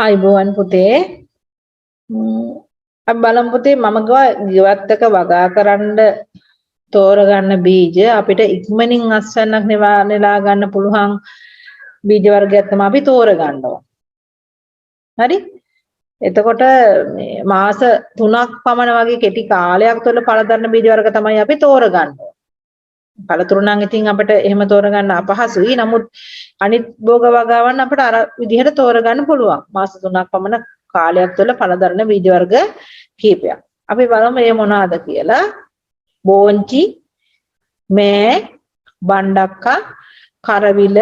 ආයිබෝවන් පුතේ. අපි බලමු පුතේ, මම ගියා ගෙවත්තක වගා කරන්න තෝරගන්න බීජ අපිට ඉක්මනින් අස්වැන්නක් නෙලා ගන්න පුළුවන් බීජ වර්ගයක් තමයි අපි තෝරගන්න ඕන. හරි? එතකොට මේ මාස 3ක් පමණ වගේ කෙටි කාලයක් තුළ පළදරන බීජ වර්ග තමයි අපි තෝරගන්න ඕන. පළතුරු නම් ඉතින් අපිට එහෙම තෝරගන්න අපහසුයි. නමුත් අනිත් භෝග වගාවන් අපිට අර විදිහට තෝරගන්න පුළුවන්. මාස 3ක් පමණ කාලයක් තුළ පළදරන බීජ වර්ග කීපයක්. අපි බලමු මේ මොනවාද කියලා. බෝංචි, මෑ, බණ්ඩක්කා, කරවිල,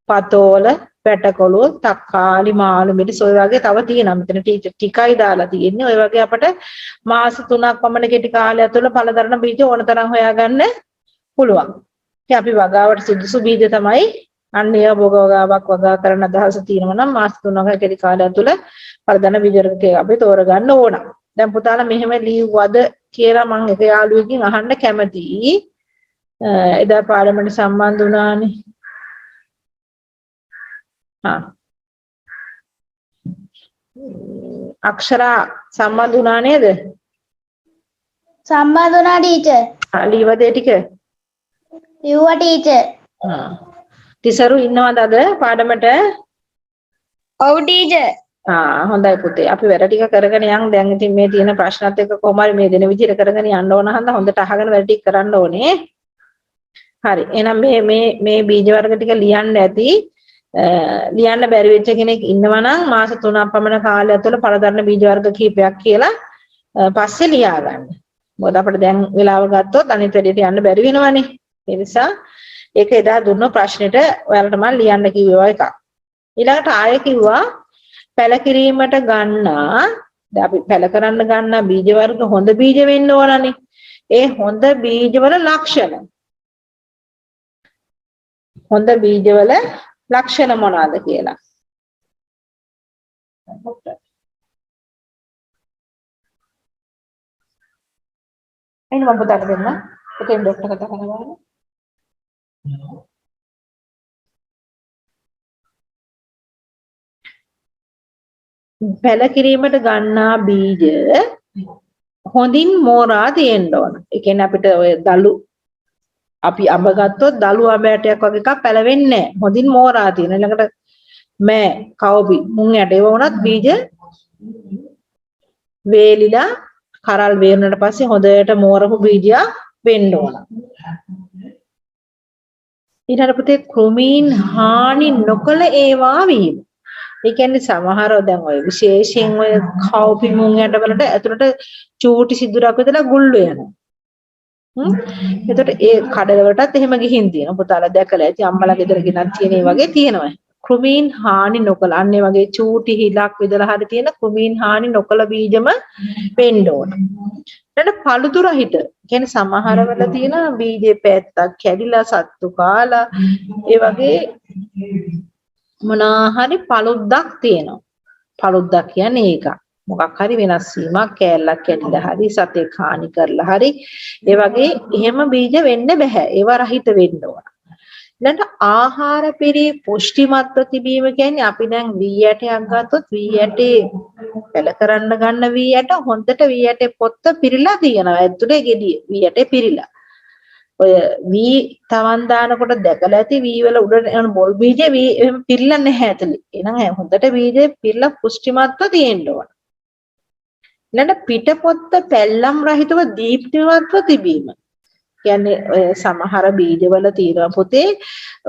පතෝල, පැටකොළු, තක්කාලි, මාළු මිරිස් ඔය වගේ තව තියෙනවා. මෙතන ටීචර් ටිකයි දාලා තියෙන්නේ. ඔය වගේ අපට මාස 3ක් පමණ කෙටි කාලයක් තුළ පළදරන බීජ ඕන තරම් හොයාගන්න පුළුවන්. ඉතින් අපි වගාවට සුදුසු බීජ තමයි අන්න ඒවා භෝග වගාවක් වගා කරන අදහස තියෙනවා නම් මාස 3ක කෙටි කාලයක් තුළ පළදරන බීජ වර්ග අපි තෝරගන්න ඕන. දැන් පුතාලා මෙහෙම ලියුවද කියලා මං එක යාළුවෙක්ගෙන් අහන්න කැමතියි. එදා පාඩමට සම්බන්ධ වුණානේ. හා. අක්ෂරා සම්බන්ධ වුණා නේද? සම්බන්ධ වුණා ටීචර්. ආ ලියවද ඒ ටික? ලිව්වා ටීචර්. ආ. තිසරු ඉන්නවද අද පාඩමට? ඔව් ටීචර්. ආ හොඳයි පුතේ. අපි වැඩ ටික කරගෙන යන්. දැන් ඉතින් මේ තියෙන ප්‍රශ්නත් එක්ක කොහොම හරි මේ දෙන විදිහට කරගෙන යන්න ඕන හන්ද හොඳට අහගෙන වැඩ ටික කරන්න ඕනේ. හරි. එහෙනම් මේ මේ මේ බීජ වර්ග ටික ලියන්න ඇති. ලියන්න බැරි වෙච්ච කෙනෙක් ඉන්නවා නම් මාස 3ක් පමණ කාලය තුළ පළදරන බීජ වර්ග කීපයක් කියලා පස්සේ ලියා ගන්න. මොකද අපිට දැන් වෙලාව ගත්තොත් අනිත් වැඩේට යන්න බැරි වෙනවනේ. ඒ නිසා ඒක එදා දුන්න ප්‍රශ්නෙට ඔයාලට මම ලියන්න කිව්වා එකක්. ඊළඟට ආයෙ කිව්වා පැල කිරීමට ගන්නා, දැන් අපි පැල කරන්න ගන්නා බීජ වර්ග හොඳ බීජ වෙන්න ඕනනේ. ඒ හොඳ බීජවල ලක්ෂණ. හොඳ බීජවල ලක්ෂණ මොනවාද කියලා. එන්න මම පොතට දෙන්න. ඔකෙන් ඩොක්ටර් කතා කරලා බලන්න. පැල කිරීමට ගන්නා බීජ හොඳින් මෝරා තියෙන්න ඕන. ඒ කියන්නේ අපිට ඔය දලු අපි අඹ ගත්තොත් දලු අඹ ඇටයක් වගේ එකක් පැලවෙන්නේ නැහැ. හොඳින් මෝරා තියෙන. ඊළඟට මෑ, කවුපි, මුං ඇට ඒවා වුණත් බීජ වේලිලා කරල් වේරුණාට පස්සේ හොඳට මෝරපු බීජයක් වෙන්න ඕන. ඊළඟට පුතේ කෘමීන් හානි නොකළ ඒවා වීම. ඒ කියන්නේ සමහරව දැන් ඔය විශේෂයෙන් ඔය කවුපි මුං ඇට වලට ඇතුළට චූටි සිදුරක් විතර ගුල්ලු යනවා. එතකොට ඒ කඩල වලටත් එහෙම ගිහින් තියෙනවා. පුතාලා දැකලා ඇති අම්මලා ගෙදර ගෙනත් තියෙන ඒ වගේ තියෙනවා. කෘමීන් හානි නොකළ අන්න ඒ වගේ චූටි හිලක් විදලා හරි තියෙන කෘමීන් හානි නොකළ බීජම වෙන්න ඕන. ඊළඟ පළුදු රහිත. කියන්නේ සමහර වල තියෙන බීජේ පැත්තක් කැඩිලා සත්තු කාලා ඒ වගේ මොනවා හරි පළුද්දක් තියෙනවා. පළුද්දක් කියන්නේ ඒක. මොකක් හරි වෙනස් වීමක්, කෑල්ලක් කැඩිලා හරි සතෙක් හානි කරලා හරි ඒ වගේ එහෙම බීජ වෙන්න බෑ. ඒවා රහිත වෙන්න ඕන. ඊළඟට ආහාර පිරී පුෂ්ටිමත්ව තිබීම කියන්නේ අපි දැන් වී ඇටයක් ගත්තොත් වී ඇටේ පැල කරන්න ගන්න වී ඇට හොඳට වී ඇටේ පොත්ත පිරීලා තියෙනවා. ඇතුලේ ගෙඩිය වී ඇටේ පිරීලා. ඔය වී තවන් දානකොට දැකලා ඇති වී වල උඩට යන බොල් බීජ වී එහෙම පිරීලා නැහැ ඇතුලේ. එහෙනම් හොඳට බීජ පිරීලා පුෂ්ටිමත්ව තියෙන්න ඕන. ඊළඟට පිටපොත්ත පැල්ලම් රහිතව දීප්තිමත්ව තිබීම. කියන්නේ ඔය සමහර බීජවල තියෙනවා පොතේ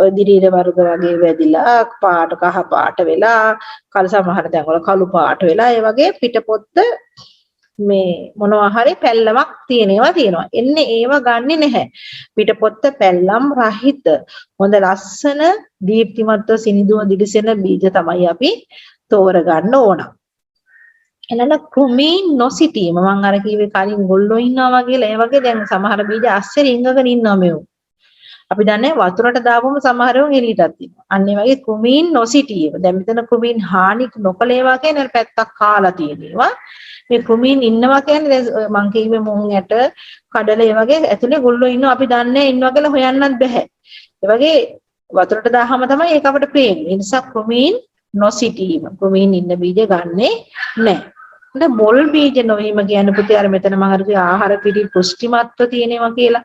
ඔය දිරීර වර්ග වගේ වැදිලා පාට කහ පාට වෙලා කල සමහර තැන්වල කළු පාට වෙලා ඒ වගේ පිටපොත්ත මේ මොනවා හරි පැල්ලමක් තියෙන ඒවා තියෙනවා. එන්නේ ඒවා ගන්නෙ නැහැ. පිටපොත්ත පැල්ලම් රහිත හොඳ ලස්සන දීප්තිමත්ව සිනිඳුව දිලිසෙන බීජ තමයි අපි තෝරගන්න ඕන. එළන කෘමීන් නොසිටීම. මං අර කිව්වේ කලින් ගොල්ලෝ ඉන්නවා කියලා. ඒ වගේ දැන් සමහර බීජ අස්සේ රිංගගෙන ඉන්නවා මෙව්. අපි දන්නේ වතුරට දාපුවම සමහර ඒවා එළියටත් එනවා. අන්න ඒ වගේ කෘමීන් නොසිටීම. දැන් මෙතන කෘමීන් හානි නොකළ ඒවා කියන්නේ අර පැත්තක් කාලා තියෙන ඒවා. මේ කෘමීන් ඉන්නවා කියන්නේ දැන් මං කිව්වේ මුං ඇට, කඩල ඒ වගේ ඇතුලේ ගොල්ලෝ ඉන්නවා. අපි දන්නේ ඉන්නවා කියලා හොයන්නත් බෑ. ඒ වගේ වතුරට දාහම තමයි ඒක අපිට පේන්නේ. ඒ නිසා කෘමීන් නොසිටීම. කෘමීන් ඉන්න බීජ ගන්නෙ නැහැ. දැන් බොල් බීජ නොවීම කියන්නේ පුතේ අර මෙතන මම අර කිව්වේ ආහාර පිරි පුෂ්ටිමත්ව තියෙනවා කියලා.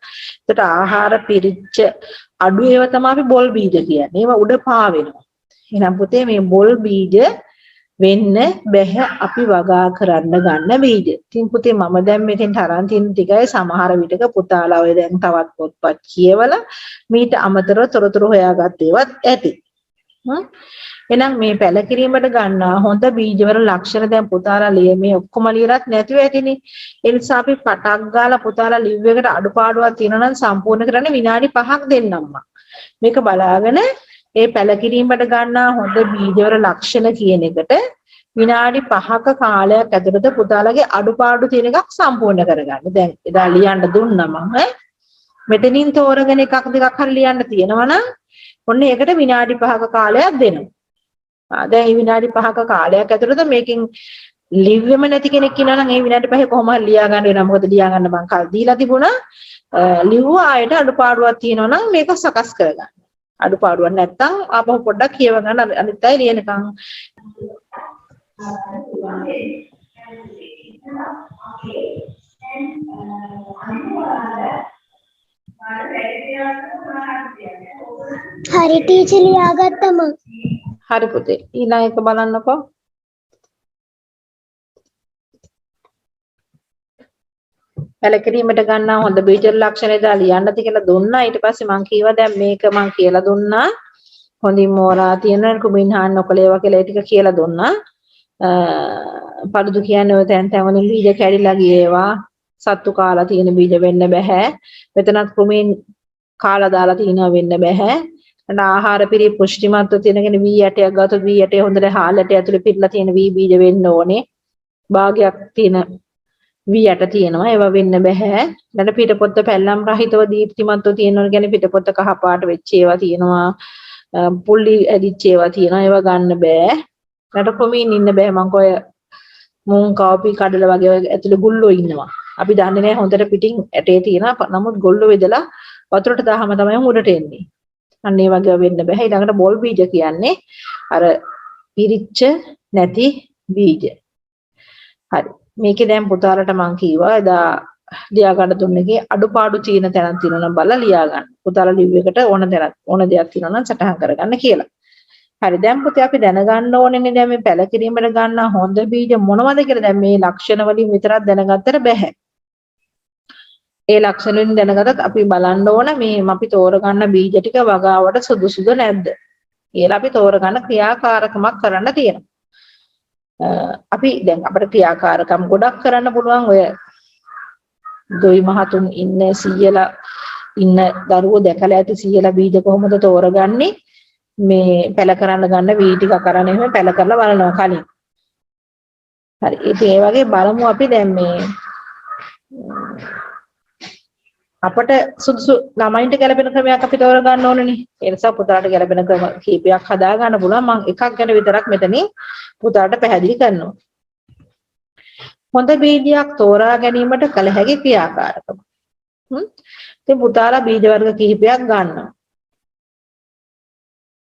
ඒකට ආහාර පිරිච්ච අඩු ඒවා තමයි අපි බොල් බීජ කියන්නේ. ඒවා උඩ පා වෙනවා. එහෙනම් පුතේ මේ බොල් බීජ වෙන්න බැහැ අපි වගා කරන්න ගන්න බීජ. ඉතින් පුතේ මම දැන් මෙතෙන්ට අරන් තියෙන ටිකයි සමහර විටක පුතාලා ඔය දැන් තවත් පොත්පත් කියවලා මීට අමතරව තොරතුරු හොයාගත් ඒවත් ඇති. එහෙනම් මේ පැලකිරීමට ගන්නා හොඳ බීජවල ලක්ෂණ දැන් පුතාලා ලියමේ ඔක්කොම ලියලත් නැතුව ඇතිනේ. ඒ නිසා අපි පටක් ගාලා පුතාලා ලිව් එකට අඩුපාඩුවක් තියෙනවා නම් සම්පූර්ණ කරන්න විනාඩි 5ක් දෙන්නම් මම. මේක බලාගෙන ඒ පැලකිරීමට ගන්නා හොඳ බීජවල ලක්ෂණ කියන එකට විනාඩි 5ක කාලයක් ඇතුළත පුතාලගේ අඩුපාඩු තියෙන එකක් සම්පූර්ණ කරගන්න. දැන් එදා ලියන්න දුන්නා මම. මෙතනින් තෝරගෙන එකක් දෙකක් හරි ලියන්න තියෙනවා නම් ඔන්න ඒකට විනාඩි 5ක කාලයක් දෙනවා. දැන් මේ විනාඩි 5ක කාලයක් ඇතුළත මේකෙන් ලිව්වෙම නැති කෙනෙක් ඉන්නවා නම් ඒ විනාඩි 5 කොහොම හරි ලියා ගන්න වෙනවා. මොකද ලියා ගන්න මං කල් දීලා තිබුණා. ලිව්වා ආයෙත් අඩුපාඩුවක් තියෙනවා නම් මේක සකස් කරගන්න. අඩුපාඩුවක් නැත්තම් ආපහු පොඩ්ඩක් කියව ගන්න අනිත් අය ලියනකම්. හරි ටීචර් ලියාගත්තා මං. හරි පුතේ ඊළඟ එක බලන්නකෝ. පැලකිරීමට ගන්නා හොඳ බීජ ලක්ෂණ එදා ලියන්නද කියලා දුන්නා. ඊට පස්සේ මං කිව්වා දැන් මේක මං කියලා දුන්නා. හොඳින් මෝරා තියෙන කුමින් හාන් නොකල ඒවා කියලා ඒ ටික කියලා දුන්නා. පළුදු කියන්නේ ඔය තැන් තැන් වලින් බීජ කැඩිලා ගිය ඒවා, සත්තු කාලා තියෙන බීජ වෙන්න බෑ. මෙතනත් කුමින් කාලා දාලා තියෙනවා වෙන්න බෑ. ආහාර පිරි පුෂ්ටිමත්ව තියෙන කෙන වී ඇටයක් ගත්තොත් වී ඇටය හොඳට හාල් ඇටය ඇතුලේ පිරලා තියෙන වී බීජ වෙන්න ඕනේ. භාගයක් තියෙන වී ඇට තියෙනවා ඒවා වෙන්න බෑ. ඊළඟ පිටපොත්ත පැල්ලම් රහිතව දීප්තිමත්ව තියෙනවා කියන්නේ පිටපොත්ත කහ පාට වෙච්ච ඒවා තියෙනවා. පුල්ලි ඇදිච්ච ඒවා තියෙනවා ඒවා ගන්න බෑ. ඊළඟ කොමින් ඉන්න බෑ. මං කොය මුං කව්පි කඩල වගේ ඔය ඇතුලේ ගුල්ලෝ ඉන්නවා. අපි දන්නේ නෑ හොඳට පිටින් ඇටේ තියෙනවා. නමුත් ගොල්ලෝ වෙදලා වතුරට දාහම තමයි උඩට එන්නේ. අන්න ඒ වගේ වෙන්න බෑ. ඊළඟට බොල් බීජ කියන්නේ අර පිරිච්ච නැති බීජ. හරි. මේකේ දැන් පුතාලට මං කිව්වා එදා ලියා ගන්න දුන්න එකේ අඩුපාඩු තියෙන තැනක් තියෙනවා නම් බලලා ලියා ගන්න. පුතාලා ලිව් එකට ඕන තැනක් ඕන දෙයක් තියෙනවා නම් සටහන් කරගන්න කියලා. හරි. දැන් පුතේ අපි දැනගන්න ඕනේනේ දැන් මේ පැලකිරීමට ගන්න හොඳ බීජ මොනවද කියලා. දැන් මේ ලක්ෂණ වලින් විතරක් දැනගත්තට බෑ. ඒ ලක්ෂණ වලින් දැනගත්තත් අපි බලන්න ඕන මේ අපි තෝරගන්න බීජ ටික වගාවට සුදුසුද නැද්ද කියලා අපි තෝරගන්න ක්‍රියාකාරකමක් කරන්න තියෙනවා. අපි දැන් අපිට ක්‍රියාකාරකම් ගොඩක් කරන්න පුළුවන්. ඔය දොයි මහතුන් ඉන්න සීයලා ඉන්න දරුවෝ දැකලා ඇති සීයලා බීජ කොහොමද තෝරගන්නේ මේ පැල කරන්න ගන්න වී ටික කරන් එහෙම පැල කරලා බලනවා කලින්. හරි. ඉතින් ඒ වගේ බලමු අපි දැන් මේ අපට සුදුසු ළමයින්ට ගැලපෙන ක්‍රමයක් අපි තෝරගන්න ඕනනේ. ඒ නිසා පුතාට ගැලපෙන ක්‍රම කීපයක් හදා ගන්න පුළුවන්. මම එකක් ගැන විතරක් මෙතනින් පුතාට පැහැදිලි කරනවා. හොඳ බීජයක් තෝරා ගැනීමට කළ හැකි ක්‍රියාකාරකම. ඉතින් පුතාලා බීජ වර්ග කිහිපයක් ගන්නවා.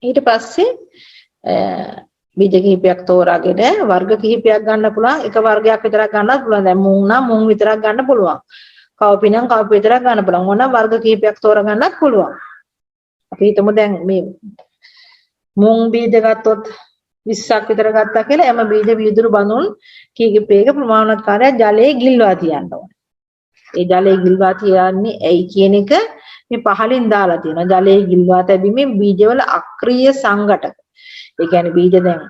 ඊට පස්සේ බීජ කිහිපයක් තෝරාගෙන වර්ග කිහිපයක් ගන්න පුළුවන්. එක වර්ගයක් විතරක් ගන්නත් පුළුවන්. දැන් මුං නම් මුං විතරක් ගන්න පුළුවන්. කව්පි නම් කව්පි විතරක් ගන්න පුළුවන්. ඕන වර්ග කිහිපයක් තෝරගන්නත් පුළුවන්. අපි හිතමු දැන් මේ මුං බීජ ගත්තොත් 20ක් විතර ගත්තා කියලා හැම බීජ වීදුරු බඳුන් කීපයක ප්‍රමාණවත් කාර්යයක් ජලයේ ගිල්වා තියන්න ඕනේ. ඒ ජලයේ ගිල්වා තියන්නේ ඇයි කියන එක මේ පහලින් දාලා තියෙනවා. ජලයේ ගිල්වා තැබීමෙන් බීජවල අක්‍රීය සංඝටක. ඒ කියන්නේ බීජ දැන්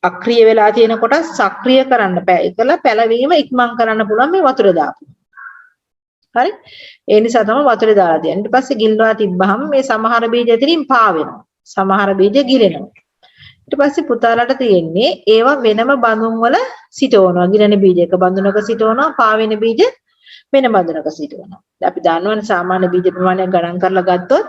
අක්‍රීය වෙලා තියෙන කොටස් සක්‍රිය කරන්න බෑ. ඒකල පැලවීම ඉක්මන් කරන්න පුළුවන් මේ වතුර දාපු. හරි? ඒ නිසා තමයි වතුරේ දාලා තියන්නේ. ඊට පස්සේ ගිල්වා තිබ්බහම මේ සමහර බීජ ඇතුලින් පා වෙනවා. සමහර බීජ ගිලෙනවා. ඊට පස්සේ පුතාලට තියෙන්නේ ඒවා වෙනම බඳුන් වල සිටවනවා. ගිලෙන බීජ එක බඳුනක සිටවනවා, පා වෙන බීජ වෙන බඳුනක සිටවනවා. දැන් අපි දන්නවනේ සාමාන්‍ය බීජ ප්‍රමාණයක් ගණන් කරලා ගත්තොත්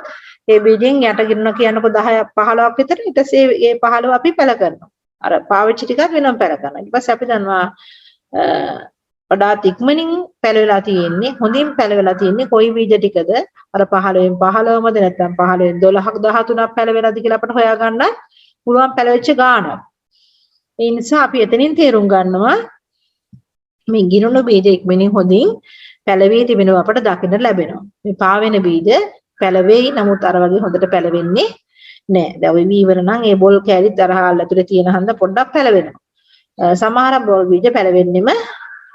ඒ බීජෙන් යට ගිලනවා කියනකො 10ක් 15ක් විතර. ඊට පස්සේ ඒ 15 අපි පැල කරනවා. අර පාවිච්චි ටිකක් වෙනම පැල කරනවා. ඊට පස්සේ අපි දන්නවා වඩාත් ඉක්මනින් පැලවෙලා තියෙන්නේ, හොඳින් පැලවෙලා තියෙන්නේ කොයි බීජ ටිකද? අර 15න් 15මද නැත්නම් 15න් 12ක් 13ක් පැලවෙලාද කියලා අපිට හොයාගන්න පුළුවන් පැලවෙච්ච ගානක්. ඒ නිසා අපි එතනින් තේරුම් ගන්නවා මේ ගිලුණු බීජ ඉක්මනින් හොඳින් පැලවී තිබෙනවා අපට දකින්න ලැබෙනවා. මේ පාවෙන බීජ පැලවෙයි, නමුත් අර වගේ හොඳට පැලවෙන්නේ නෑ. දැන් ඔය වීවර නම් ඒ බොල් කෑලිත් අර හාල් ඇතුලේ තියෙන හන්ද පොඩ්ඩක් පැලවෙනවා. සමහර බොල් බීජ පැලවෙන්නෙම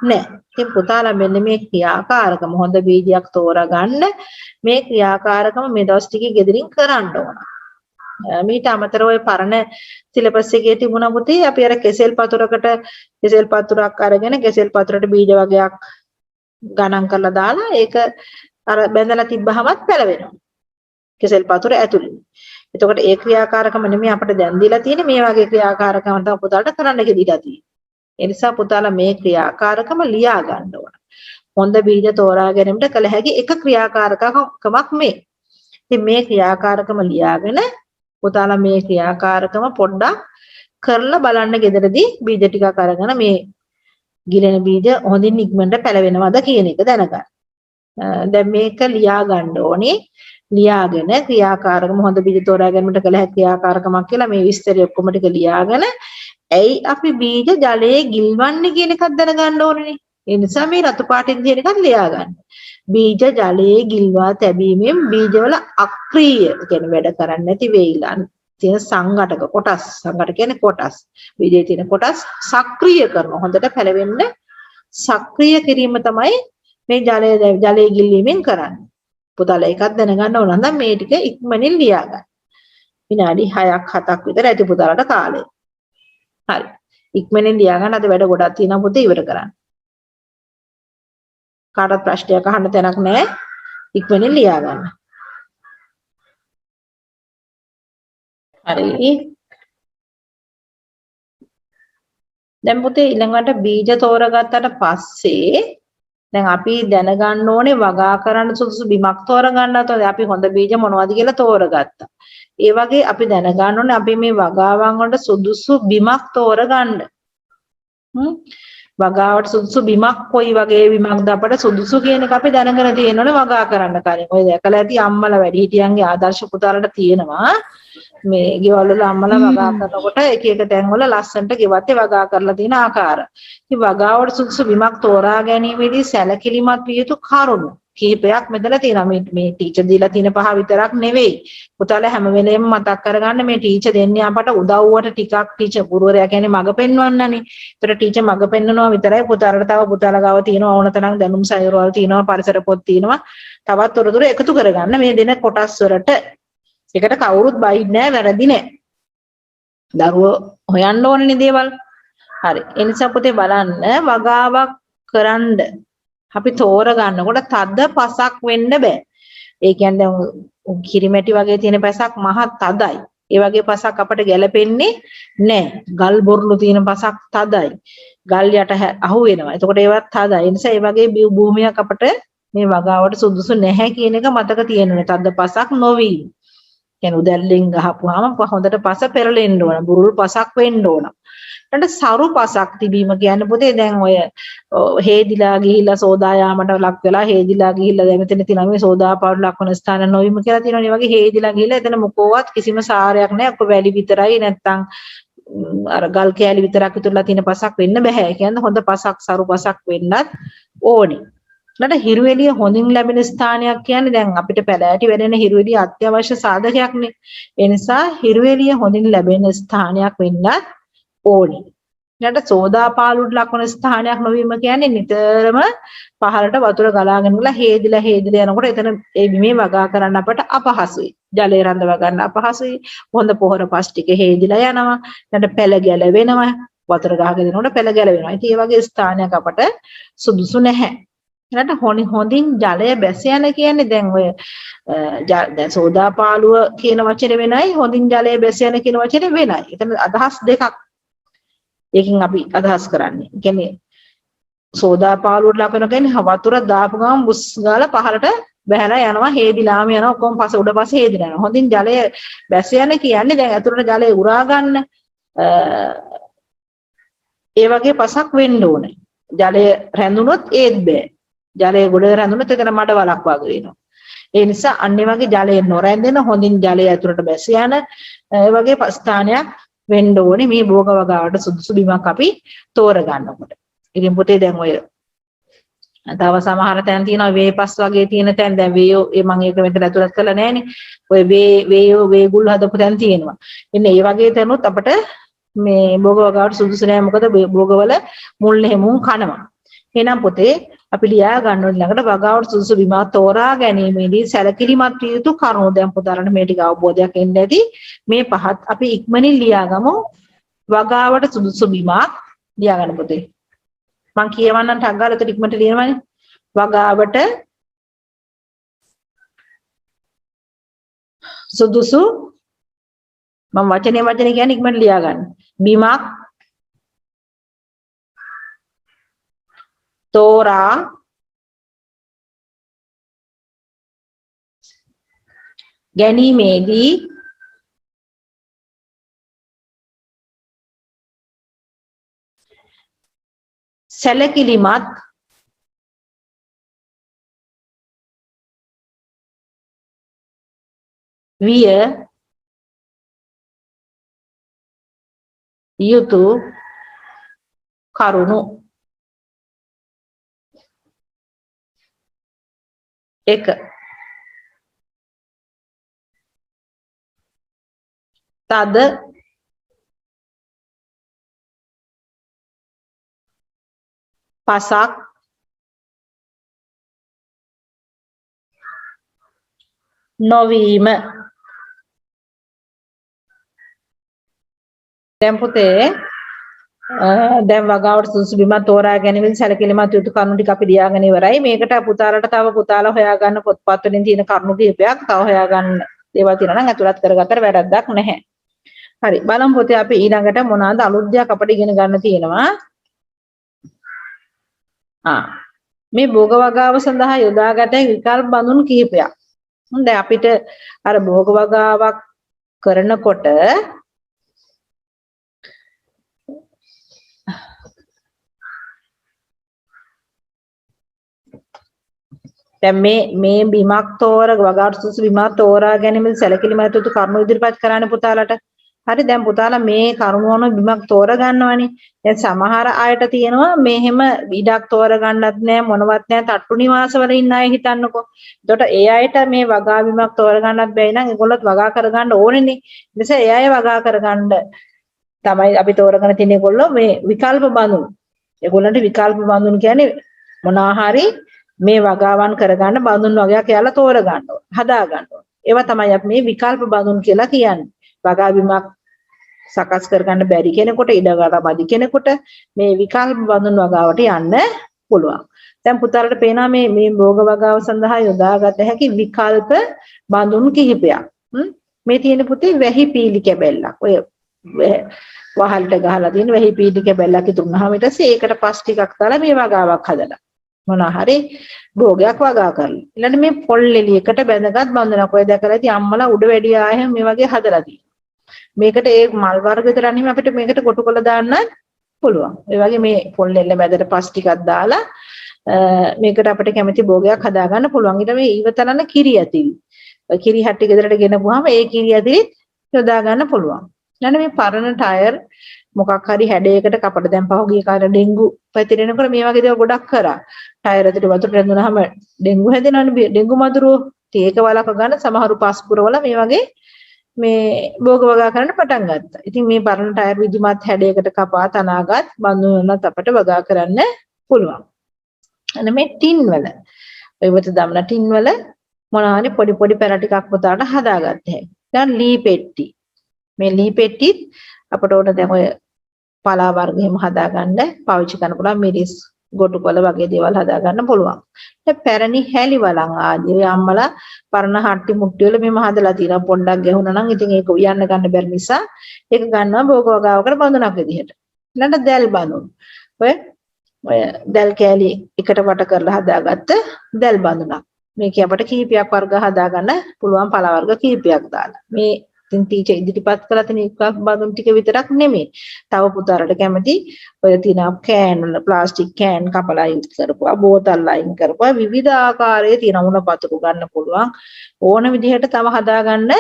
නෑ. ඉතින් පුතාලා මෙන්න මේ ක්‍රියාකාරකම හොඳ බීජයක් තෝරාගන්න මේ ක්‍රියාකාරකම මේ දවස් ටිකේ ගෙදරින් කරන්න ඕන. මීට අමතරව ඔය පරණ සිලබස් එකේ තිබුණා පුතේ අපි අර කෙසෙල් පතුරකට කෙසෙල් පතුරක් අරගෙන කෙසෙල් පතුරට බීජ වගයක් ගණන් කරලා දාලා ඒක අර බැඳලා තිබ්බහමත් පැලවෙනවා. කෙසෙල් පතුර ඇතුලේ. එතකොට ඒ ක්‍රියාකාරකම නෙමෙයි අපිට දැන් දීලා තියෙන්නේ, මේ වගේ ක්‍රියාකාරකම තමයි පුතාලට කරන්න දීලා තියෙන්නේ. ඒ නිසා පුතාලා මේ ක්‍රියාකාරකම ලියා ගන්න ඕන. හොඳ බීජ තෝරා ගැනීමට කළ හැකි එක ක්‍රියාකාරකමක් මේ. ඉතින් මේ ක්‍රියාකාරකම ලියාගෙන පුතාලා මේ ක්‍රියාකාරකම පොඩ්ඩක් කරලා බලන්න ගෙදරදී බීජ ටිකක් අරගෙන මේ ගිලෙන බීජ හොඳින් ඉක්මනට පැලවෙනවද කියන එක දැනගන්න. දැන් මේක ලියා ගන්න ඕනේ. ලියාගෙන ක්‍රියාකාරකම හොඳ බීජ තෝරා ගැනීමට කළ හැකි ක්‍රියාකාරකමක් කියලා මේ විස්තරය ඔක්කොම ටික ලියාගෙන ඇයි අපි බීජ ජලයේ ගිල්වන්නේ කියන එකක් දැනගන්න ඕනේනේ. ඒ නිසා මේ රතු පාටින් තියෙන එකත් ලියා ගන්න. බීජ ජලයේ ගිල්වා තැබීමෙන් බීජවල අක්‍රීය කියන්නේ වැඩ කරන්නේ නැති වේිලා තියෙන සංඝටක කොටස්, සංඝටක කියන්නේ කොටස්, බීජයේ තියෙන කොටස් සක්‍රීය කරනවා. හොඳට පැලවෙන්න සක්‍රීය කිරීම තමයි මේ ජලයේ ගිල්වීමෙන් කරන්නේ. පුතාලා ඒකත් දැනගන්න ඕන නම් මේ ටික ඉක්මනින් ලියා ගන්න. විනාඩි 6ක් 7ක් විතර ඇති පුතාලාට කාලය. හරි. ඉක්මනින් ලියා ගන්න. අද වැඩ ගොඩක් තියෙනවා පුතේ ඉවර කරන්න. කාටවත් ප්‍රශ්නයක් අහන්න තැනක් නැහැ. ඉක්මනින් ලියා ගන්න. හරි. දැන් පුතේ ඊළඟට බීජ තෝරගත්තට පස්සේ දැන් අපි දැනගන්න ඕනේ වගා කරන්න සුදුසු බිමක් තෝරගන්නත් ඕනේ. අපි හොඳ බීජ මොනවද කියලා තෝරගත්තා. ඒ වගේ අපි දැනගන්න ඕනේ අපි මේ වගාවන් වලට සුදුසු බිමක් තෝරගන්න. වගාවට සුදුසු බිමක් කොයි වගේ බිමක්ද අපට සුදුසු කියන එක අපි දැනගෙන තියෙන්න ඕනේ වගා කරන්න කලින්. ඔය දැකලා ඇති අම්මලා වැඩිහිටියන්ගේ ආදර්ශ පුතාලට තියෙනවා මේ ගෙවල් වල අම්මලා වගා කරනකොට එක එක තැන් වල ලස්සනට ගෙවත්තේ වගා කරලා තියෙන ආකාර. ඉතින් වගාවට සුදුසු බිමක් තෝරා ගැනීමේදී සැලකිලිමත් විය යුතු කරුණු කිහිපයක් මෙතන තියෙනවා. මේ ටීචර් දීලා තියෙන පහ විතරක් නෙවෙයි. පුතාලා හැම වෙලේම මතක් කරගන්න මේ ටීචර් දෙන්නේ අපට උදව්වට ටිකක්. ටීචර් ගුරුවරයා කියන්නේ මඟ පෙන්වන්නනේ. ඒතර ටීචර් මඟ පෙන්නනවා විතරයි. පුතාලට තව පුතාලා ගාව තියෙනවා ඕන තරම් දැනුම් සයුරවල් තියෙනවා, පරිසර පොත් තියෙනවා. තවත් තොරතුරු එකතු කරගන්න මේ දෙන කොටස් වලට. ඒකට කවුරුත් බයින්නේ නැහැ, වැරදි නෑ. දරුවෝ හොයන්න ඕනනේ දේවල්. හරි. ඒ නිසා පුතේ බලන්න වගාවක් කරන්න අපි තෝරගන්නකොට තද පසක් වෙන්න බෑ. ඒ කියන්නේ දැන් කිරිමැටි වගේ තියෙන පසක් මහා තදයි. ඒ වගේ පසක් අපට ගැලපෙන්නේ නෑ. ගල් බොරළු තියෙන පසක් තදයි. ගල් යට අහු වෙනවා. එතකොට ඒවත් තදයි. ඒ නිසා ඒ වගේ භූමියක් අපට මේ වගාවට සුදුසු නැහැ කියන එක මතක තියෙන්න ඕනේ. තද පසක් නොවීම. කියන්නේ උදැල්ලෙන් ගහපුවාම හොඳට පස පෙරලෙන්න ඕන. බුරුල් පසක් වෙන්න ඕන. ඊට සරු පසක් තිබීම කියන්නේ පොතේ දැන් ඔය හේදිලා ගිහිල්ලා සෝදා යාමට ලක් වෙලා හේදිලා ගිහිල්ලා දැන් මෙතන තියෙනවා මේ සෝදා පාඩු ලක්වන ස්ථාන නොවීම කියලා තියෙනවනේ. ඒ වගේ හේදිලා ගිහිල්ලා එතන මොකෝවත් කිසිම සාරයක් නැහැ. ඔක්කොම වැලි විතරයි නැත්තම් අර ගල් කෑලි විතරක් ඉතුරුලා තියෙන පසක් වෙන්න බෑ. ඒ කියන්නේ හොඳ පසක් සරු පසක් වෙන්නත් ඕනේ. ඊළඟට හිරු එළිය හොඳින් ලැබෙන ස්ථානයක් කියන්නේ දැන් අපිට පැලෑටි වැඩෙන හිරු එළිය අත්‍යවශ්‍ය සාධකයක් නේ. ඒ නිසා හිරු එළිය හොඳින් ලැබෙන ස්ථානයක් වෙන්නත් ඕනේ. ඊළඟට සෝදා පාළුවට ලක්වන ස්ථානයක් නොවීම කියන්නේ නිතරම පහළට වතුර ගලාගෙන ගලා හේදිලා හේදිලා යනකොට එතන ඒ බිමේ වගා කරන්න අපට අපහසුයි. ජලය රඳව ගන්න අපහසුයි. හොඳ පොහොර පස් ටික හේදිලා යනවා. ඊළඟට පැල ගැලවෙනවා. වතුර ගහගෙන යනකොට පැල ගැලවෙනවා. ඉතින් ඒ වගේ ස්ථානයක් අපට සුදුසු නැහැ. ඊළඟට හොඳින් ජලය බැස යන කියන්නේ දැන් ඔය දැන් සෝදා පාළුව කියන වචනේ වෙනයි, හොඳින් ජලය බැස යන කියන වචනේ වෙනයි. එතන අදහස් දෙකක් ඒකෙන් අපි අදහස් කරන්නේ. ඒ කියන්නේ සෝදා පාළුවට ලක් වෙනවා කියන්නේ වතුර දාපු ගමන් බුස් ගාලා පහළට බහැලා යනවා, හේදිලාම යනවා, ඔක්කොම පස උඩ පස හේදිලා යනවා. හොඳින් ජලය බැස යන කියන්නේ දැන් ඇතුළට ජලය උරා ගන්න ඒ වගේ පසක් වෙන්න ඕනේ. ජලය රැඳුනොත් ඒත් බෑ. ජලය ගොඩ රැඳුනොත් එතන මඩ වලක් වගේ වෙනවා. ඒ නිසා අන්න ඒ වගේ ජලය නොරැඳෙන හොඳින් ජලය ඇතුළට බැස යන ඒ වගේ ස්ථානයක් වෙන්න ඕනේ මේ භෝග වගාවට සුදුසු බිමක් අපි තෝරගන්නකොට. ඉතින් පුතේ දැන් ඔය තව සමහර තැන් තියෙනවා වේපස් වගේ තියෙන තැන්. දැන් වේයෝ ඒ මම ඒක මෙතන ඇතුළත් කරලා නෑනේ. ඔය වේයෝ වේගුල් හදපු තැන් තියෙනවා. ඉතින් ඒ වගේ තැනුත් අපිට මේ භෝග වගාවට සුදුසු නෑ. මොකද භෝගවල මුල් එහෙම උන් කනවා. එහෙනම් පොතේ අපි ලියා ගන්න ඕනේ ළඟට වගාවට සුදුසු බිම තෝරා ගැනීමේදී සැලකිලිමත් විය යුතු කරුණු. දැන් පුතාලට මේ ටික අවබෝධයක් එන්න ඇති. මේ පහත් අපි ඉක්මනින් ලියාගමු. වගාවට සුදුසු බිමක් ලියා ගන්න පොතේ. මං කියවන්නම් ටක් ගාලා එතකොට ඉක්මනට ලියනවනේ. වගාවට සුදුසු මම වචනේ වචනේ කියන්නේ ඉක්මනට ලියා ගන්න. බිමක් තෝරා ගැනීමේදී සැලකිලිමත් විය යුතු කරුණු. 1. තද පසක් නොවීම. දැන් පුතේ දැන් වගාවට සුදුසු බිමක් තෝරා ගැනීමෙන් සැලකිලිමත් යුතු කරුණු ටික අපි ලියාගෙන ඉවරයි. මේකට පුතාලට තව පුතාලා හොයාගන්න පොත්පත් වලින් තියෙන කරුණු කිහිපයක් තව හොයාගන්න දේවල් තියෙනවා නම් ඇතුළත් කරගත්තට වැරද්දක් නැහැ. හරි බලමු පොතේ අපි ඊළඟට මොනවාද අලුත් දෙයක් අපිට ඉගෙන ගන්න තියෙනවා. මේ භෝග වගාව සඳහා යොදාගත විකල්ප බඳුන් කිහිපයක්. දැන් අපිට අර භෝග වගාවක් කරනකොට දැන් මේ මේ බිමක් තෝර වගාවට සුදුසු බිමක් තෝරා ගැනීම සැලකිලිමත් යුතු කරුණු ඉදිරිපත් කරන්න පුතාලට. හරි දැන් පුතාලා මේ කරුණු අනුව බිමක් තෝර ගන්නවනේ. දැන් සමහර අයට තියෙනවා මෙහෙම ඉඩක් තෝර ගන්නත් නෑ මොනවත් නෑ තට්ටු නිවාසවල ඉන්න අය හිතන්නකෝ. එතකොට ඒ අයට මේ වගා බිමක් තෝර ගන්නත් බැයි නම් ඒගොල්ලොත් වගා කරගන්න ඕනේනේ. ඒ නිසා ඒ අය වගා කරගන්න තමයි අපි තෝරගෙන තියෙන ඒගොල්ලෝ මේ විකල්ප බඳුන්. ඒගොල්ලන්ට විකල්ප බඳුන් කියන්නේ මොනවා හරි මේ වගාවන් කරගන්න බඳුන් වගයක් එයාලා තෝර ගන්න ඕන, හදා ගන්න ඕන. ඒවා තමයි අපි මේ විකල්ප බඳුන් කියලා කියන්නේ. වගා බිමක් සකස් කරගන්න බැරි කෙනෙකුට, ඉඩ මදි කෙනෙකුට මේ විකල්ප බඳුන් වගාවට යන්න පුළුවන්. දැන් පුතාලට පේනවා මේ මේ භෝග වගාව සඳහා යොදාගත හැකි විකල්ප බඳුන් කිහිපයක්. මේ තියෙන පුතේ වැහි පීලි කැබැල්ලක්. ඔය වහලට ගහලා තියෙන වැහි පීලි කැබැල්ලක් ඉතුරුනහම ඊට පස්සේ ඒකට පස් ටිකක් දාලා මේ වගාවක් හදලා මොනවා හරි භෝගයක් වගා කරලා. ඊළඟට මේ පොල් එළියකට බැඳගත් බඳුනක්. ඔය දැකලා ඇති අම්මලා උඩ වැඩියා එහෙම මේ වගේ හදලා තියෙනවා. මේකට ඒ මල් වර්ග විතර නෙමෙයි අපිට මේකට කොටු කරලා දාන්න පුළුවන්. ඒ වගේ මේ පොල් එල්ල මැදට පස් ටිකක් දාලා මේකට අපිට කැමති භෝගයක් හදා ගන්න පුළුවන්. ඊට මේ ඉවතලන කිරි ඇතිලි. ඔය කිරි හැටි ගෙදරට ගෙනපුවාම ඒ කිරි ඇතිලි යොදා ගන්න පුළුවන්. ඊළඟ මේ පරණ ටයර් මොකක් හරි හැඩයකට කපට දැන් පහුගිය කාලේ ඩෙන්ගු පැතිරෙනකොට මේ වගේ දේවල් ගොඩක් කරා. ටයර් ඇතුලේ වතුර රැඳුනහම ඩෙන්ගු හැදෙනවනේ, ඩෙන්ගු මදුරුවෝ. ඉතින් ඒක වළක්ව ගන්න සමහරු පස් පුරවල මේ වගේ මේ භෝග වගා කරන්න පටන් ගත්තා. ඉතින් මේ පරණ ටයර් විධිමත් හැඩයකට කපා තනාගත් බඳුනත් අපට වගා කරන්න පුළුවන්. අන්න මේ ටින් වල ඔය වත දමන ටින් වල මොනවා හරි පොඩි පොඩි පැල ටිකක් පුතාට හදාගත්ත හැකි. දැන් ලී පෙට්ටි. මේ ලී පෙට්ටිත් අපට ඕන දැන් ඔය පලා වර්ග එහෙම හදාගන්න පාවිච්චි කරන්න පුළුවන්. මිරිස් ගොටු කොළ වගේ දේවල් හදාගන්න පුළුවන්. දැන් පැරණි හැලි වලන් ආදී ඔය අම්මලා පරණ හට්ටි මුට්ටි වල මෙහෙම හදලා තියෙනවා. පොඩ්ඩක් ගැහුණා නම් ඉතින් ඒක උයන්න ගන්න බැරි නිසා ඒක ගන්නවා භෝග වගාවකට බඳුනක් විදිහට. ඊළඟට දැල් බඳුන්. ඔය ඔය දැල් කෑලි එකට වට කරලා හදාගත්ත දැල් බඳුනක්. මේක අපට කීපයක් වර්ග හදාගන්න පුළුවන්, පලා වර්ග කීපයක් දාලා. මේ ඉතින් ටීචර් ඉදිරිපත් කරලා තියෙන විකල්ප බඳුන් ටික විතරක් නෙමෙයි. තව පුතාලට කැමති ඔය තියෙන can වල ප්ලාස්ටික් can කපලා අයින් කරපුවා, බෝතල් අයින් කරපුවා විවිධ ආකාරයේ තියෙන උණ පතුරු ගන්න පුළුවන්. ඕන විදිහට තව හදාගන්න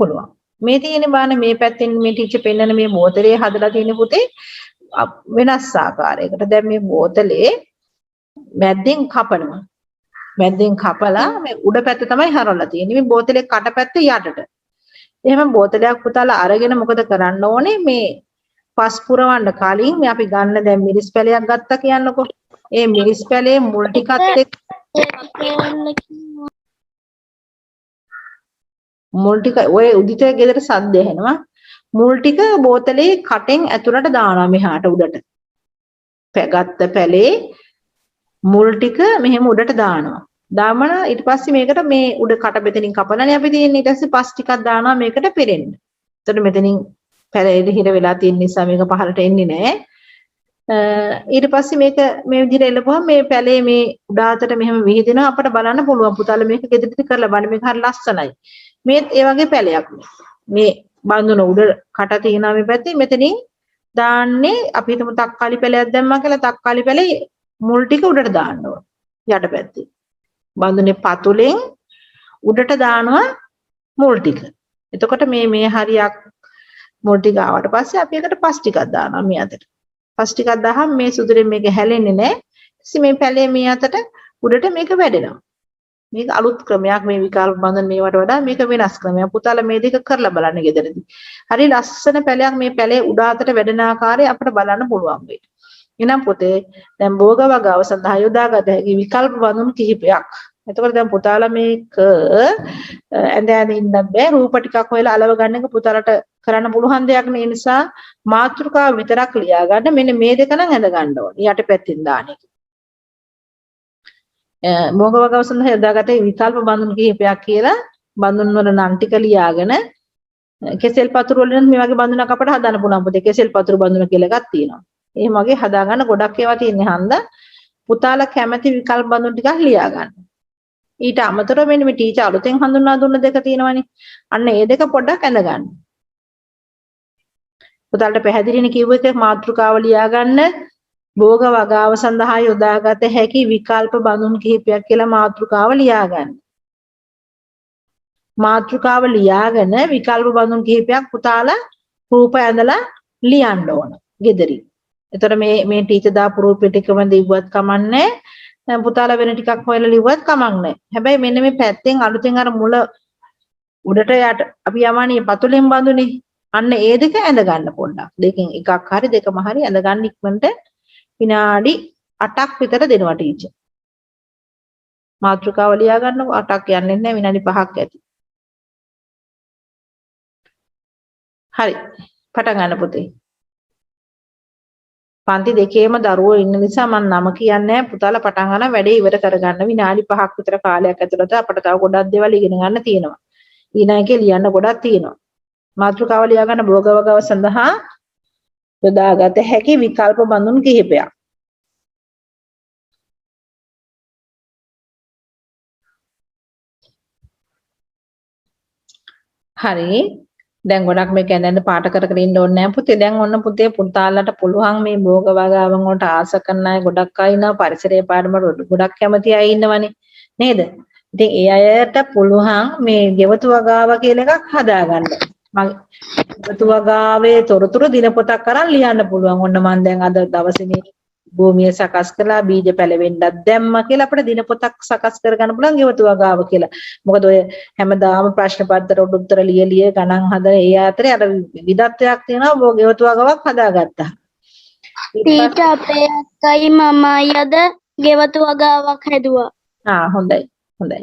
පුළුවන්. මේ තියෙන බාන මේ පැත්තෙන් මේ ටීචර් පෙන්නන මේ බෝතලේ හදලා තියෙන පුතේ වෙනස් ආකාරයකට. දැන් මේ බෝතලේ මැද්දෙන් කපනවා. මැද්දෙන් කපලා මේ උඩ පැත්ත තමයි හරවලා තියෙන්නේ. මේ බෝතලේ කට පැත්ත යටට. එහෙම බෝතලයක් පුතාලා අරගෙන මොකද කරන්න ඕනේ? මේ පස් පුරවන්න කලින් මේ අපි ගන්න දැන් මිරිස් පැලයක් ගත්තා කියන්නකෝ. ඒ මිරිස් පැලේ මුල් ටිකත් එක්ක මුල් ටික ඔය උදිත ගෙදර සද්ද ඇහෙනවා. මුල් ටික බෝතලේ කටෙන් ඇතුළට දානවා මෙහාට උඩට. ගත්ත පැලේ මුල් ටික මෙහෙම උඩට දානවා. දාමන ඊට පස්සේ මේකට මේ උඩ කට මෙතනින් කපලානේ අපි තියෙන්නේ. ඊට පස්සේ පස් ටිකක් දානවා මේකට පෙරෙන්න. එතකොට මෙතනින් පැලේ හිර වෙලා තියෙන නිසා මේක පහළට එන්නේ නෑ. ඊට පස්සේ මේක මේ විදිහට එළපුවම මේ පැලේ මේ උඩ අතට මෙහෙම විහිදෙනවා අපට බලන්න පුළුවන්. පුතාලා මේක ගෙදරදී කරලා බලන්න. මේක හරි ලස්සනයි. මේත් ඒ වගේ පැලයක්. මේ බඳුන උඩ කට තියෙනවා මේ පැත්තේ. මෙතනින් දාන්නේ අපි හිතමු තක්කාලි පැලයක් දැම්මා කියලා. තක්කාලි පැලේ මුල් ටික උඩට දාන්න ඕන. යට පැත්තේ. බඳුනේ පතුලෙන් උඩට දානවා මුල් ටික. එතකොට මේ මේ හරියක් මුල් ටික ආවට පස්සේ අපි ඒකට පස් ටිකක් දානවා මේ අතට. පස් ටිකක් දාහම මේ සුදුරෙන් මේක හැලෙන්නේ නැහැ. ඊට මේ පැලේ මේ අතට උඩට මේක වැඩෙනවා. මේක අලුත් ක්‍රමයක්. මේ විකල්ප බඳුන මේවට වඩා මේක වෙනස් ක්‍රමයක්. පුතාලා මේ දෙක කරලා බලන්න ගෙදරදී. හරි ලස්සන පැලයක්. මේ පැලේ උඩ අතට වැඩෙන ආකාරය අපිට බලන්න පුළුවන් වෙයි. එහෙනම් පොතේ දැන් භෝග වගාව සඳහා යොදාගත හැකි විකල්ප බඳුන් කිහිපයක්. එතකොට දැන් පුතාලා මේක ඇඳ ඇඳ ඉන්නත් බෑ. රූප ටිකක් හොයලා අලව ගන්න එක පුතාලට කරන්න පුළුවන් දෙයක් නේ. ඒ නිසා මාතෘකාව විතරක් ලියා ගන්න. මෙන්න මේ දෙක නම් ඇඳ ගන්න ඕනේ. යට පැත්තෙන් දාන එක. භෝග වගාව සඳහා යොදාගත විකල්ප බඳුන් කිහිපයක් කියලා බඳුන් වල නම් ටික ලියාගෙන කෙසෙල් පතුරු වලින් මේ වගේ බඳුනක් අපට හදන්න පුළුවන් පුතේ. කෙසෙල් පතුරු බඳුන කියලා එකක් තියෙනවා. එහෙම වගේ හදා ගන්න ගොඩක් ඒවා තියෙන හන්ද පුතාලා කැමැති විකල්ප බඳුන් ටිකක් ලියා ගන්න. ඊට අමතරව මෙන්න මේ ටීචර් අලුතෙන් හඳුන්වා දුන්න දෙක තියෙනවනේ. අන්න ඒ දෙක පොඩ්ඩක් ඇඳ ගන්න. පුතාලට පැහැදිලිනේ කිව්ව එක මාතෘකාව ලියා ගන්න. භෝග වගාව සඳහා යොදාගත හැකි විකල්ප බඳුන් කිහිපයක් කියලා මාතෘකාව ලියා ගන්න. මාතෘකාව ලියාගෙන විකල්ප බඳුන් කිහිපයක් පුතාලා රූප ඇඳලා ලියන්න ඕන ගෙදරින්. එතකොට මේ මේ ටීචර් දාපු රූපෙ ටිකම ලිව්වත් කමන්නේ නැහැ. පුතාලා වෙන ටිකක් හොයලා ලිව්වත් කමක් නැහැ. හැබැයි මෙන්න මේ පැත්තෙන් අලුතෙන් අර මුල උඩට යට අපි යවන්නේ පතුලෙන් බඳුනේ. අන්න ඒ දෙක ඇඳ ගන්න පොඩ්ඩක්. දෙකෙන් එකක් හරි දෙකම හරි ඇඳ ගන්න ඉක්මනට විනාඩි 8ක් විතර දෙනවා ටීචර්. මාතෘකාව ලියා ගන්නකො 8ක් යන්නේ නැහැ විනාඩි 5ක් ඇති. හරි. පටන් ගන්න පුතේ. පන්ති දෙකේම දරුවෝ ඉන්න නිසා මම නම කියන්නේ නැහැ. පුතාලා පටන් ගන්න වැඩේ ඉවර කරගන්න විනාඩි 5ක් විතර කාලයක් ඇතුළත අපට තව ගොඩක් දේවල් ඉගෙන ගන්න තියෙනවා. ඊළඟ එකේ ලියන්න ගොඩක් තියෙනවා. මාතෘකාව ලියා ගන්න භෝග වගාව සඳහා යොදාගත හැකි විකල්ප බඳුන් කිහිපයක්. හරි. දැන් ගොඩක් මේක ඇඳ පාට කර කර ඉන්න ඕනේ නෑ පුතේ. දැන් ඔන්න පුතේ පුතාලට පුළුවන් මේ භෝග වගාවන් වලට ආස කරන අය ගොඩක් අය ඉන්නවා. පරිසරයේ පාඩම ගොඩක් කැමති අය ඉන්නවනේ නේද? ඉතින් ඒ අයට පුළුවන් මේ ගෙවතු වගාව කියලා එකක් හදාගන්න. මම ගෙවතු වගාවේ තොරතුරු දිනපොතක් අරන් ලියන්න පුළුවන්. ඔන්න මං දැන් අද දවසේ මේ භූමිය සකස් කළා, බීජ පැලවෙන්නත් දැම්මා කියලා අපිට දිනපොතක් සකස් කරගන්න පුළුවන් ගෙවතු වගාව කියලා. මොකද ඔය හැමදාම ප්‍රශ්න පත්‍ර උත්තර ලිය ලිය ගණන් හදන ඒ අතරේ අර විවිධත්වයක් තියෙනවා. ගෙවතු වගාවක් හදාගත්තා. ටීචර් අපේ අක්කයි මමයි අද ගෙවතු වගාවක් හැදුවා. ආ හොඳයි. හොඳයි.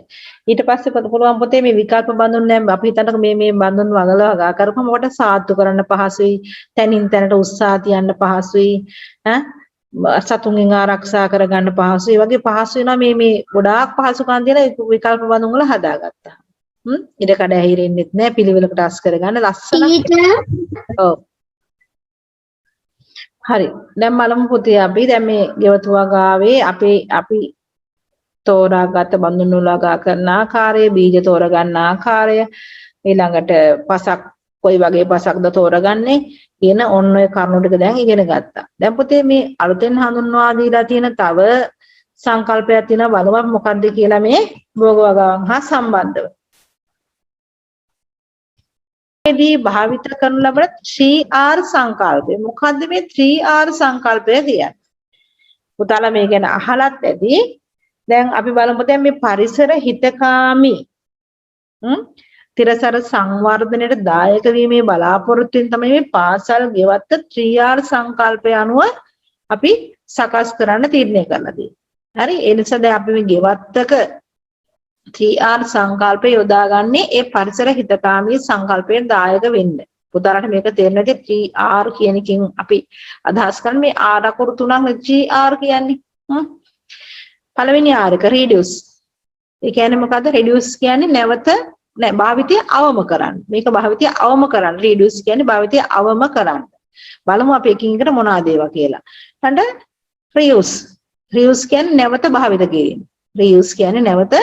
ඊට පස්සේ පුළුවන් පොතේ මේ විකල්ප බඳුන් නෑ අපි හිතන්නකො මේ මේ බඳුන් වගල වගා කරපුවම ඔකට සාත්තු කරන්න පහසුයි, තනින් තැනට උත්සාහ තියන්න පහසුයි, ඈ සතුන්ගෙන් ආරක්ෂා කරගන්න පහසුයි. ඒ වගේ පහසු වෙනවා මේ මේ ගොඩාක් පහසුකම් තියෙන විකල්ප බඳුන් වල හදාගත්තා. ඉඩ කඩ ඇහිරෙන්නෙත් නෑ, පිළිවෙලකට අස් කරගන්න ලස්සන. ඔව්. හරි. දැන් බලමු පුතේ අපි දැන් මේ ගෙවතු වගාවේ අපේ අපි තෝරාගත බඳුන් වල වගා කරන ආකාරය, බීජ තෝරගන්න ආකාරය, ඊළඟට පසක් කොයි වගේ පසක්ද තෝරගන්නේ කියන ඔන්න ඔය කරුණු ටික දැන් ඉගෙන ගත්තා. දැන් පුතේ මේ අලුතෙන් හඳුන්වා දීලා තියෙන තව සංකල්පයක් තියෙනවා, බලමු අපි මොකද්ද කියලා මේ භෝග වගාවන් හා සම්බන්ධව. දී භාවිත කරනු ලබන 3R සංකල්පය. මොකද්ද මේ 3R සංකල්පය කියන්නේ? පුතාලා මේ ගැන අහලත් ඇති. දැන් අපි බලමු දැන් මේ පරිසර හිතකාමී තිරසර සංවර්ධනයට දායක වීමේ බලාපොරොත්තුවෙන් තමයි මේ පාසල් ගෙවත්ත 3R සංකල්පය අනුව අපි සකස් කරන්න තීරණය කරලා තියෙන්නේ. හරි, ඒ නිසා දැන් අපි මේ ගෙවත්තක 3R සංකල්පය යොදාගන්නේ ඒ පරිසර හිතකාමී සංකල්පයට දායක වෙන්න. පුතාලට මේක තේරෙන්නේ නැති 3R කියන එකෙන් අපි අදහස් කරන්නේ මේ R අකුරු තුනක් නේ 3R කියන්නේ. පළවෙනි R එක රීඩියුස්. ඒ කියන්නේ මොකද්ද? රිඩියුස් කියන්නේ නැවත නෑ, භාවිතය අවම කරන්න. මේක භාවිතය අවම කරන්න. රිඩියුස් කියන්නේ භාවිතය අවම කරන්න. බලමු අපි එකින් එකට මොනවාද ඒවා කියලා. ඊළඟ රියුස්. රියුස් කියන්නේ නැවත භාවිත කිරීම. රියුස් කියන්නේ නැවත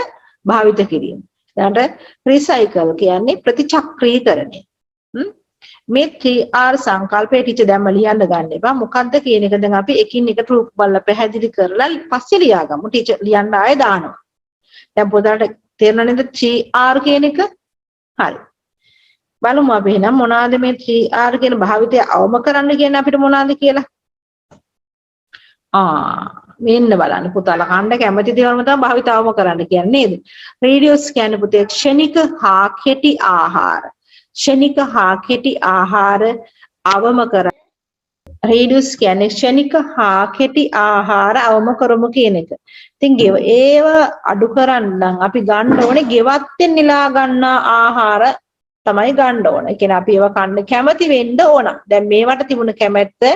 භාවිත කිරීම. ඊළඟට රිසයිකල් කියන්නේ ප්‍රතිචක්‍රීකරණය. මේ 3R සංකල්පය ටීචර් දැම්ම ලියන්න ගන්න එපා. මොකද්ද කියන එක දැන් අපි එකින් එකට රූප බලලා පැහැදිලි කරලා පස්සේ ලියාගමු. ටීචර් ලියන්න ආයෙ දානවා. දැන් පොතට තේරුණා නේද 3R කියන එක? හරි. බලමු අපි එහෙනම් මොනවාද මේ 3R කියන භාවිතය අවම කරන්න කියන්නේ අපිට මොනවාද කියලා. මෙන්න බලන්න පුතාලා කන්න කැමති දේවල්ම තමයි භාවිත අවම කරන්න කියන්නේ නේද? රීඩියුස් කියන්නේ පුතේ ක්ෂණික හා කෙටි ආහාර. ක්ෂණික හා කෙටි ආහාර අවම කරන්න. රීඩියුස් කියන්නේ ක්ෂණික හා කෙටි ආහාර අවම කරමු කියන එක. ඉතින් ඒව අඩු කරන්න නම් අපි ගන්න ඕනේ ගෙවත්තෙන් නෙලා ගන්නා ආහාර තමයි ගන්න ඕන. ඒ කියන්නේ අපි ඒවා කන්න කැමති වෙන්න ඕන. දැන් මේවට තිබුණ කැමැත්ත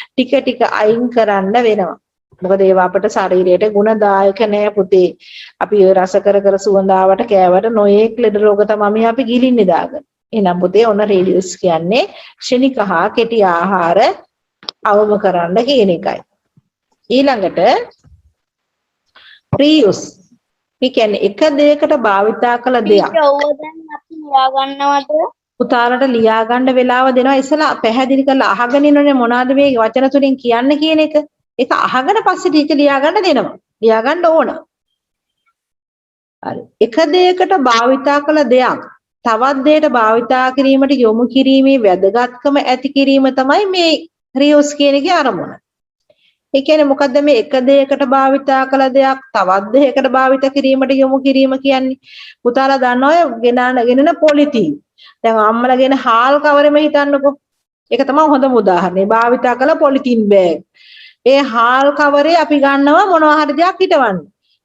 ටික ටික අයින් කරන්න වෙනවා. මොකද ඒවා අපට ශරීරයට ගුණදායක නෑ පුතේ. අපි ඔය රස කර කර සුවඳ ආවට කෑවට නොයේක් ලෙඩ රෝග තමයි මේ අපි ගිලින්නේ දාගෙන. එහෙනම් පුතේ ඔන්න රීඩියුස් කියන්නේ ක්ෂණික හා කෙටි ආහාර අවම කරන්න කියන එකයි. ඊළඟට රීයුස්. මේ කියන්නේ එක දෙයකට භාවිතා කළ දෙයක්. ටීචර් ඔව් දැන් අපි ලියා ගන්නවද? පුතාලට ලියා ගන්න වෙලාව දෙනවා. ඉස්සලා පැහැදිලි කරලා අහගෙන ඉන්නෝනේ මොනවාද මේ වචන තුنين කියන්න කියන එක. ඒක අහගෙන පස්සේ ටීචර් ලියා ගන්න දෙනවා. ලියා ගන්න ඕන. හරි. එක දෙයකට භාවිතා කළ දෙයක් තවත් දෙයකට භාවිතා කිරීමට යොමු කිරීමේ වැදගත්කම ඇති කිරීම තමයි මේ රියුස් කියන එකේ අරමුණ. ඒ කියන්නේ මොකද්ද මේ එක දෙයකට භාවිතා කළ දෙයක් තවත් දෙයකට භාවිත කිරීමට යොමු කිරීම කියන්නේ? පුතාලා දන්නවා ඔය ගෙනන පොලිතීන්. දැන් අම්මලා ගෙන හාල් කවරෙම හිතන්නකෝ. ඒක තමයි හොඳම උදාහරණය. භාවිතා කළ පොලිතීන් බෑග්. ඒ හාල් කවරේ අපි ගන්නවා මොනවා හරි දෙයක් හිටවන්න.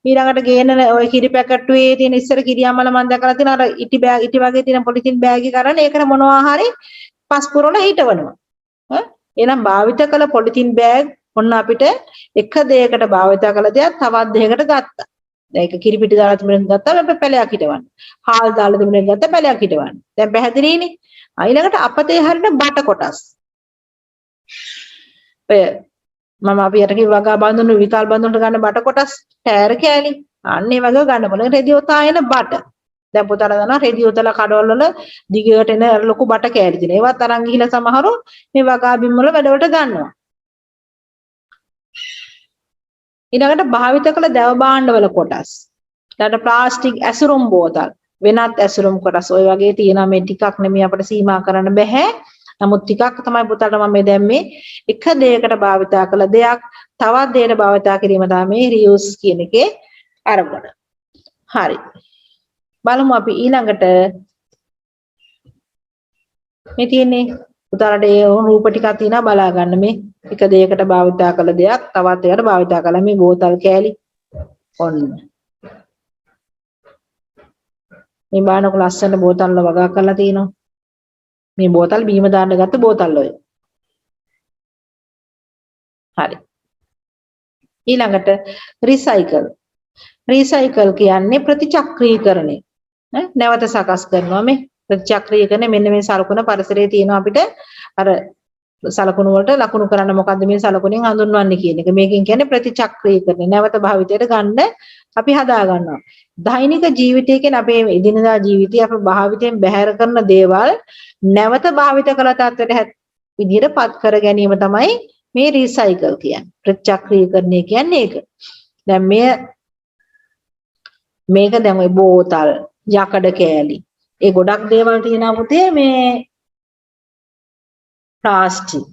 ඊළඟට ගේන ඔය කිරි පැකට්ටුවේ තියෙන ඉස්සර කිරි අම්මලා මම දැකලා තියෙන අර ඉටි බෑග් ඉටි වගේ තියෙන පොලිතීන් බෑග් එක අරන් ඒකට මොනවා හරි පස් පුරවල හිටවනවා. එහෙනම් භාවිත කළ පොලිතීන් බෑග් ඔන්න අපිට එක දෙයකට භාවිත කළ දෙයක් තවත් දෙයකට ගත්තා. දැන් ඒක කිරි පිටි දාලා තිබුණෙන් ගත්තාම අපිට පැලයක් හිටවන්න. හාල් දාලා තිබුණෙන් ගත්තා පැලයක් හිටවන්න. දැන් පැහැදිලිනේ? ඊළඟට අපතේ හරින බට කොටස්. ඔය මම අපි අර කිව්වා වගා බඳුන විකල් බඳුනට ගන්න බට කොටස් ටයර් කෑලි. අන්න ඒ වගේ ගන්න බලන්න රෙදි ඔතා එන බට. දැන් පොතලා දන්නවා රෙදි ඔතලා කඩවල වල දිගට එන ලොකු බට කෑලි තියෙනවා. ඒවත් අරන් ගිහිලා සමහරව මේ වගා බිම් වල වැඩවලට ගන්නවා. ඊළඟට භාවිත කළ දැව භාණ්ඩවල කොටස්. ඊළඟට ප්ලාස්ටික් ඇසුරුම් බෝතල් වෙනත් ඇසුරුම් කොටස් ඔය වගේ තියෙනවා. මේ ටිකක් නෙමෙයි අපිට සීමා කරන්න බැහැ. නමුත් ටිකක් තමයි පුතාට මම මේ දැම්මේ. එක දෙයකට භාවිතා කළ දෙයක් තවත් දෙයකට භාවිතා කිරීම තමයි මේ රියුස් කියන එකේ අරමුණ. හරි. බලමු අපි ඊළඟට මේ තියෙන්නේ පුතාලට ඒ රූප ටිකක් තියෙනවා බලා ගන්න. මේ එක දෙයකට භාවිතා කළ දෙයක් තවත් දෙයකට භාවිතා කළා මේ බෝතල් කෑලි. ඔන්න මේ බානක ලස්සන බෝතල් වල වගා කරලා තියෙනවා. මේ බෝතල් බීම දාන්න ගත්ත බෝතල් ඔය. හරි. ඊළඟට රිසයිකල්. රිසයිකල් කියන්නේ ප්‍රතිචක්‍රීකරණය. නැවත සකස් කරනවා. මේ ප්‍රතිචක්‍රීකරණය මෙන්න මේ සලකුණ පරිසරයේ තියෙනවා අපිට අර සලකුණු වලට ලකුණු කරන්න මොකද්ද මේ සලකුණෙන් හඳුන්වන්නේ කියන එක. මේකෙන් කියන්නේ ප්‍රතිචක්‍රීකරණය. නැවත භාවිතයට ගන්න අපි හදා ගන්නවා. දෛනික ජීවිතය කියන්නේ අපේ එදිනදා ජීවිතය අපි භාවිතයෙන් බැහැර කරන දේවල් නැවත භාවිත කළ තත්ත්වයට විදිහට පත් කර ගැනීම තමයි මේ රීසයිකල් කියන්නේ. ප්‍රතිචක්‍රීකරණය කියන්නේ ඒක. දැන් මේක දැන් ඔය බෝතල්, යකඩ කෑලි, ඒ ගොඩක් දේවල් තියෙනවා පුතේ මේ ප්ලාස්ටික්.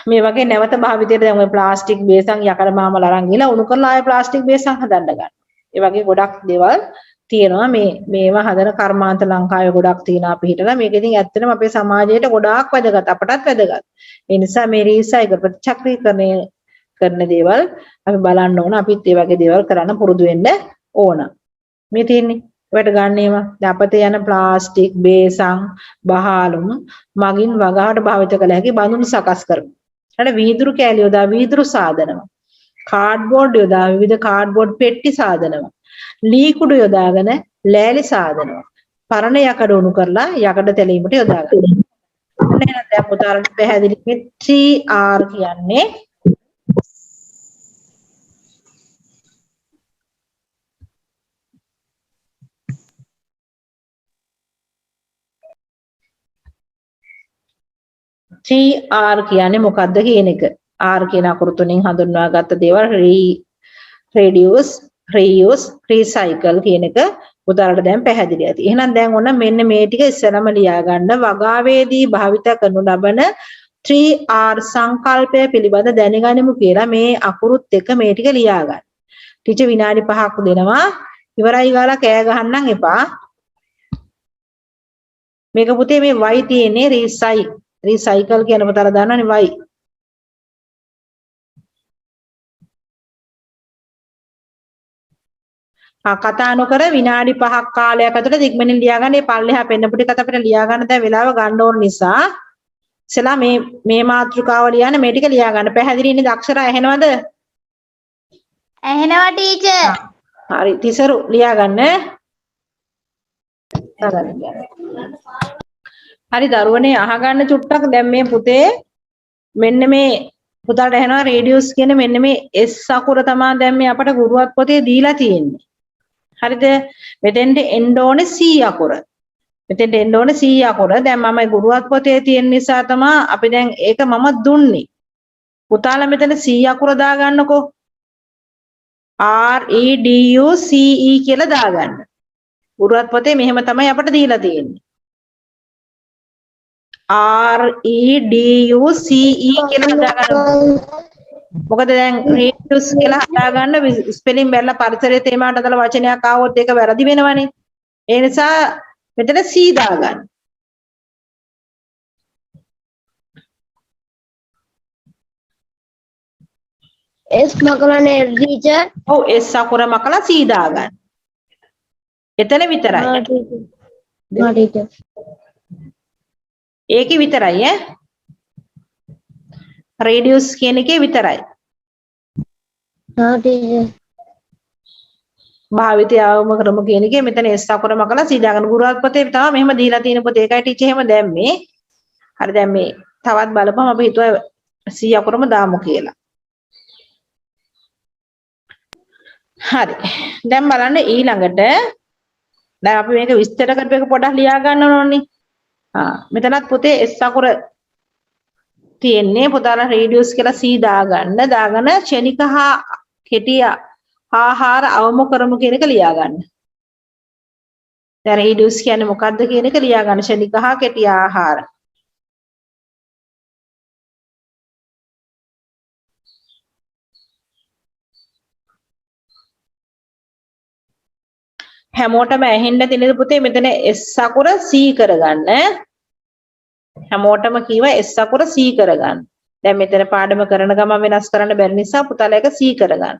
මේ වගේ නැවත භාවිතයට දැන් ඔය ප්ලාස්ටික් බේසන් යකඩ මාමල අරන් ගිහලා උණු කරලා ආයෙ ප්ලාස්ටික් බේසන් හදන්න ගන්නවා. ඒ වගේ ගොඩක් දේවල් තියෙනවා මේ මේවා හදන කර්මාන්ත ලංකාවේ ගොඩක් තියෙනවා අපි හිතලා. මේක ඉතින් ඇත්තටම අපේ සමාජයට ගොඩාක් වැදගත්, අපටත් වැදගත්. ඒ නිසා මේ රීසයිකල් ප්‍රතිචක්‍රීකරණය කරන දේවල් අපි බලන්න ඕන. අපිත් ඒ වගේ දේවල් කරන්න පුරුදු වෙන්න ඕන. මේ තියෙන්නේ ඔයාලට ගන්න ඒවා. දැන් අපතේ යන ප්ලාස්ටික් බේසන් බහාලුම් මගින් වගාවට භාවිත කළ හැකි බඳුන් සකස් කරමු. ඊට වීදුරු කෑලි යොදා වීදුරු සාදනවා. කාඩ්බෝඩ් යොදා විවිධ කාඩ්බෝඩ් පෙට්ටි සාදනවා. ලී කුඩු යොදාගෙන ලෑලි සාදනවා. පරණ යකඩ උණු කරලා යකඩ තැලීමට යොදා ගන්නවා. අන්න එහෙනම් දැන් පුතාලට පැහැදිලි මේ 3R කියන්නේ 3R කියන්නේ මොකද්ද කියන එක. R කියන අකුරු තුنين හඳුන්වා ගත්ත දේවල් reduce, reuse, recycle කියන එක උදාහරණ දැන් පැහැදිලි ඇති. එහෙනම් දැන් ඔන්න මෙන්න මේ ටික ඉස්සෙල්ලාම ලියා ගන්න. වගාවේදී භාවිත කරනු ලබන 3R සංකල්පය පිළිබඳ දැනගනිමු කියලා මේ අකුරුත් එක්ක මේ ටික ලියා ගන්න. ටීචර් විනාඩි 5ක් දෙනවා. ඉවරයි ගාලා කෑ ගහන්නම් එපා. මේක පුතේ මේ Y තියෙන්නේ රීසයිකල් කියන පොතල දාන්නනේ Y. කතා නොකර විනාඩි 5ක් කාලයක් ඇතුළත ඉක්මනින් ලියා ගන්න. මේ පල්ලෙහා පෙන්නපු ටිකත් අපිට ලියා ගන්න දැන් වෙලාව ගන්න ඕන නිසා ඉස්සෙල්ලා මේ මේ මාතෘකාව ලියන්න මේ ටික ලියා ගන්න. පැහැදිලි නේද? අක්ෂර ඇහෙනවද? ඇහෙනවා ටීචර්. හරි තිසරු ලියා ගන්න. හරි දරුවනේ අහගන්න චුට්ටක්. දැන් මේ පුතේ මෙන්න මේ පුතාට ඇහෙනවා රේඩියස් කියන මෙන්න මේ S අකුර තමා දැන් මේ අපට ගුරුවත් පොතේ දීලා තියෙන්නේ. හරිද? මෙතෙන්ට එන්න ඕනේ C අකුර. මෙතෙන්ට එන්න ඕනේ C අකුර. දැන් මම ගුරුවත් පොතේ තියෙන නිසා තමා අපි දැන් ඒක මම දුන්නේ. පුතාලා මෙතන C අකුර දාගන්නකෝ. R E D U C E කියලා දාගන්න. ගුරුවත් පොතේ මෙහෙම තමයි අපට දීලා තියෙන්නේ. R E D U C E කියලා හදාගන්න. මොකද දැන් රීඩියුස් කියලා හදාගන්න ස්පෙලිං බැලලා පරිසරයේ තේමාවට අදාළ වචනයක් ආවොත් ඒක වැරදි වෙනවනේ. ඒ නිසා මෙතන C දාගන්න. S මකලා නේද ටීචර්? ඔව් S අකුර මකලා C දාගන්න. එතන විතරයි. ආ ටීචර්. ඒකේ විතරයි ඈ. රේඩියස් කියන එකේ විතරයි. ආ ටීචර්. භාවිතය අවම ක්‍රම කියන එකේ මෙතන S අකුර මකලා C දාගන්න. ගුරුවත් පොතේ තමයි මෙහෙම දීලා තියෙන පොතේ. ඒකයි ටීචර් එහෙම දැම්මේ. හරි දැන් මේ තවත් බලපුවම අපි හිතුවා C අකුරම දාමු කියලා. හරි. දැන් බලන්න ඊළඟට දැන් අපි මේක විස්තර කරපු එක පොඩ්ඩක් ලියා ගන්න ඕනේ. ආ මෙතනත් පොතේ S අකුර තියෙන්නේ. පොතාලා රේඩියස් කියලා C දාගන්න. දාගෙන ක්ෂණික හා කෙටි ආහාර අවම කරමු කියන එක ලියා ගන්න. දැන් රේඩියස් කියන්නේ මොකද්ද කියන එක ලියා ගන්න. ක්ෂණික හා කෙටි ආහාර. හැමෝටම ඇහෙන්න තියෙන පුතේ මෙතන S අකුර C කරගන්න. හැමෝටම කිව්වා S අකුර C කරගන්න. දැන් මෙතන පාඩම කරන ගමන් වෙනස් කරන්න බැරි නිසා පුතාලා ඒක C කරගන්න.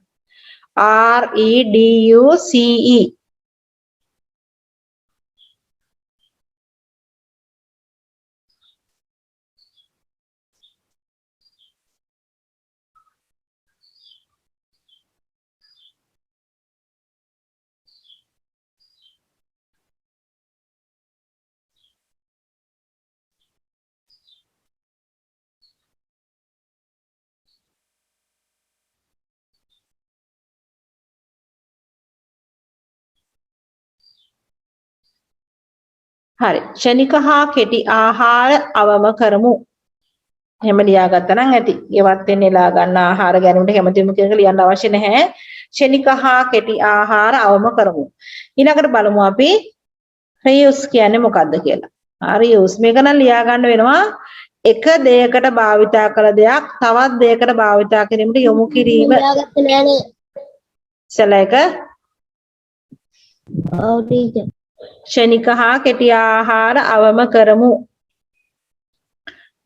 R E D U C E. හරි. ක්ෂණික හා කෙටි ආහාර අවම කරමු. එහෙම ලියාගත්තා නම් ඇති. ගෙවත් වෙන්න නෙලා ගන්න ආහාර ගැනීමට කැමති වෙමු කියන එක ලියන්න අවශ්‍ය නැහැ. ක්ෂණික හා කෙටි ආහාර අවම කරමු. ඊළඟට බලමු අපි රීයුස් කියන්නේ මොකද්ද කියලා. රීයුස් මේක නම් ලියා ගන්න වෙනවා. එක දෙයකට භාවිතා කළ දෙයක් තවත් දෙයකට භාවිතා කිරීමට යොමු කිරීම. ලියාගත්තේ නෑනේ. ඉස්සෙල්ලා එක. ඔව් ටීචර්. ක්ෂණික හා කෙටි ආහාර අවම කරමු.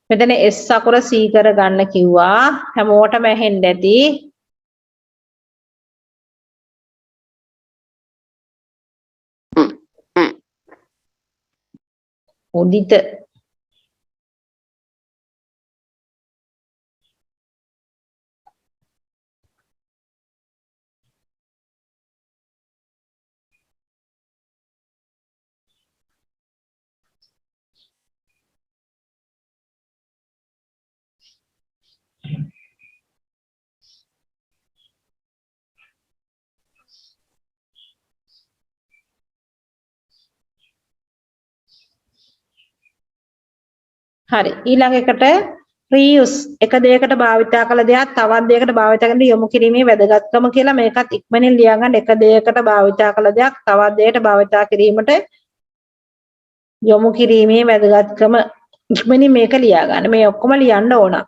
මෙතන S අකුර C කර ගන්න කිව්වා. හැමෝටම ඇහෙන්න ඇති. උදිත හරි. ඊළඟ එකට රීයුස් එක දෙයකට භාවිතා කළ දෙයක් තවත් දෙයකට භාවිතා කරන යොමු කිරීමේ වැදගත්කම කියලා මේකත් ඉක්මනින් ලියා ගන්න. එක දෙයකට භාවිතා කළ දෙයක් තවත් දෙයකට භාවිතා කිරීමට යොමු කිරීමේ වැදගත්කම ඉක්මනින් මේක ලියා ගන්න. මේ ඔක්කොම ලියන්න ඕන.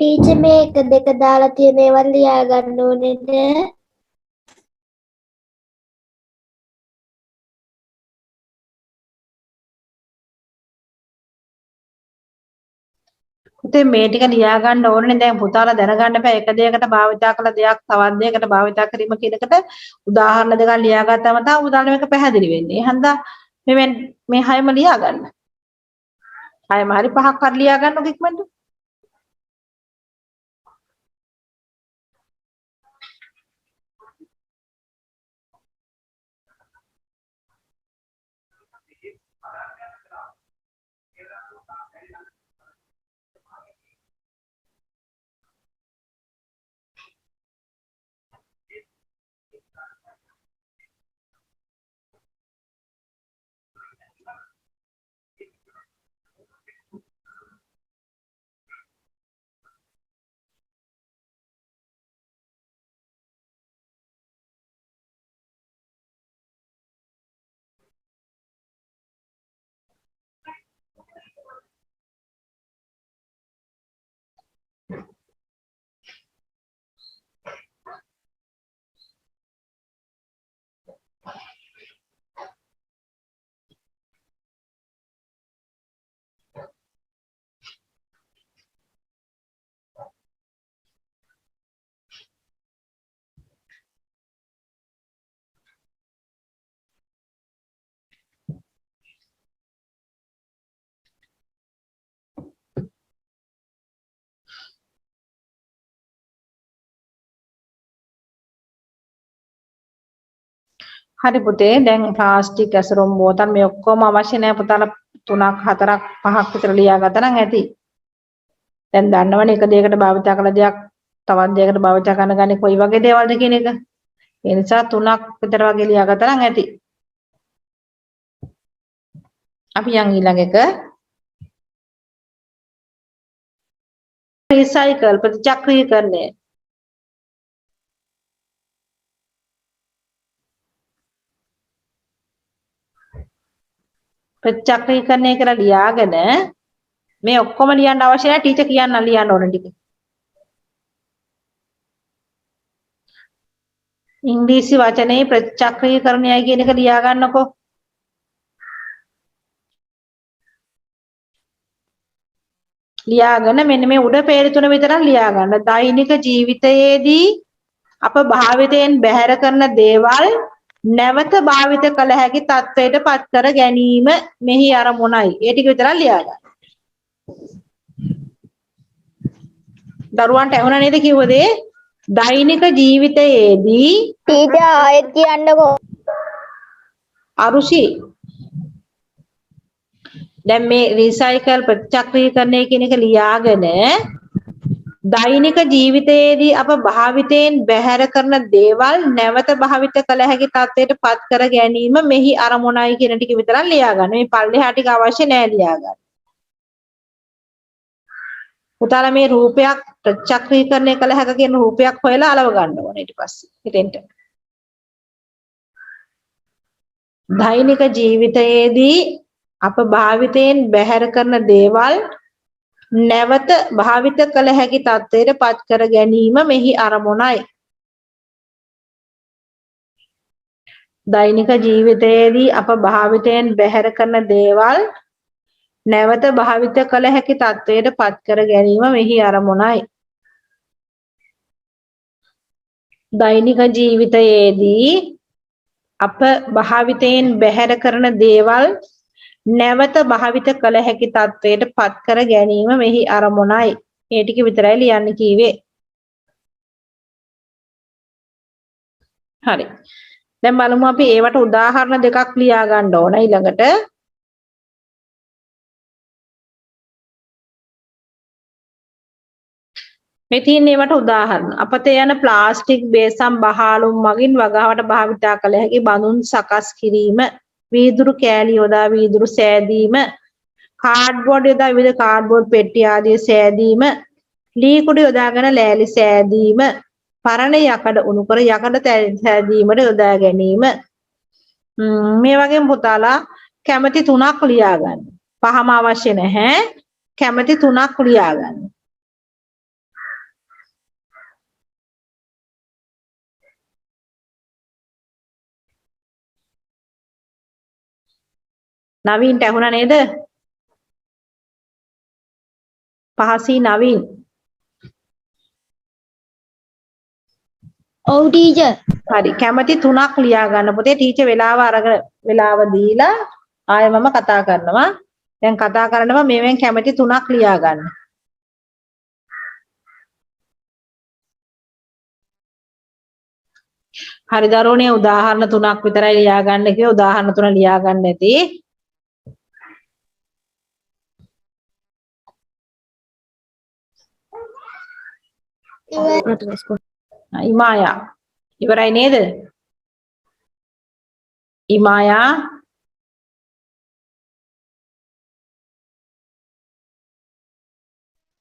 ටීචර් මේ එක දෙක දාලා තියෙන ඒවා ලියා ගන්න ඕනේ නෑ. පුතේ මේ ටික ලියා ගන්න ඕනේ. දැන් පුතාලා දැනගන්න බෑ එක දෙයකට භාවිතා කළ දෙයක් තවත් දෙයකට භාවිතා කිරීම කියන එකට උදාහරණ දෙකක් ලියා ගත්තාම තමයි උදාහරණ මේක පැහැදිලි වෙන්නේ. ඒ හන්දා මේ මේ හයම ලියා ගන්න. හයම හරි පහක් හරි ලියා ගන්නකො ඉක්මනට. හරි පුතේ, දැන් ප්ලාස්ටික් ඇසුරුම් බෝතල් මේ ඔක්කොම අවශ්‍ය නෑ පුතාලා 3ක් 4ක් 5ක් විතර ලියාගත්තා නම් ඇති. දැන් දන්නවනේ එක දෙයකට භාවිතා කළ දෙයක් තවත් දෙයකට භාවිතා කරන ගන්නේ කොයි වගේ දේවල්ද කියන එක. ඒ නිසා තුනක් විතර වගේ ලියාගත්තා නම් ඇති. අපි යන් ඊළඟ එක. රීසයිකල් ප්‍රතිචක්‍රීයකරණය. ප්‍රතිචක්‍රීයකරණය කියලා ලියාගෙන මේ ඔක්කොම ලියන්න අවශ්‍ය නැහැ, ටීචර් කියන්න ලියන්න ඕන ටික. ඉංග්‍රීසි වචනේ ප්‍රතිචක්‍රීයකරණයයි කියන එක ලියා ගන්නකෝ. ලියාගෙන මෙන්න මේ උඩ පේරි තුන විතරක් ලියා ගන්න. දෛනික ජීවිතයේදී අප භාවිතයෙන් බැහැර කරන දේවල් නැවත භාවිත කළ හැකි තත්ත්වයට පත් කර ගැනීම මෙහි අරමුණයි. ඒ ටික විතරක් ලියා ගන්න. දරුවන්ට ඇහුණා නේද කිව්ව දේ? දෛනික ජීවිතයේදී ටීචර් ආයෙත් කියන්නකෝ. අරුෂි දැන් මේ රීසයිකල් ප්‍රතිචක්‍රීයකරණය කියන එක ලියාගෙන දෛනික ජීවිතයේදී අප භාවිතයෙන් බැහැර කරන දේවල් නැවත භාවිත කළ හැකි තත්ත්වයට පත් කර ගැනීම මෙහි අරමුණයි කියන ටික විතරක් ලියා ගන්න. මේ පල්ලෙහා ටික අවශ්‍ය නෑ ලියා ගන්න. පුතාලා මේ රූපයක් ප්‍රතිචක්‍රීයකරණය කළ හැක කියන රූපයක් හොයලා අලව ගන්න ඕනේ ඊට පස්සේ. හිතෙන්ට. දෛනික ජීවිතයේදී අප භාවිතයෙන් බැහැර කරන දේවල් නැවත භාවිත කළ හැකි තත්ත්වයට පත් කර ගැනීම මෙහි අරමුණයි. දෛනික ජීවිතයේදී අප භාවිතයෙන් බැහැර කරන දේවල් නැවත භාවිත කළ හැකි තත්ත්වයට පත් කර ගැනීම මෙහි අරමුණයි. දෛනික ජීවිතයේදී අප භාවිතයෙන් බැහැර කරන දේවල් නැවත භාවිත කළ හැකි තත්ත්වයට පත් කර ගැනීම මෙහි අරමුණයි. මේ ටික විතරයි ලියන්න කීවේ. හරි. දැන් බලමු අපි ඒවට උදාහරණ දෙකක් ලියා ගන්න ඕන ඊළඟට. මේ තියෙන ඒවට උදාහරණ. අපතේ යන ප්ලාස්ටික් බේසම් බහාලුම් මගින් වගාවට භාවිතා කළ හැකි බඳුන් සකස් කිරීම, වීදුරු කෑලි යොදා වීදුරු සෑදීම, කාඩ්බෝඩ් යොදා විවිධ කාඩ්බෝඩ් පෙට්ටි ආදී සෑදීම, ලී කුඩු යොදාගෙන ලෑලි සෑදීම, පරණ යකඩ උණු කර යකඩ සෑදීමට යොදා ගැනීම. මේ වගේම පුතාලා කැමැති තුනක් ලියා ගන්න. පහම අවශ්‍ය නැහැ. කැමැති තුනක් ලියා ගන්න. නවීන්ට ඇහුණා නේද? පහසී නවීන්. ඔව් ටීචර්. හරි. කැමැති තුනක් ලියා ගන්න පොතේ. ටීචර් වෙලාව අරගෙන වෙලාව දීලා ආයෙ මම කතා කරනවා. දැන් කතා කරනවා මේවෙන් කැමැති තුනක් ලියා ගන්න. හරි දරුවනේ උදාහරණ තුනක් විතරයි ලියා ගන්න කිව්වේ. උදාහරණ තුන ලියා ගන්න ඇති. ඉමායා ඉවරයි නේද? ඉමායා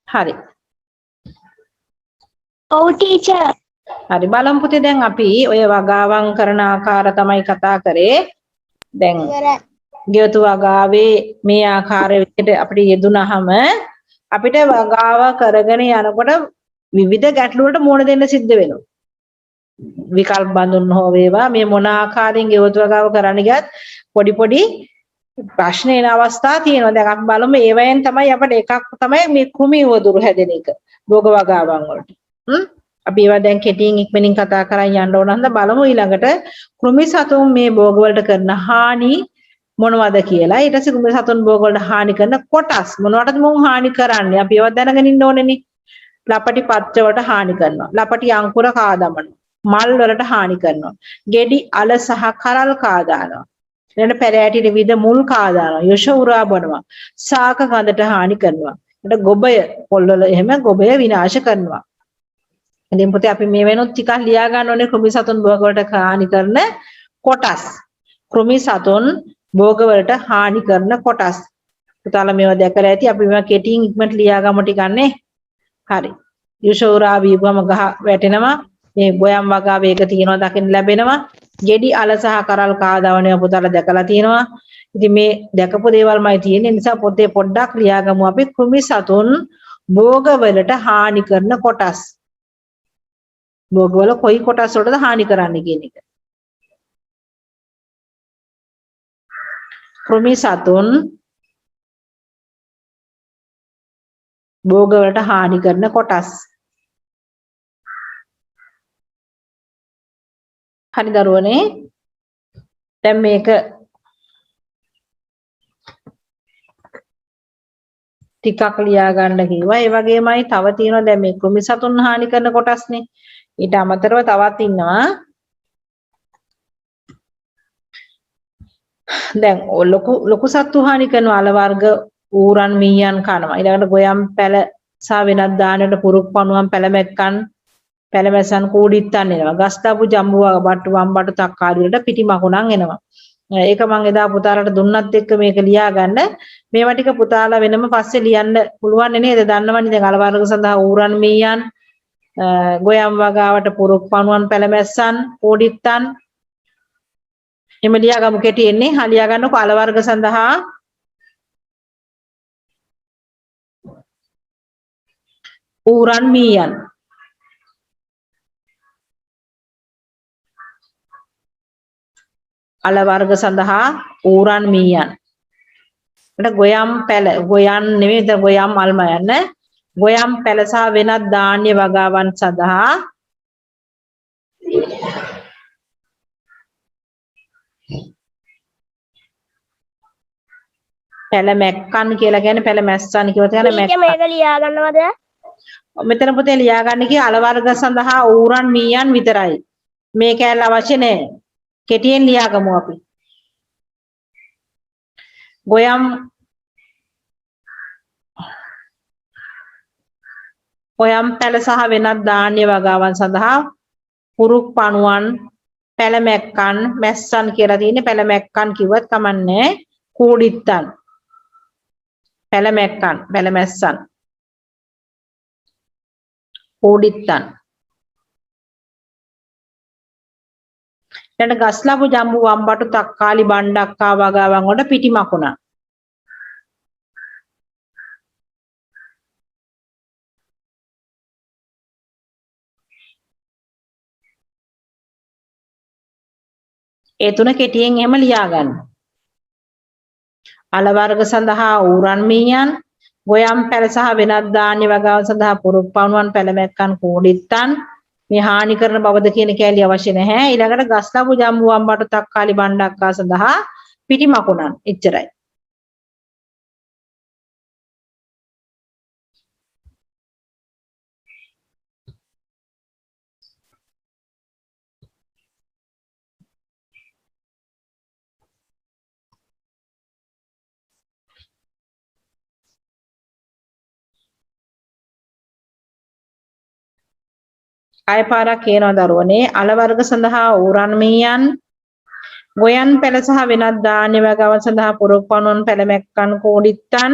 හරි. ඔව් ටීචර්. හරි බලමු පුතේ දැන් අපි ඔය වගාවන් කරන ආකාර තමයි කතා කරේ. දැන් ගෙවතු වගාවේ මේ ආකාරය විදිහට අපිට යෙදුනහම අපිට වගාව කරගෙන යනකොට විවිධ ගැටලු වලට මුහුණ දෙන්න සිද්ධ වෙනවා. විකල්ප බඳුන් හෝ වේවා මේ මොන ආකාරයෙන් ගෙවතු වගාව කරන්න ගියත් පොඩි පොඩි ප්‍රශ්න එන අවස්ථා තියෙනවා. දැන් අපි බලමු ඒවයෙන් තමයි අපිට එකක් තමයි මේ කෘමි උවදුරු හැදෙන එක භෝග වගාවන් වලට. අපි ඒවා දැන් කෙටියෙන් ඉක්මනින් කතා කරන් යන්න ඕන නම් බලමු ඊළඟට කෘමි සතුන් මේ භෝග වලට කරන හානි මොනවද කියලා. ඊට පස්සේ කෘමි සතුන් භෝග වලට හානි කරන කොටස් මොනවටද මුන් හානි කරන්නේ? අපි ඒවා දැනගෙන ඉන්න ඕනේනේ. ලපටි පත්‍ර වලට හානි කරනවා. ලපටි අංකුර කා දමනවා. මල් වලට හානි කරනවා. ගෙඩි අල සහ කරල් කා දානවා. ඊළඟට පැලෑටි විවිධ මුල් කා දානවා. යොෂ උරා බොනවා. සාක කඳට හානි කරනවා. ඊට ගොබය පොල් වල එහෙම ගොබය විනාශ කරනවා. ඉතින් පොතේ අපි මේ වෙනොත් ටිකක් ලියා ගන්න ඕනේ කෘමි සතුන් භෝග වලට හානි කරන කොටස්. කෘමි සතුන් භෝග වලට හානි කරන කොටස්. පුතාලා මේවා දැකලා ඇති. අපි මේවා කෙටියෙන් ඉක්මනට ලියා ගමු ටිකක් නේ. හරි. යුෂෝරා බීපුවම ගහ වැටෙනවා. මේ ගොයම් වගාවේ එක තියෙනවා දකින්න ලැබෙනවා. ගෙඩි අල සහ කරල් කාදවනවා පුතාලා දැකලා තියෙනවා. ඉතින් මේ දැකපු දේවල්මයි තියෙන්නේ. නිසා පොතේ පොඩ්ඩක් ලියාගමු අපි කෘමි සතුන් භෝග වලට හානි කරන කොටස්. භෝග වල කොයි කොටස් වලටද හානි කරන්නේ කියන එක. කෘමි සතුන් භෝග වලට හානි කරන කොටස්. හරි දරුවනේ. දැන් මේක ටිකක් ලියා ගන්න කිව්වා. ඒ වගේමයි තව තියෙනවා දැන් මේ කෘමි සතුන් හානි කරන කොටස්නේ. ඊට අමතරව තවත් ඉන්නවා. දැන් ලොකු ලොකු සත්තු හානි කරන අල වර්ග ඌරන් මීයන් කනවා. ඊළඟට ගොයම් පැල සහ වෙනත් දාන වලට පුරුක් පණුවන් පැලමැක්කන් පැලමැසන් කූඩිත්තන් එනවා. ගස්තබු ජම්බු බට්ටු වම්බටු තක්කාලි වලට පිටි මකුණන් එනවා. ඒක මං එදා පුතාලට දුන්නත් එක්ක මේක ලියා ගන්න. මේවා ටික පුතාලා වෙනම පස්සේ ලියන්න පුළුවන් නේද? දන්නවනේ දැන් අල වර්ග සඳහා ඌරන් මීයන් ගොයම් වගාවට පුරුක් පණුවන් පැලමැස්සන් කූඩිත්තන් එමෙ ලියා ගමු කෙටියෙන්නේ. හා ලියා ගන්නකො අල වර්ග සඳහා ඌරන් මීයන් අල වර්ග සඳහා ඌරන් මීයන්. ඊට ගොයම් පැල ගොයන් නෙමෙයි මෙතන ගොයම් අල්ම යන්න. ගොයම් පැල සහ වෙනත් ධාන්‍ය වගාවන් සඳහා පැල මැක්කන් කියලා කියන්නේ පැල මැස්සන් කියවත් කියන්නේ ටීචර් මැක්කන්. මේක ලියා ගන්නවද? මෙතන පොතේ ලියා ගන්න කිය අල වර්ග සඳහා ඌරන් මීයන් විතරයි. මේ කෑල්ල අවශ්‍ය නෑ. කෙටියෙන් ලියාගමු අපි. ගොයම් ගොයම් පැල සහ වෙනත් ධාන්‍ය වගාවන් සඳහා පුරුක් පණුවන් පැල මැක්කන් මැස්සන් කියලා තියෙන්නේ. පැල මැක්කන් කිව්වත් කමන්නේ. කූඩිත්තන් පැල මැක්කන් පැල මැස්සන් කූඩිත්තන්. ඊළඟ ගස්ලබු ජම්බු වම්බටු තක්කාලි බණ්ඩක්කා වගාවන් වලට පිටි මකුණා. ඒ තුන කෙටියෙන් එහෙම ලියා ගන්න. අල වර්ග සඳහා ඌරන් මීයන්, ගොයම් පැල සහ වෙනත් ධාන්‍ය වගාවන් සඳහා පුරුක් පණුවන් පැල මැක්කන් කූඩිත්තන් මේ හානි කරන බවද කියන කෑලි අවශ්‍ය නැහැ. ඊළඟට ගස්ලබු ජම්බු වම්බටු තක්කාලි බණ්ඩක්කා සඳහා පිටි මකුණන්. එච්චරයි. ආය පාරක් කියනවා දරුවනේ. අල වර්ග සඳහා ඌරන් මීයන්, ගොයන් පැල සහ වෙනත් ධාන්‍ය වගාවන් සඳහා පුරුක් පණුවන් පැල මැක්කන් කෝඩිත්තන්,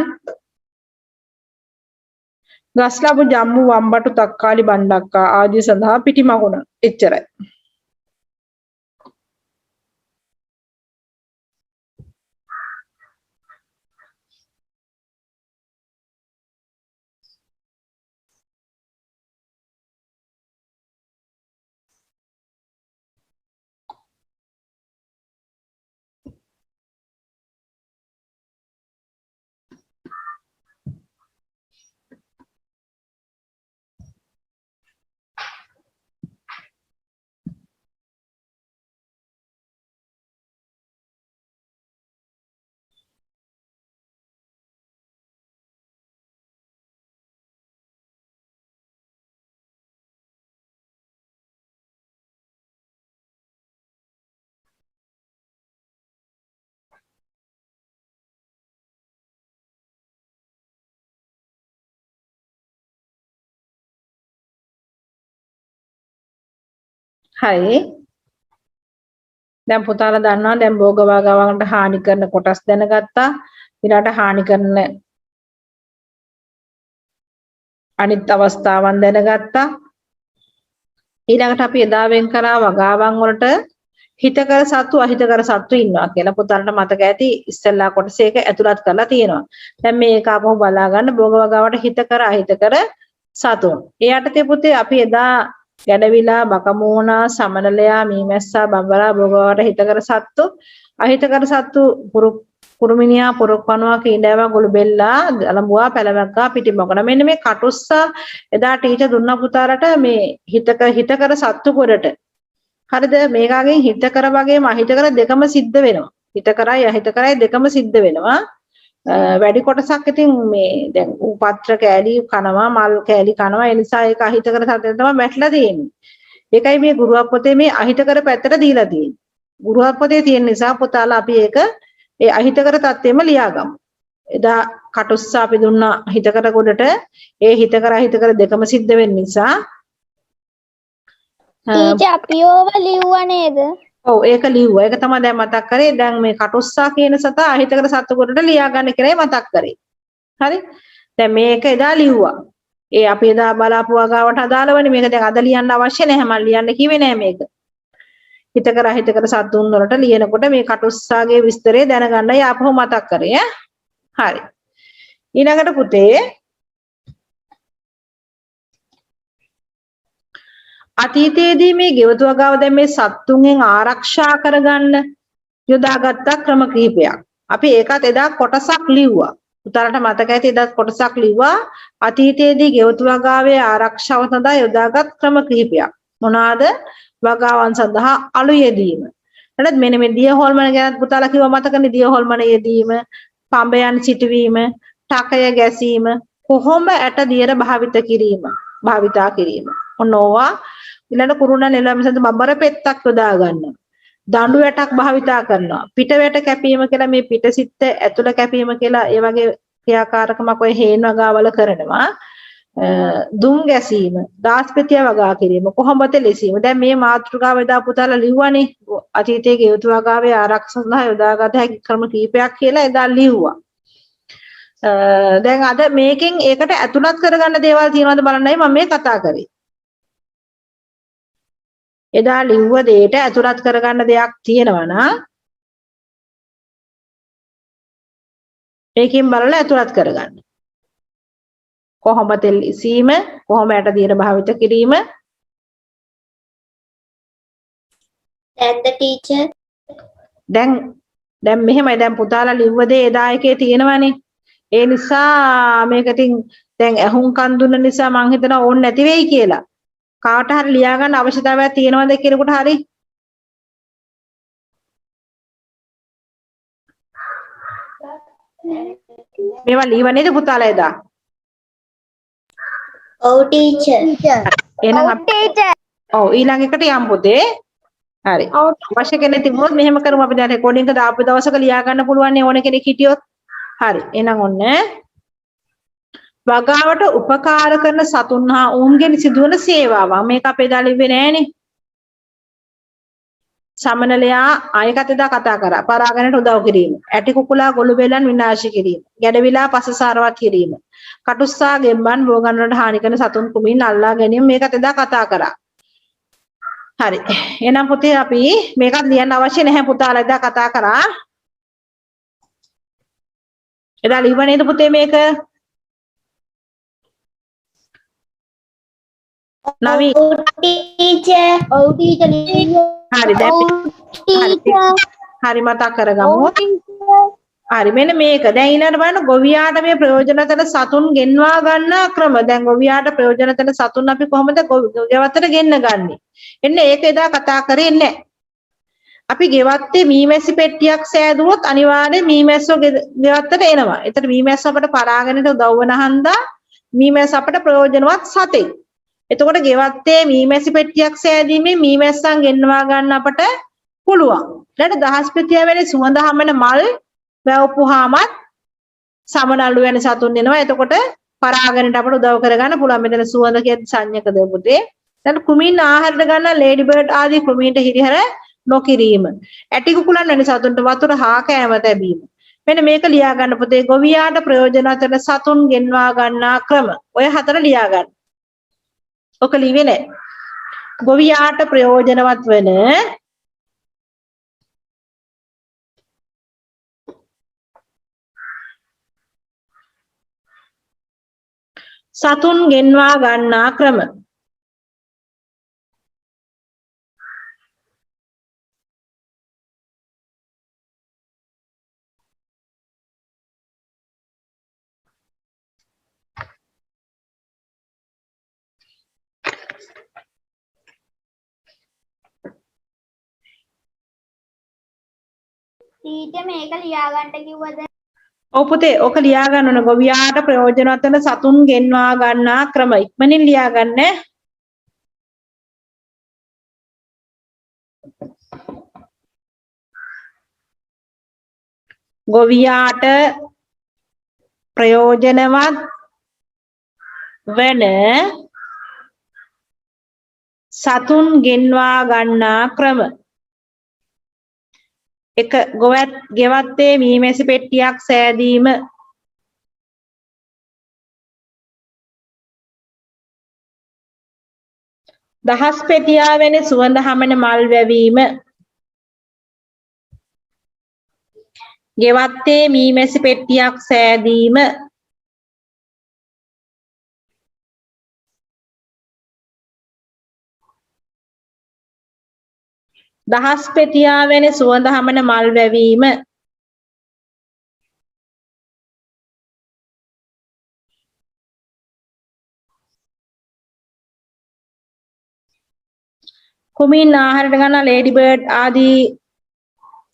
ගස්ලබු ජම්මු වම්බටු තක්කාලි බණ්ඩක්කා ආදී සඳහා පිටි මකුණ. එච්චරයි. හරි. දැන් පුතාලා දන්නවා දැන් භෝග වගාවන්ට හානි කරන කොටස් දැනගත්තා. ඊළඟට හානි කරන අනිත් අවස්ථාවන් දැනගත්තා. ඊළඟට අපි එදා වෙන් කරා වගාවන් වලට හිතකර සත්තු අහිතකර සත්තු ඉන්නවා කියලා පුතාලට මතක ඇති ඉස්සෙල්ලා කොටස ඒක ඇතුළත් කරලා තියෙනවා. දැන් මේක ආපහු බලා ගන්න භෝග වගාවට හිතකර අහිතකර සතුන්. ඒ යටතේ පුතේ අපි එදා ගැඩවිලා, බකමූණා, සමනලයා, මීමැස්සා, බඹරා භෝග වගාවට හිතකර සත්තු, අහිතකර සත්තු කුරුමිනියා, පොරොක් පණුවා, කීඳෑවා, ගොළුබෙල්ලා, අලඹුවා, පැලවක්කා, පිටිමොකන. මෙන්න මේ කටුස්සා එදා ටීචර් දුන්නා පුතාලට මේ හිතකර සත්තු ගොඩට. හරිද? මේකාගෙන් හිතකර වගේම අහිතකර දෙකම සිද්ධ වෙනවා. හිතකරයි අහිතකරයි දෙකම සිද්ධ වෙනවා. වැඩි කොටසක් ඉතින් මේ දැන් ඌ පත්‍ර කෑලි කනවා, මල් කෑලි කනවා. ඒ නිසා ඒක අහිතකර සත්‍යය තමයි වැටලා තියෙන්නේ. ඒකයි මේ ගුරුවක් පොතේ මේ අහිතකර පැත්තට දීලා තියෙන්නේ. ගුරුවක් පොතේ තියෙන නිසා පුතාලා අපි ඒක ඒ අහිතකර තත්ත්වෙම ලියාගමු. එදා කටුස්සා අපි දුන්නා හිතකර ගොඩට. ඒ හිතකර අහිතකර දෙකම සිද්ධ වෙන නිසා ටීචර් අපි ඕව ලිව්වා නේද? ඔව් ඒක ලිව්වා. ඒක තමයි දැන් මතක් කරේ. දැන් මේ කටුස්සා කියන සතා අහිතකර සත්තු ගොඩට ලියා ගන්න කියලායි මතක් කරේ. හරි? දැන් මේක එදා ලිව්වා. ඒ අපි එදා බලාපු වගාවට අදාළවනේ. මේක දැන් අද ලියන්න අවශ්‍ය නැහැ. මම ලියන්න කිව්වේ නෑ මේක. හිතකර අහිතකර සතුන් වලට ලියනකොට මේ කටුස්සාගේ විස්තරය දැනගන්නයි ආපහු මතක් කරේ ඈ. හරි. ඊළඟට පුතේ අතීතයේදී මේ ගෙවතු වගාව දැන් මේ සත්තුන්ගෙන් ආරක්ෂා කරගන්න යොදාගත්ත ක්‍රම කිහිපයක්. අපි ඒකත් එදා කොටසක් ලිව්වා. පුතාලට මතක ඇති එදා කොටසක් ලිව්වා අතීතයේදී ගෙවතු වගාවේ ආරක්ෂාව සඳහා යොදාගත් ක්‍රම කිහිපයක්. මොනවාද? වගාවන් සඳහා අලු යෙදීම. ඊළඟට මෙන්න මේ දිය හොල්මන ගැනත් පුතාලා කිව්වා මතකනේ. දිය හොල්මන යෙදීම, පඹයන් සිටුවීම, ටකය ගැසීම, කොහොඹ ඇට දියර භාවිතා කිරීම. ඔන්න ඕවා. ඊළඟ කුරුණා නෙළුම් සඳ බබර පෙත්තක් යොදා ගන්නවා. දඬු වැටක් භාවිතා කරනවා. පිට වැට කැපීම කියලා මේ පිට සිත්ත ඇතුළ කැපීම කියලා ඒ වගේ ක්‍රියාකාරකමක් ඔය හේන් වගාවල කරනවා. දුම් ගැසීම, දාස්පෙතිය වගා කිරීම, කොහොඹ තෙල් ඉසීම. දැන් මේ මාතෘකාව එදා පුතාලා ලිව්වනේ. අතීතයේ ගෙවතු වගාවේ ආරක්ෂා සඳහා යොදාගත හැකි ක්‍රම කීපයක් කියලා එදා ලිව්වා. දැන් අද මේකෙන් ඒකට ඇතුළත් කරගන්න දේවල් තියෙනවද බලන්නයි මම මේ කතා කරේ. එදා ලිව්ව දෙයට ඇතුළත් කරගන්න දෙයක් තියෙනවා නම් මේකෙන් බලලා ඇතුළත් කරගන්න. කොහොඹ තෙල් ඉසීම, කොහොම ඇට දියර භාවිත කිරීම. දැන්ද ටීචර්? දැන් දැන් මෙහෙමයි. දැන් පුතාලා ලිව්ව දේ එදා එකේ තියෙනවනේ. ඒ නිසා මේක ඉතින් දැන් ඇහුම්කන් දුන්න නිසා මං හිතනවා ඕන නැති වෙයි කියලා. කාට හරි ලියා ගන්න අවශ්‍යතාවයක් තියෙනවද කෙනෙකුට හරි? මේවා ලියව නේද පුතාලා එදා? ඔව් ටීචර්. එහෙනම් අපි ඔව් ඊළඟ එකට යමු පුතේ. හරි. අවශ්‍ය කෙනෙක් තිබුණොත් මෙහෙම කරමු අපි දැන් රෙකෝඩින් එක දාපු දවසක ලියා ගන්න පුළුවන් නේ ඕන කෙනෙක් හිටියොත්. හරි. එහෙනම් ඔන්න වගාවට උපකාර කරන සතුන් හා ඔවුන්ගෙන් සිදුවන සේවාවක්. මේක අපේ එදා ලිව්වේ නෑනේ. සමනලයා ආයකත් එදා කතා කරා. පරාගණයට උදව් කිරීම. ඇටි කුකුලා ගොළු බෙල්ලන් විනාශ කිරීම. ගැඩවිලා පස සාරවත් කිරීම. කටුස්සා ගෙම්බන් බෝගන් වලට හානි කරන සතුන් කුමින් අල්ලා ගැනීම මේකත් එදා කතා කරා. හරි. එහෙනම් පුතේ අපි මේකත් ලියන්න අවශ්‍ය නැහැ පුතාලා එදා කතා කරා. එදා ලිව්ව නේද පුතේ මේක? නවී ඔව් ටීචර්. ඔව් ටීචර්. හරි දැන් හරි මතක් කරගමු. හරි මෙන්න මේක. දැන් ඊළඟට බලන්න ගොවියාට මේ ප්‍රයෝජන තන සතුන් ගෙන්වා ගන්න ක්‍රම. දැන් ගොවියාට ප්‍රයෝජන තන සතුන් අපි කොහොමද ගෙවත්තට ගෙන්න ගන්නෙ? එන්න ඒක එදා කතා කරේ නැහැ. අපි ගෙවත්තේ මීමැසි පෙට්ටියක් සෑදුවොත් අනිවාර්යයෙන් මීමැස්සෝ ගෙවත්තට එනවා. එතකොට මීමැස්සෝ අපට පරාගණයට උදව් වෙන හන්දා මීමැස්ස අපට ප්‍රයෝජනවත් සතෙක්. එතකොට ගෙවත්තේ මීමැසි පෙට්ටියක් සෑදීමෙන් මීමැස්සන් ගෙන්වා ගන්න අපට පුළුවන්. ඊළඟ දහස්පෙතිය වැනි සුවඳ හමන මල් වැව්පුවාමත් සමනලු වැනි සතුන් එනවා. එතකොට පරාගණයට අපට උදව් කරගන්න පුළුවන්. මෙතන සුවඳ කියන්නේ සංඥක දේ පුතේ. දැන් කෘමීන් ආහාරයට ගන්න ලේඩි බර්ඩ් ආදී කෘමීන්ට හිරිහැර නොකිරීම. ඇටි කුකුලන් වැනි සතුන්ට වතුර හා කෑම තැබීම. මෙන්න මේක ලියා ගන්න පුතේ. ගොවියාට ප්‍රයෝජනවත් වෙන සතුන් ගෙන්වා ගන්නා ක්‍රම. ඔය හතර ලියා ගන්න. ඔක ලිව්වේ නෑ. ගොවියාට ප්‍රයෝජනවත් වෙන සතුන් ගෙන්වා ගන්නා ක්‍රම. ටීචර් මේක ලියා ගන්න කිව්වද? ඔව් පුතේ, ඔක ලියා ගන්න ඕන. ගොවියාට ප්‍රයෝජනවත් වෙන සතුන් ගෙන්වා ගන්නා ක්‍රම ඉක්මනින් ලියා ගන්න. ගොවියාට ප්‍රයෝජනවත් වන සතුන් ගෙන්වා ගන්නා ක්‍රම. එක, ගෙවත්තේ මීමැසි පෙට්ටියක් සෑදීම. දහස් පෙතියා වැනි සුවඳ හමන මල් වැවීම. ගෙවත්තේ මීමැසි පෙට්ටියක් සෑදීම. දහස් පෙතියා වැනි සුවඳ හමන මල් වැවීම. කුමින් ආහාරයට ගන්නා ලේඩි බර්ඩ් ආදී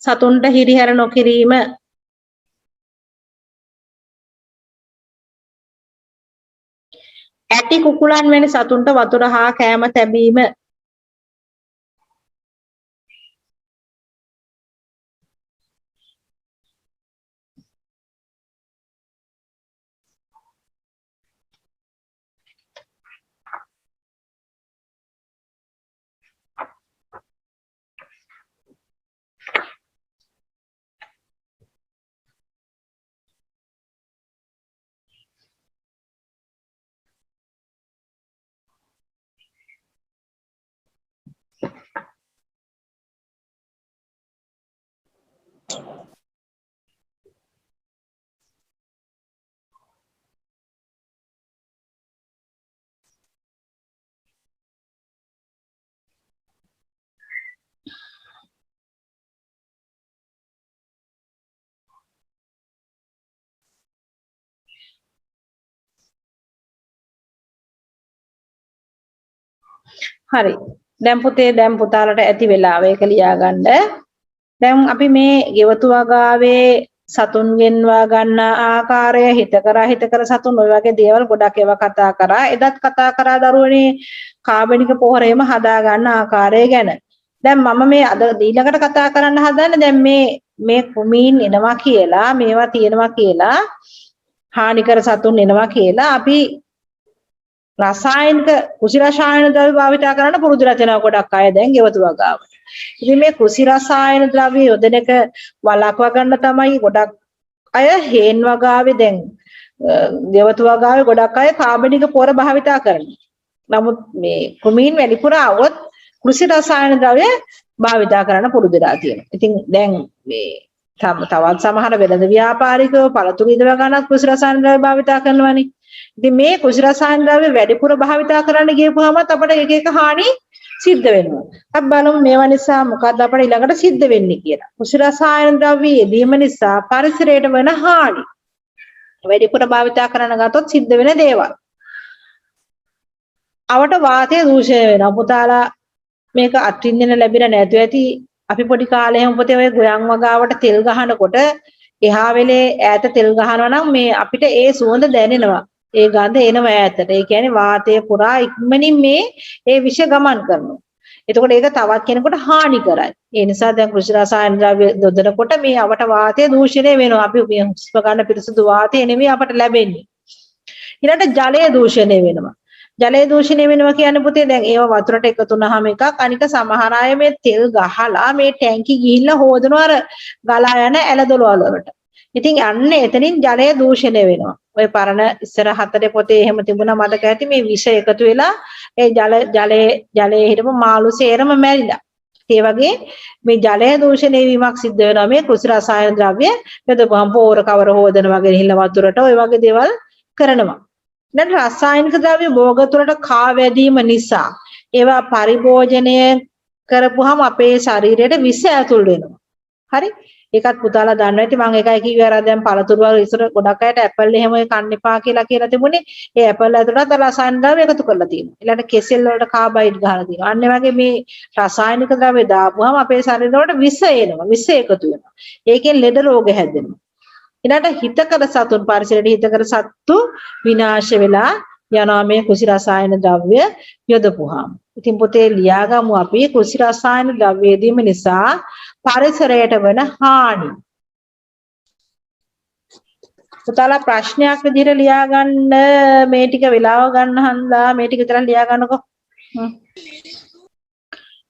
සතුන්ට හිරිහැර නොකිරීම. ඇටි කුකුලන් වැනි සතුන්ට වතුර හා කෑම තැබීම. හරි. දැන් පුතේ, දැන් පුතාලට ඇති වෙලාව ඒක ලියා ගන්න. දැන් අපි මේ ගෙවතු වගාවේ සතුන් ගෙන්වා ගන්න ආකාරය, හිතකර අහිතකර සතුන්, ඔය වගේ දේවල් ගොඩක් ඒවා කතා කරා. එදත් කතා කරා දරුවනේ කාබනික පොහොර එහෙම හදා ගන්න ආකාරය ගැන. දැන් මම මේ අද ඊළඟට කතා කරන්න හදන්නේ දැන් මේ මේ කුමීන් එනවා කියලා, මේවා තියෙනවා කියලා, හානිකර සතුන් එනවා කියලා අපි රසායනික කුසි රසායන ද්‍රව්‍ය භාවිතා කරන්න පුරුදු වෙලා ගොඩක් අය දැන් ගෙවතු වගාවට. ඉතින් මේ කුසි රසායන ද්‍රව්‍ය යොදන එක වළක්වා ගන්න තමයි ගොඩක් අය හේන් වගාවේ දැන් ගෙවතු වගාවේ ගොඩක් අය කාබනික පොර භාවිතා කරනවා. නමුත් මේ කුමීන් වැඩිපුර આવොත් කෘෂි රසායන ද්‍රව්‍ය භාවිතා කරන්න පුරුදු වෙලා තියෙනවා. ඉතින් දැන් මේ තවත් සමහර වෙළඳ ව්‍යාපාරිකයෝ පළතුරු ඉදව ගන්නත් කෘෂි රසායන ද්‍රව්‍ය භාවිතා කරනවානේ. ඉතින් මේ කෘෂි රසායන ද්‍රව්‍ය වැඩිපුර භාවිතා කරන්න ගියපුවාමත් අපට එක එක හානි සිද්ධ වෙනවා. අපි බලමු මේවා නිසා මොකද්ද අපට ඊළඟට සිද්ධ වෙන්නේ කියලා. කෘෂි රසායන ද්‍රව්‍ය යෙදීම නිසා පරිසරයට වන හානි. වැඩිපුර භාවිතා කරන්න ගත්තොත් සිද්ධ වෙන දේවල්. අවට වාතය දූෂණය වෙනවා. පුතාලා මේක අත්විඳින්න ලැබිලා නැතුව ඇති. අපි පොඩි කාලේ හැම පොතේ ඔය ගොයන් වගාවට තෙල් ගහනකොට එහා වෙලේ ඈත තෙල් ගහනවා නම් මේ අපිට ඒ සුවඳ දැනෙනවා. ඒ ගඳ එනවා ඈතට. ඒ කියන්නේ වාතය පුරා ඉක්මනින් මේ ඒ විෂ ගමන් කරනවා. එතකොට ඒක තවත් කෙනෙකුට හානි කරයි. ඒ නිසා දැන් කෘෂි රසායන ද්‍රව්‍ය යොදනකොට මේ අවට වාතය දූෂණය වෙනවා. අපි මේ හුස්ම ගන්න පිරිසුදු වාතය නෙමෙයි අපට ලැබෙන්නේ. ඊළඟට ජලය දූෂණය වෙනවා. ජලය දූෂණය වෙනවා කියන්නේ පුතේ දැන් ඒව වතුරට එකතු වුනහම එකක්, අනික සමහර අය මේ තෙල් ගහලා මේ ටැංකි ගිහිල්ලා හොදනවා අර ගලා යන ඇල දොළවල් වලට. ඉතින් අන්න එතනින් ජලය දූෂණය වෙනවා. ඔය පරණ ඉස්සර හතරේ පොතේ එහෙම තිබුණා මතක ඇති, මේ විෂ එකතු වෙලා ඒ ජලයේ හිටපු මාළු සේරම මැරිලා. ඒ වගේ මේ ජලය දූෂණය වීමක් සිද්ධ වෙනවා මේ කෘෂි රසායන ද්‍රව්‍ය යොදපුවම. පෝර කවර හොදන වගේ ගිහිල්ලා වතුරට ඔය වගේ දේවල් කරනවා. දැන් රසායනික ද්‍රව්‍ය භෝග තුළට කා වැදීම නිසා ඒවා පරිභෝජනය කරපුවාම අපේ ශරීරයට විෂ ඇතුල් වෙනවා. හරි? ඒකත් පුතාලා දන්නවා ඇති. මම ඒකයි කිව්වේ අර දැන් පළතුරු වල ඉස්සර ගොඩක් අයට ඇපල් එහෙම ඔය කන්න එපා කියලා කියලා තිබුණේ. ඒ ඇපල් ඇතුළට අර රසායන ද්‍රව්‍ය එකතු කරලා තියෙනවා. ඊළඟට කෙසෙල් වලට කාබයිඩ් ගහලා තියෙනවා. අන්න ඒ වගේ මේ රසායනික ද්‍රව්‍ය දාපුවාම අපේ ශරීර වලට විෂ එනවා. විෂ එකතු වෙනවා. ඒකෙන් ලෙඩ රෝග හැදෙනවා. ඊළඟට හිතකර සතුන්, පරිසරයට හිතකර සත්තු විනාශ වෙලා යනවා මේ කෘෂි රසායන ද්‍රව්‍ය යොදපුවාම. ඉතින් පොතේ ලියාගමු අපි කෘෂි රසායන ද්‍රව්‍ය යෙදීම නිසා පරිසරයට වන හානි. පුතාලා ප්‍රශ්නයක් විදිහට ලියාගන්න මේ ටික වෙලාව ගන්න හන්දා මේ ටික විතරක් ලියාගන්නකෝ.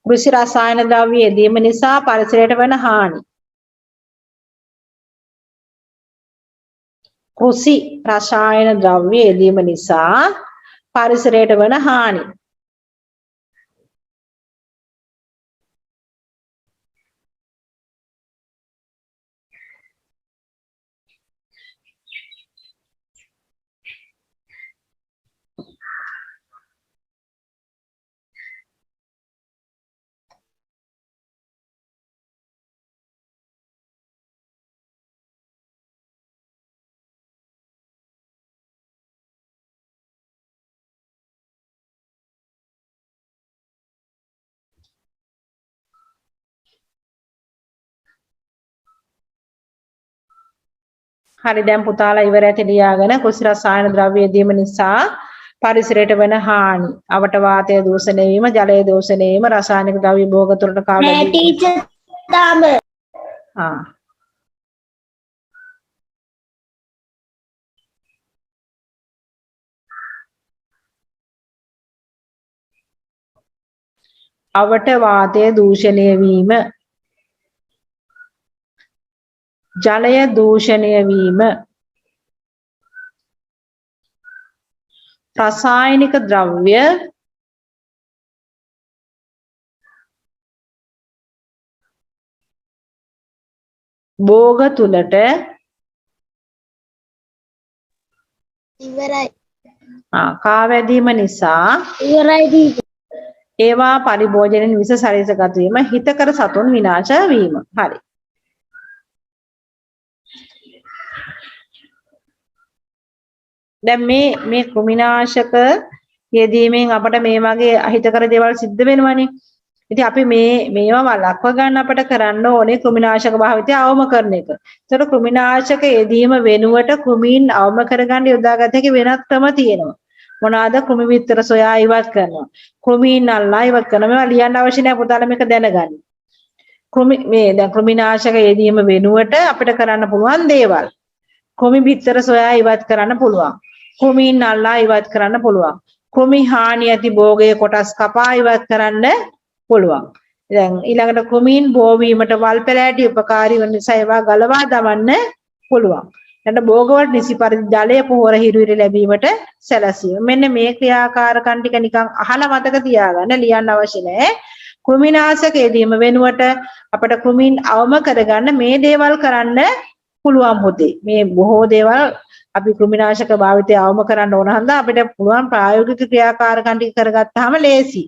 කෘෂි රසායන ද්‍රව්‍ය යෙදීම නිසා පරිසරයට වන හානි. කෘෂි රසායන ද්‍රව්‍ය යෙදීම නිසා පරිසරයට වන හානි. හරි, දැන් පුතාලා ඉවර ඇති ලියාගෙන කෘෂි රසායන ද්‍රව්‍ය යෙදීම නිසා පරිසරයට වන හානි. අවට වාතය දූෂණය වීම, ජලය දූෂණය වීම, රසායනික ද්‍රව්‍ය භෝග තුළට කා නෑ වැදීම. ටීචර් තාම. ආ අවට වාතය දූෂණය වීම, ජලය දූෂණය වීම, රසායනික ද්‍රව්‍ය භෝග තුලට ඉවරයි. කා වැදීම නිසා ඉවරයි ටීචර්. ඒවා පරිභෝජනයෙන් විෂ ශරීරගත වීම, හිතකර සතුන් විනාශ වීම. හරි. දැන් මේ මේ කෘමිනාශක යෙදීමෙන් අපට මේ වගේ අහිතකර දේවල් සිද්ධ වෙනවනේ. ඉතින් අපි මේවා වළක්ව ගන්න අපට කරන්න ඕනේ කෘමිනාශක භාවිතය අවම කරන එක. ඒතකොට කෘමිනාශක යෙදීම වෙනුවට කෘමීන් අවම කරගන්න යොදාගත හැකි වෙනත් ක්‍රම තියෙනවා. මොනවාද? කෘමි විතර සොයා ඉවත් කරනවා. කෘමීන් අල්ලා ඉවත් කරනවා. මේවා ලියන්න අවශ්‍ය නෑ පුතාලා මේක දැනගන්න. කෘමි මේ දැන් කෘමිනාශක යෙදීම වෙනුවට අපිට කරන්න පුළුවන් දේවල්. කෘමි බිත්තර සොයා ඉවත් කරන්න පුළුවන්. කෘමීන් අල්ලා ඉවත් කරන්න පුළුවන්. කෘමි හානි ඇති භෝගයේ කොටස් කපා ඉවත් කරන්න පුළුවන්. දැන් ඊළඟට කෘමීන් බෝ වීමට වල් පැලෑටි උපකාරී වන නිසා ඒවා ගලවා දමන්න පුළුවන්. ඊළඟට භෝගවලට නිසි පරිදි ජලය පොහොර හිරු ඉර ලැබීමට සැලසීම. මෙන්න මේ ක්‍රියාකාරකම් ටික නිකන් අහලා මතක තියාගන්න, ලියන්න අවශ්‍ය නෑ. කෘමිනාශක යෙදීම වෙනුවට අපට කෘමීන් අවම කරගන්න මේ දේවල් කරන්න පුළුවන් පොතේ. මේ බොහෝ දේවල් අපි කෘමිනාශක භාවිතය අවම කරන්න ඕන හන්දා අපිට පුළුවන් ප්‍රායෝගික ක්‍රියාකාරකම් ටික කරගත්තාම ලේසි.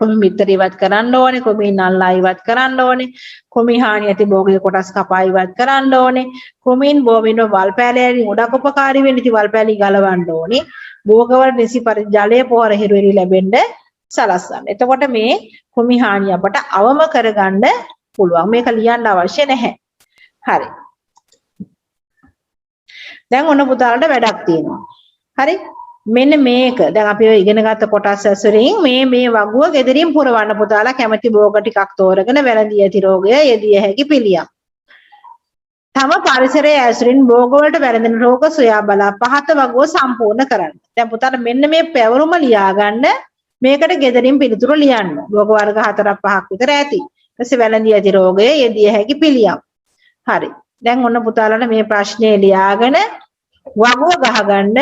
කෘමි මිත්‍ර ඉවත් කරන්න ඕනේ, කෘමීන් අල්ලා ඉවත් කරන්න ඕනේ, කෘමි හානි ඇති භෝගයේ කොටස් කපා ඉවත් කරන්න ඕනේ, කෘමීන් බෝ වෙන වල් පැලෑලි ගොඩක් උපකාරී වෙන්නේ. ඉතින් වල් පැලි ගලවන්න ඕනේ. භෝගවල නිසි පරිදි ජලය පොහොර හිරු එළි ලැබෙන්න සලස්වන්න. එතකොට මේ කෘමි හානි අපට අවම කරගන්න පුළුවන්. මේක ලියන්න අවශ්‍ය නැහැ. හරි. දැන් ඔන්න පුතාලට වැඩක් තියෙනවා. හරි? මෙන්න මේක. දැන් අපි ඔය ඉගෙන ගත්ත කොටස් ඇසුරින් මේ මේ වගුව ගෙදරින් පුරවන්න පුතාලා කැමති භෝග ටිකක් තෝරගෙන වැළඳී ඇති රෝගය යෙදිය හැකි පිළියම්. තම පරිසරයේ ඇසුරින් භෝග වලට වැළඳෙන රෝග සොයා බලා පහත වගුව සම්පූර්ණ කරන්න. දැන් පුතාට මෙන්න මේ පැවරුම ලියා ගන්න. මේකට ගෙදරින් පිළිතුරු ලියන්න. භෝග වර්ග 4ක් 5ක් විතර ඇති. ඊට පස්සේ වැළඳී ඇති රෝගය යෙදිය හැකි පිළියම්. හරි. දැන් ඔන්න පුතාලට මේ ප්‍රශ්නේ ලියාගෙන වගුව ගහගන්න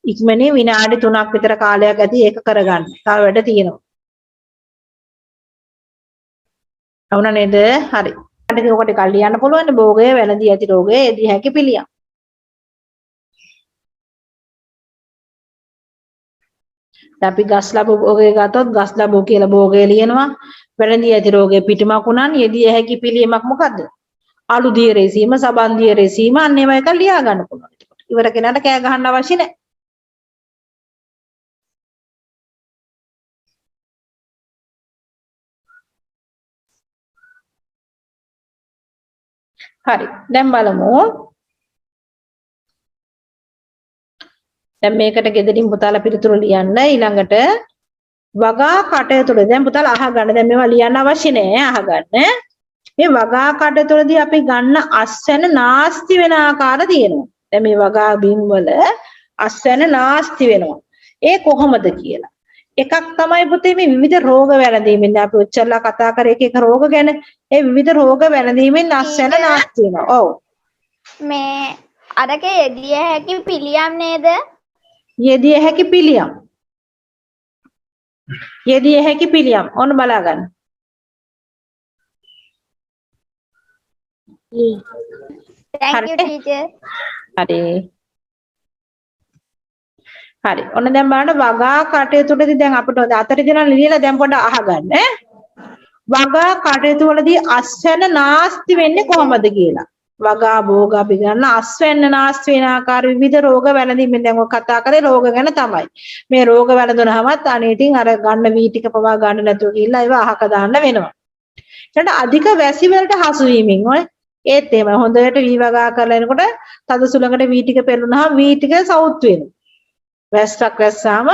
ඉක්මනින් විනාඩි 3ක් විතර කාලයක් ඇති ඒක කරගන්න. තව වැඩ තියෙනවා. වුණා නේද? හරි. ටික ඔක ටිකක් ලියන්න පුළුවන්. භෝගය වැළඳී ඇති රෝගය යෙදිය හැකි පිළියම්. දැන් අපි ගස් ලැබු භෝගය ගත්තොත් ගස් ලැබු කියලා භෝගය ලියනවා. වැළඳී ඇති රෝගය පිටුමකුණන් යෙදිය හැකි පිළියමක් මොකද්ද? අලු දිය රෙසීම, සබන් දිය රෙසීම, අන්න ඒවා එක ලියා ගන්න පුළුවන්. එතකොට ඉවර කෙනාට කෑ ගහන්න අවශ්‍ය නැහැ. හරි. දැන් බලමු. දැන් මේකට ගෙදරින් පුතාලා පිළිතුරු ලියන්න. ඊළඟට වගා කටයුතු වල දැන් පුතාලා අහගන්න. දැන් මේවා ලියන්න අවශ්‍ය නෑ, අහගන්න. මේ වගා කටයුතු වලදී අපි ගන්න අස්වැන්න නාස්ති වෙන ආකාර තියෙනවා. දැන් මේ වගා බිම් වල අස්වැන්න නාස්ති වෙනවා. ඒ කොහොමද කියලා. එකක් තමයි පුතේ මේ විවිධ රෝග වැළඳීමෙන්. දැන් අපි ඔච්චරලා කතා කරේ එක එක රෝග ගැන. ඒ විවිධ රෝග වැළඳීමෙන් අස්වැන්න නාස්ති වෙනවා. ඔව්. මේ අරක යෙදිය හැකි පිළියම් නේද? යෙදිය හැකි පිළියම්. යෙදිය හැකි පිළියම්. ඔන්න බලා ගන්න. Thank you teacher. හරි. හරි. ඔන්න දැන් බලන්න වගා කටයුතු වලදී දැන් අපිට අතට දෙනා ලියලා දැන් පොඩ්ඩක් අහගන්න ඈ. වගා කටයුතු වලදී අස්වැන්න නාස්ති වෙන්නේ කොහොමද කියලා. වගා භෝග අපි ගන්න අස්වැන්න නාස්ති වෙන ආකාර විවිධ රෝග වැළඳීමෙන් දැන් ඔය කතා කරේ රෝග ගැන තමයි. මේ රෝග වැළඳුනහමත් අනේ ඉතින් අර ගන්න වී ටික පවා ගන්න නැතුව ගිහිල්ලා ඒවා අහක දාන්න වෙනවා. ඊළඟට අධික වැසි වලට හසු වීමෙන් ඔය ඒත් එහෙමයි. හොඳට වී වගා කරලා එනකොට තද සුළඟට වී ටික පෙරළුනහම වී ටික සවුත් වෙනවා. වැස්සක් වැස්සාම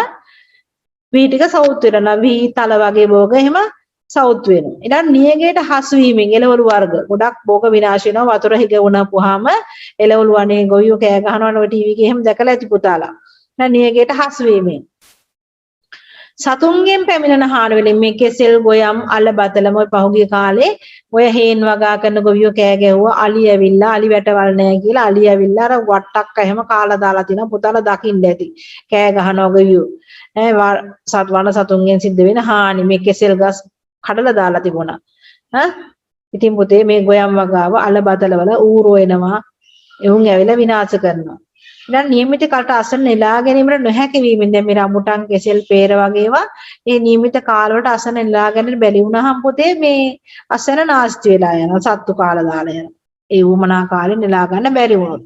වී ටික සවුත් වෙනවා. වී තල වගේ භෝග එහෙම සවුත් වෙනවා. ඊළඟ නියඟයට හසු වීමෙන් එළවලු වර්ග ගොඩක් භෝග විනාශ වෙනවා. වතුර හිග වුණාපුවාම එළවලු අනේ ගොවියෝ කෑ ගහනවා ඔය ටීවී එකේ එහෙම දැකලා ඇති පුතාලා. ඊළඟ නියඟයට හසු වීමෙන් සතුන්ගෙන් පැමිණෙන හානි වලින් මේ කෙසෙල් ගොයම් අල බතලම ඔය පහුගිය කාලේ ඔය හේන් වගා කරන ගොවියෝ කෑ ගැහුවා. අලි ඇවිල්ලා අලි වැටවල් නෑ කියලා අලි ඇවිල්ලා අර වට්ටක් එහෙම කාලා දාලා තිනවා. පුතාලා දකින්න ඇති. කෑ ගහනවා ගොවියෝ. ඈ වන සතුන්ගෙන් සිද්ධ වෙන හානි මේ කෙසෙල් ගස් කඩලා දාලා තිබුණා. ඈ ඉතින් පුතේ මේ ගොයම් වගාව අල බතල වල ඌරෝ එනවා. එවුන් ඇවිල්ලා විනාශ කරනවා. ඊළඟ නියමිත කලට අසන නෙලා ගැනීමට නොහැකි වීමෙන් දැන් මේ රඹුටන් කෙසෙල් පේර වගේ ඒවා ඒ නියමිත කාලවලට අසන නෙලා ගැනීමට බැරි වුණාම පුතේ මේ අසන නාස්ති වෙලා යනවා. සත්තු කාලා දාලා යනවා. ඒ වුමනා කාලේ නෙලා ගන්න බැරි වුණොත්.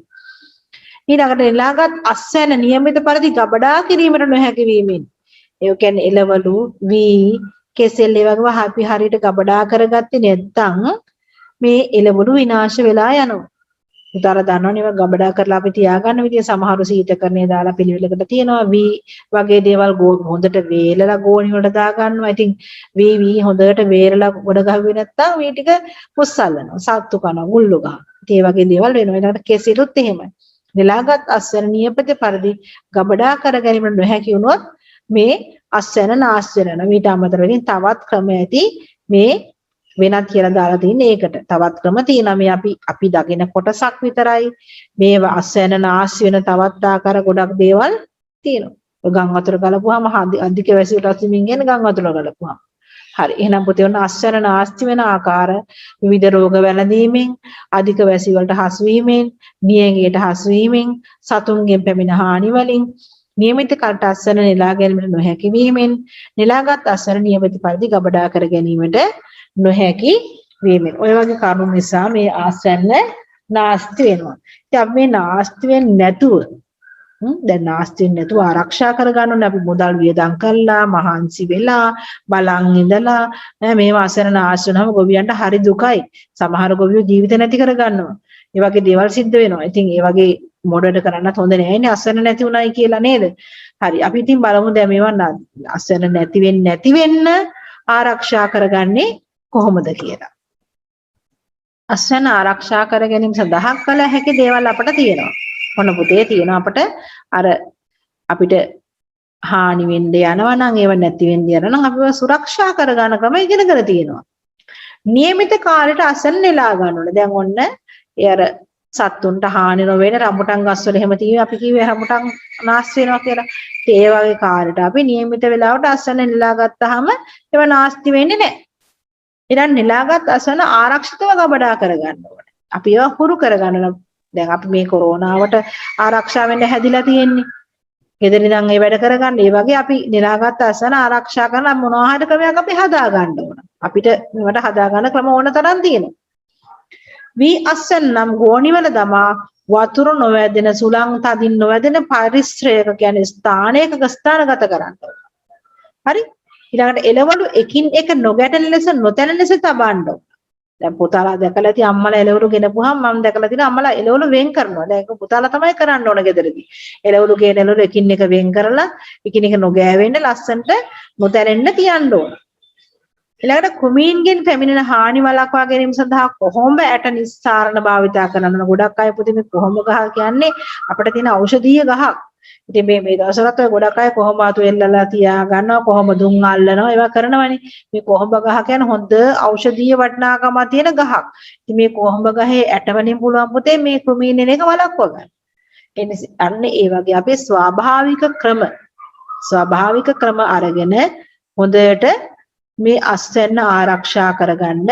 ඊළඟට නෙලාගත් අස්වැන්න නියමිත පරිදි ගබඩා කිරීමට නොහැකි වීමෙන් ඒ කියන්නේ එළවලු වී කෙසෙල් ඒ වගේම අපි හරියට ගබඩා කරගත්තේ නැත්නම් මේ එළවලු විනාශ වෙලා යනවා. උදාර දන්නවනේ ඒවා ගබඩා කරලා අපි තියාගන්න විදිය. සමහරු සීතකරණය දාලා පිළිවෙලකට තියනවා. වී වගේ දේවල් හොඳට වේලලා ගෝණි වලට දාගන්නවා. ඉතින් වී වී හොඳට වේලලා ගොඩ ගහුවේ නැත්නම් වී ටික පුස්සල්ලනවා. සත්තු කනවා, ගුල්ලු ගහනවා. ඉතින් ඒ වගේ දේවල් වෙනවා. ඊළඟට කෙසිලුත් එහෙමයි. නෙලාගත් අස්වැන්න නියපොත පරිදි ගබඩා කර ගැනීමට නොහැකි වුණොත් මේ අස්වැන්න නාස්ති වෙනවා. මීට අමතරව ඉතින් තවත් ක්‍රම ඇති මේ වෙනත් කියලා දාලා තින්නේ ඒකට. තවත් ක්‍රම තියෙනවා. මේ අපි දකින කොටසක් විතරයි. මේ අස්වැන්න නාස්ති වෙන තවත් ආකාර ගොඩක් දේවල් තියෙනවා. ඔය ගම් වතුර ගලපුවාම අධික වැසි වලට අස්මින් කියන ගම් වතුර ගලපුවාම. හරි. එහෙනම් පුතේ ඔන්න අස්වැන්න නාස්ති වෙන ආකාර විවිධ රෝග වැළඳීමෙන්, අධික වැසි වලට හසු වීමෙන්, නියඟයට හසු වීමෙන්, සතුන්ගෙන් පැමිණ හානි වලින්, නියමිත කලට අස්වැන්න නෙලා ගැනීමට නොහැකි වීමෙන්, නෙලාගත් අස්වැන්න නියමිත පරිදි ගබඩා කර ගැනීමට නොහැකි වීමෙන්. ඔය වගේ කරුණු නිසා මේ ආස්වැන්න නාස්ති වෙනවා. ඉතින් අපි මේ නාස්ති වෙන්නේ නැතුව දැන් නාස්ති වෙන්නේ නැතුව ආරක්ෂා කරගන්න ඕනේ. අපි මුදල් වියදම් කරලා මහන්සි වෙලා බලන් ඉඳලා මේවා අස්වැන්න නාස්ති වුණාම ගොවියන්ට හරි දුකයි. සමහර ගොවියෝ ජීවිත නැති කරගන්නවා. ඒ වගේ දේවල් සිද්ධ වෙනවා. ඉතින් ඒ වගේ මොඩට කරන්නත් හොඳ නෑනේ අස්වැන්න නැති වුණයි කියලා නේද? හරි. අපි ඉතින් බලමු දැන් මේවා අස්වැන්න නැති වෙන්නේ නැති වෙන්න ආරක්ෂා කරගන්නේ කොහොමද කියලා. අස්වැන්න ආරක්ෂා කර ගැනීම සඳහා කළ හැකි දේවල් අපට තියෙනවා. මොන පුතේ තියෙනවා අපට අර අපිට හානි වෙන්න යනවා නම් ඒව නැති වෙන්න යනවා නම් අපිව සුරක්ෂා කරගන්න ක්‍රම ඉගෙනගෙන තියෙනවා. නියමිත කාලයට අස්වැන්න නෙලා ගන්න ඕනේ. දැන් ඔන්න ඒ අර සත්තුන්ට හානි නොවෙන රඹුටන් ගස්වල එහෙම තියෙන්නේ අපි කිව්වේ රඹුටන් නාස්ති වෙනවා කියලා. ඉතින් ඒ වගේ කාලෙට අපි නියමිත වෙලාවට අස්වැන්න නෙලා ගත්තාම ඒව නාස්ති වෙන්නේ නැහැ. ඊළඟ නෙලාගත් අස්වැන්න ආරක්ෂිතව ගබඩා කරගන්න ඕනේ. අපි ඒවා හුරු කරගන්න ඕන. දැන් අපි මේ කොරෝනාවට ආරක්ෂා වෙන්න හැදිලා තියෙන්නේ. ගෙදර ඉඳන් ඒ වැඩ කරගන්න. ඒ වගේ අපි නෙලාගත් අස්වැන්න ආරක්ෂා කරන මොනවා හරි ක්‍රමයක් අපි හදා ගන්න ඕන. අපිට මේවට හදා ගන්න ක්‍රම ඕන තරම් තියෙනවා. වී අස්වැන්න නම් ගෝණිවල දමා වතුර නොවැදෙන සුළං තදින් නොවැදෙන පරිශ්‍රයක කියන්නේ ස්ථානයක ස්ථානගත කරන්න ඕන. හරි? ඊළඟට එළවලු එකින් එක නොගැටෙන ලෙස නොතැනෙන ලෙස තබන්න ඕන. දැන් පුතාලා දැකලා ඇති අම්මලා එළවලු ගෙනපුවාම මම දැකලා තියෙනවා අම්මලා එළවලු වෙන් කරනවා. දැන් ඒක පුතාලා තමයි කරන්න ඕන ගෙදරදී. එළවලු ගේන එළවලු එකින් එක වෙන් කරලා එකින් එක නොගෑවෙන්න ලස්සනට නොතැනෙන්න තියන්න ඕන. ඊළඟට කෘමීන්ගෙන් පැමිණෙන හානි වළක්වා ගැනීම සඳහා කොහොඹ ඇට නිස්සාරණ භාවිතා කරන්න ඕන. ගොඩක් අය පුතේ මේ කොහොඹ ගහ කියන්නේ අපිට තියෙන ඖෂධීය ගහක්. ඉතින් මේ මේ දවස්වලත් ඔය ගොඩක් අය කොහොඹ අතු එල්ලලා තියා ගන්නවා, කොහොඹ දුම් අල්ලනවා, ඒවා කරනවනේ. මේ කොහොඹ ගහ කියන්නේ හොඳ ඖෂධීය වටිනාකමක් තියෙන ගහක්. ඉතින් මේ කොහොඹ ගහේ ඇට වලින් පුළුවන් පුතේ මේ කෘමීන් එන එක වළක්ව ගන්න. ඒ නිසා අන්න ඒ වගේ අපේ ස්වාභාවික ක්‍රම අරගෙන හොඳට මේ අස්වැන්න ආරක්ෂා කරගන්න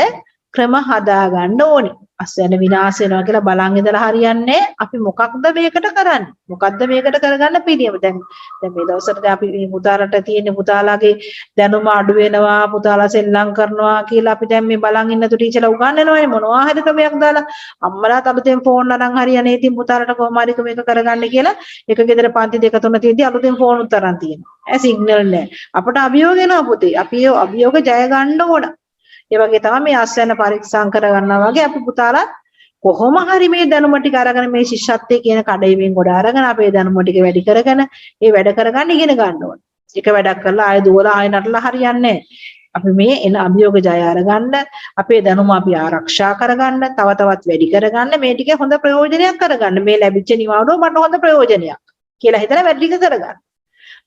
ක්‍රම හදා ගන්න ඕනි. අස්වැන්න විනාශ වෙනවා කියලා බලන් ඉඳලා හරියන්නේ අපි මොකක්ද මේකට කරන්නේ? මොකක්ද මේකට කරගන්න පිළියම? දැන් දැන් මේ දවස්වල දැන් අපි මේ පුතාලට තියෙන පුතාලාගේ දැනුම අඩු වෙනවා, පුතාලා සෙල්ලම් කරනවා කියලා අපි දැන් මේ බලන් ඉන්න තු ටීචර්ලා උගන්වනවානේ මොනවා හරි ක්‍රමයක් දාලා. අම්මලාත් අලුතෙන් ෆෝන් අරන් හරි අනේ ඉතින් පුතාලට කොහොම හරි මේක කරගන්න කියලා එක ගෙදර පන්ති දෙක තුන තියෙද්දි අලුතෙන් ෆෝන් උත් අරන් තියෙනවා. ඈ සිග්නල් නෑ. අපට අභියෝග එනවා පුතේ. අපි ඒ අභියෝග ජය ගන්න ඕන. ඒ වගේ තමයි මේ අස්වැන්න පරීක්ෂා කරගන්නවා වගේ අපි පුතාලා කොහොම හරි මේ දැනුම ටික අරගෙන මේ ශිෂ්‍යත්වයේ කියන කඩයිමින් ගොඩ අරගෙන අපේ දැනුම ටික වැඩි කරගෙන ඒ වැඩ කරගන්න ඉගෙන ගන්න ඕන. එක වැඩක් කරලා ආයෙ දුවලා ආයෙ නටලා හරියන්නේ නැහැ. අපි මේ එන අභියෝග ජය අරගන්න අපේ දැනුම අපි ආරක්ෂා කරගන්න තව තවත් වැඩි කරගන්න මේ ටික හොඳ ප්‍රයෝජනයක් කරගන්න මේ ලැබිච්ච නිවාඩුව මට හොඳ ප්‍රයෝජනයක් කියලා හිතලා වැඩ ටික කරගන්න.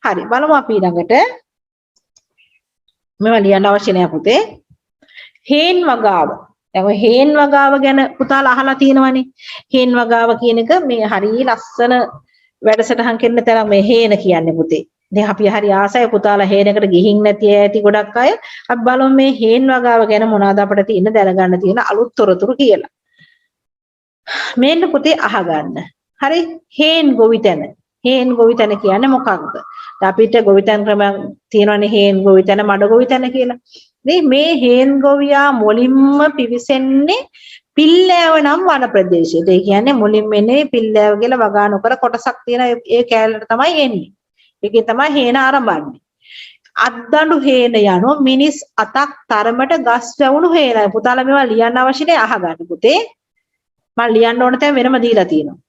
හරි, බලමු අපි ඊළඟට. මේවා ලියන්න අවශ්‍ය නෑ පුතේ. හේන් වගාව. දැන් ඔය හේන් වගාව ගැන පුතාලා අහලා තියෙනවනේ. හේන් වගාව කියන එක මේ හරි ලස්සන වැඩසටහන් කරන තරම් මේ හේන කියන්නේ පුතේ. ඉතින් අපි හරි ආසයි පුතාලා හේනකට ගිහින් නැති අය ඇති ගොඩක් අය. අපි බලමු මේ හේන් වගාව ගැන මොනවද අපිට තියෙන දැනගන්න තියෙන අලුත් තොරතුරු කියලා. මේන්න පුතේ අහගන්න. හරි, හේන් ගොවිතැන. හේන් ගොවිතැන කියන්නේ මොකක්ද? අපිට ගොවිතැන් ක්‍රමයක් තියෙනවනේ, හේන් ගොවිතැන, මඩ ගොවිතැන කියලා. මේ මේ හේන් ගොවියා මුලින්ම පිවිසෙන්නේ පිල්ලෑව නම් වන ප්‍රදේශයට. ඒ කියන්නේ මුලින්ම එන්නේ පිල්ලෑව කියලා වගා නොකර කොටසක් තියෙන ඒ කෑල්ලට තමයි එන්නේ. ඒකේ තමයි හේන ආරම්භන්නේ. අත්දඬු හේන යනු මිනිස් අතක් තරමට ගස් වැවුණු හේනයි. පුතාලා මේවා ලියන්න අවශ්‍ය නෑ, අහගන්න පුතේ. මම ලියන්න ඕන තැන් වෙනම දීලා තියෙනවා.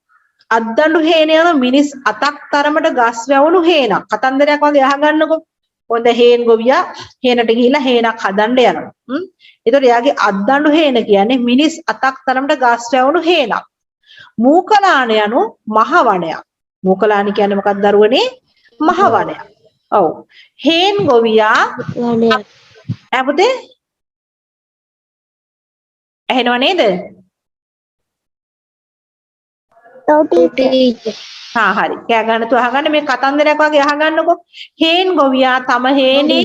අත්දඬු හේන යනු මිනිස් අතක් තරමට ගස් වැවුණු හේනක්. කතන්දරයක් වගේ අහගන්නකෝ. හොඳ හේන් ගොවියා හේනට ගිහිල්ලා හේනක් හදන්න යනවා. හ්ම්. ඒතකොට එයාගේ අත්දඬු හේන කියන්නේ මිනිස් අතක් තරමට ගස් වැවුණු හේනක්. මූකලාන යනු මහ වනයක්. මූකලාන කියන්නේ මොකක්ද දරුවනේ? මහ වනයක්. ඔව්. හේන් ගොවියා වනයක්. ඈ පුතේ? ඇහෙනව නේද? ඔව් ටීචර්. හා හරි. කෑ ගන්න තු අහගන්න මේ කතන්දරයක් වගේ අහගන්නකෝ. හේන් ගොවියා තම හේනේ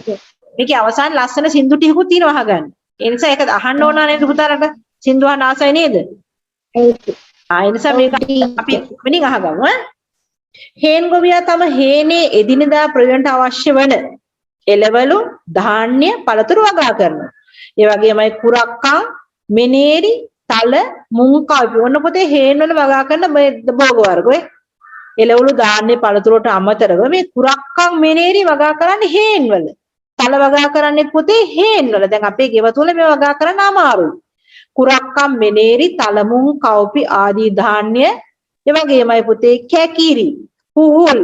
මේකේ අවසාන ලස්සන සින්දු ටිකකුත් තියෙනවා අහගන්න. ඒ නිසා ඒක අහන්න ඕන නේද පුතාලට? සින්දු අහන්න ආසයි නේද? ආ, ඒ නිසා මේක අපි ඉක්මනින් අහගමු ඈ. හේන් ගොවියා තම හේනේ එදිනෙදා ප්‍රයෝජනට අවශ්‍ය වන එළවලු, ධාන්‍ය, පළතුරු වගා කරනවා. ඒ වගේමයි කුරක්කන්, මෙනේරි, තල, මුං කව්පි ඔන්න පොතේ හේන් වල වගා කරන මේ භෝග වර්ග ඔය. එළවලු, ධාන්‍ය, පළතුරු වලට අමතරව මේ කුරක්කන්, මෙනේරි වගා කරන්නේ හේන් වල. තල වගා කරන්නේ පොතේ හේන් වල. දැන් අපේ ගෙවතු වල මේ වගා කරන්න අමාරුයි. කුරක්කන්, මෙනේරි, තල, මුං කව්පි ආදී ධාන්‍ය, ඒ වගේමයි පුතේ කැකිරි, පුහුල්,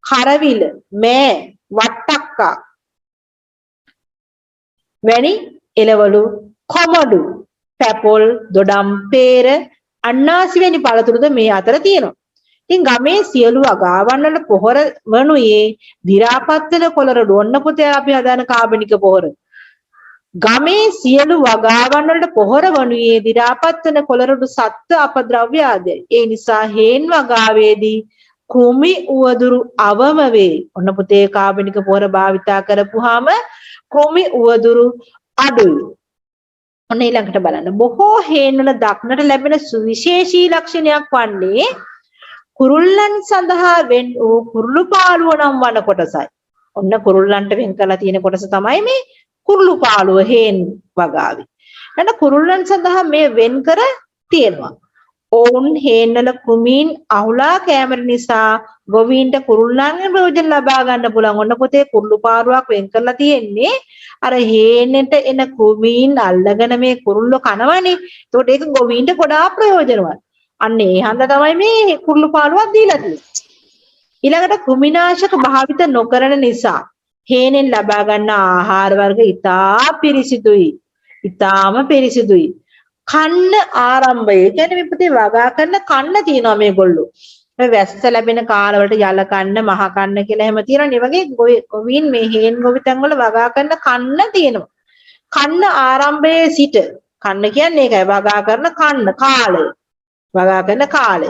කරවිල, මෑ, වට්ටක්කා වැනි එළවලු, කොමඩු පැපොල්, දොඩම්, පේර, අන්නාසි වැනි පළතුරුද මේ අතර තියෙනවා. ඉතින් ගමේ සියලු වගාවන් වල පොහොර වනුයේ දි รา පත් වෙන කොළ රොඩු. ඔන්න පුතේ අපි හදාන කාබනික පොහොර. ගමේ සියලු වගාවන් වලට පොහොර වනුයේ දි รา පත් වෙන කොළ රොඩු සත්ත්ව අපද්‍රව්‍ය ආදියයි. ඒ නිසා හේන් වගාවේදී කෘමි උවදුරු අවම වේ. ඔන්න පුතේ කාබනික පොහොර භාවිතා කරපුවාම කෘමි උවදුරු අඩුයි. ඔන්න ඊළඟට බලන්න. බොහෝ හේන් වල දක්නට ලැබෙන සුවිශේෂී ලක්ෂණයක් වන්නේ කුරුල්ලන් සඳහා වෙන් වූ කුරුළු පාළුව නම් වන කොටසයි. ඔන්න කුරුල්ලන්ට වෙන් කරලා තියෙන කොටස තමයි මේ කුරුළු පාළුව හේන් වගාවේ. ඊළඟ කුරුල්ලන් සඳහා මේ වෙන් කර තියෙනවා. ඔවුන් හේන් වල කෘමීන් අහුලා කෑම නිසා ගොවීන්ට කුරුල්ලන්ගෙන් ප්‍රයෝජන ලබා ගන්න පුළුවන්. ඔන්න පොතේ කුරුළු පාරුවක් වෙන් කරලා තියෙන්නේ අර හේනෙට එන කෘමීන් අල්ලගෙන මේ කුරුල්ලෝ කනවනේ. ඒතකොට ඒක ගොවීන්ට ගොඩාක් ප්‍රයෝජනවත්. අන්න ඒ හන්ද තමයි මේ කුරුළු පාළුවක් දීලා තියෙන්නේ. ඊළඟට කෘමිනාශක භාවිත නොකරන නිසා හේනෙන් ලබා ගන්න ආහාර වර්ග ඉතා පිරිසිදුයි. ඉතාම පිරිසිදුයි. කන්න ආරම්භය. ඒ කියන්නේ මේ පුතේ වගා කරන කන්න තියෙනවා මේගොල්ලෝ. මේ වැස්ස ලැබෙන කාලවලට යල කන්න, මහ කන්න කියලා එහෙම තියෙනවනේ. ඒ වගේ ගොවීන් මේ හේන් ගොවිතැන් වල වගා කරන කන්න තියෙනවා. කන්න ආරම්භයේ සිට, කන්න කියන්නේ ඒකයි, වගා කරන කන්න කාලය. වගා කරන කාලය.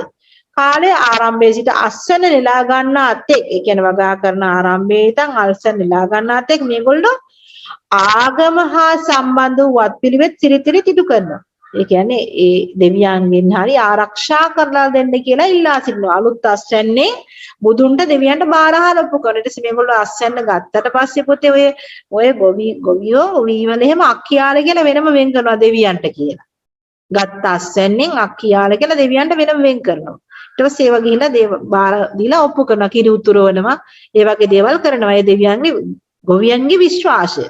කාලය ආරම්භයේ සිට අස්වැන්න නෙලා ගන්නා තෙක්, ඒ කියන්නේ වගා කරන ආරම්භයේ ඉඳන් අස්වැන්න නෙලා ගන්නා තෙක් මේගොල්ලෝ ආගම හා සම්බන්ධ වූ වත්පිළිවෙත් සිරිතිරි සිදු කරනවා. ඒ කියන්නේ ඒ දෙවියන්ගෙන් හරි ආරක්ෂා කරලා දෙන්න කියලා ඉල්ලා සිටිනවා. අලුත් අස්වැන්නේ බුදුන්ට දෙවියන්ට බාරහාර ඔප්පු කරන. ඊට පස්සේ මේගොල්ලෝ අස්වැන්න ගත්තට පස්සේ පොතේ ඔය ඔය ගොවියෝ වීවල එහෙම අක්කියාල කියලා වෙනම වෙන් කරනවා දෙවියන්ට කියලා. ගත්ත අස්වැන්නෙන් අක්කියාල කියලා දෙවියන්ට වෙනම වෙන් කරනවා. ඊට පස්සේ ඒවා ගිහිල්ලා දේව බාර දීලා ඔප්පු කරනවා. කිරි උතුරවනවා. ඒ වගේ දේවල් කරනවා. ඒ දෙවියන්ගේ ගොවියන්ගේ විශ්වාසය.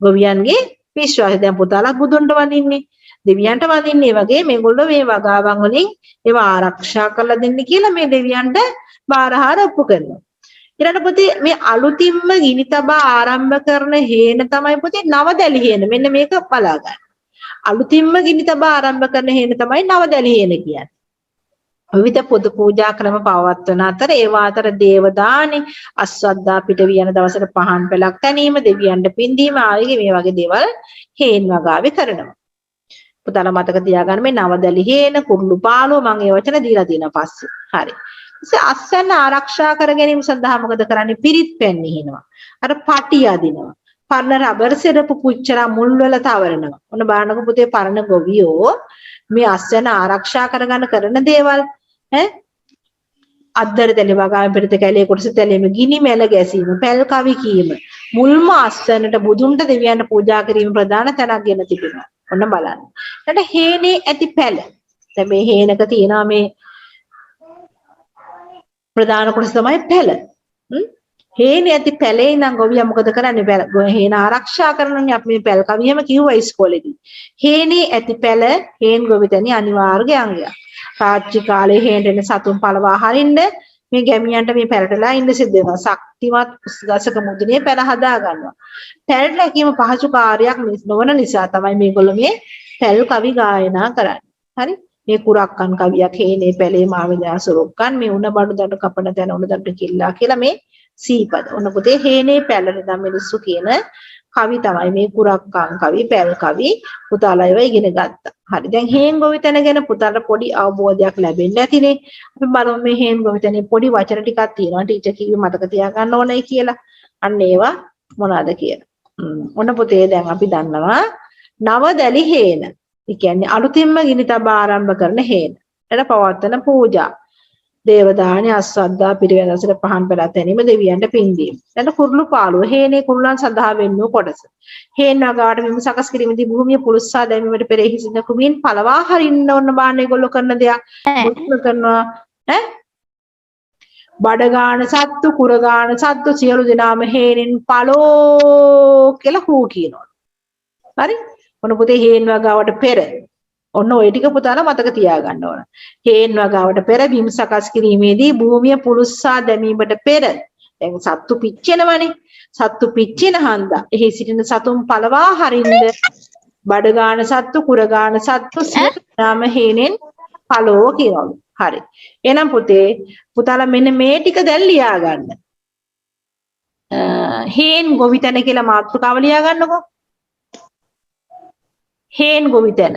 ගොවියන්ගේ විශ්වාසය. දැන් පුතාලා බුදුන්ට වඳින්නේ, දෙවියන්ට වඳින්නේ. ඒ වගේ මේගොල්ලෝ මේ වගාවන් වලින් ඒවා ආරක්ෂා කරලා දෙන්න කියලා මේ දෙවියන්ට බාරහාර ඔප්පු කරනවා. ඊළඟ පොතේ මේ අලුතින්ම ගිනි තබා ආරම්භ කරන හේන තමයි පොතේ නවදැලි හේන. මෙන්න මේක බලා ගන්න. අලුතින්ම ගිනි තබා ආරම්භ කරන හේන තමයි නවදැලි හේන කියන්නේ. විවිධ පොදු පූජා ක්‍රම පවත්වන අතර ඒවා අතර දේව දානි, අස්වද්දා පිටවී යන දවසට පහන් පෙළක් තැනීම, දෙවියන්ට පින්දීම ආදී මේ වගේ දේවල් හේන් වගාවේ කරනවා. පුතාලා මතක තියාගන්න මේ නවදැලි හේන, කුරුළු පාළුව මම ඒ වචන දීලා තියෙනවා පස්සේ. හරි. ඊට අස්වැන්න ආරක්ෂා කර ගැනීම සඳහා මොකද කරන්නේ? පිරිත් පැන් නිහිනවා. අර පටි අදිනවා. පරණ රබර් සෙරපු පුච්චලා මුල් වල තවරනවා. ඔන්න බලන්නකො පුතේ පරණ ගොවියෝ මේ අස්වැන්න ආරක්ෂා කරගන්න කරන දේවල් ඈ අද්දර තැලි වගාවෙන් පෙරත කැලේ කොටස තැලීම, ගිනි මැල ගැසීම, පැල් කවි කීම, මුල්ම අස්වැන්නට බුදුන්ට දෙවියන්ට පූජා කිරීම ප්‍රධාන තැනක් ගෙන තිබෙනවා. ඔන්න බලන්න. ඊට හේනේ ඇති පැල. දැන් මේ හේනක තියෙනවා මේ ප්‍රධාන කොටස තමයි පැල. හේනේ ඇති පැලේ ඉඳන් ගොවියා මොකද කරන්නේ? පැල හේන ආරක්ෂා කරනනේ අපි මේ පැල් කවියම කිව්වා ඉස්කෝලේදී. හේනේ ඇති පැල හේන් ගොවිතැනේ අනිවාර්ය අංගයක්. රාත්‍රී කාලේ හේනට එන සතුන් පළවා හරින්න මේ ගැමියන්ට මේ පැලටලා ඉන්න සිද්ධ වෙනවා. ශක්තිමත් ගසක මුදුනේ පැල හදා ගන්නවා. පැලට රැකීම පහසු කාර්යයක් නොවන නිසා තමයි මේගොල්ලෝ මේ පැල් කවි ගායනා කරන්නේ. හරි? මේ කුරක්කන් කවියක් හේනේ පැලේ මාවිදා සොරොක්කන් මේ උණ බඩු දඩ කපන තැන උණ දඩ කිල්ලා කියලා මේ සීපද. ඔන්න පොතේ හේනේ පැලට නම් මිනිස්සු කියන කවි තමයි මේ කුරක්කන් කවි, පැල් කවි පුතාලා ඒවා ඉගෙන ගත්තා. හරි. දැන් හේන් ගොවිතැන ගැන පුතාලට පොඩි අවබෝධයක් ලැබෙන්න ඇතිනේ. අපි බලමු මේ හේන් ගොවිතැනේ පොඩි වචන ටිකක් තියෙනවා. ටීචර් කිව්වේ මතක තියාගන්න ඕනේ කියලා. අන්න ඒවා මොනවාද කියලා. ඔන්න පොතේ දැන් අපි දන්නවා නවදැලි හේන. ඒ කියන්නේ අලුතින්ම ගිනි තබා ආරම්භ කරන හේන. එතන පවත්වන පූජා. දේවදානි, අස්වද්දා පිරිවැජ දවසට පහන් පෙළක් තැනීම, දෙවියන්ට පින් දීම. ඊළඟ කුරුළු පාළුව හේනේ කුරුල්ලන් සඳහා වෙන් වූ කොටස. හේන් වගාවට බිම සකස් කිරීමේදී භූමිය පුලුස්සා දැමීමට පෙර එහි සිටින කෘමීන් පළවා හරින්න ඕන බාන්න ඒගොල්ලෝ කරන දෙයක්. මුත්ම කරනවා ඈ බඩ ගාන සත්තු, කුර ගාන සත්තු සියලු දෙනාම හේනෙන් පලෝ කියලා හූ කියනවා. හරි? ඔන්න පුතේ හේන් වගාවට පෙර ඔන්න ඔය ටික පුතාලා මතක තියාගන්න ඕන. හේන් වගාවට පෙර බිම් සකස් කිරීමේදී භූමිය පුලුස්සා දැමීමට පෙර දැන් සත්තු පිච්චෙනවනේ. සත්තු පිච්චෙන හන්දා එහි සිටින සතුන් පළවා හරින්න බඩ ගාන සත්තු කුර ගාන සත්තු සියලු දෙනාම හේනෙන් පලෝ කියනවලු. හරි. එහෙනම් පුතේ පුතාලා මෙන්න මේ ටික දැන් ලියා ගන්න. හේන් ගොවිතැන කියලා මාතෘකාව ලියා ගන්නකෝ. හේන් ගොවිතැන.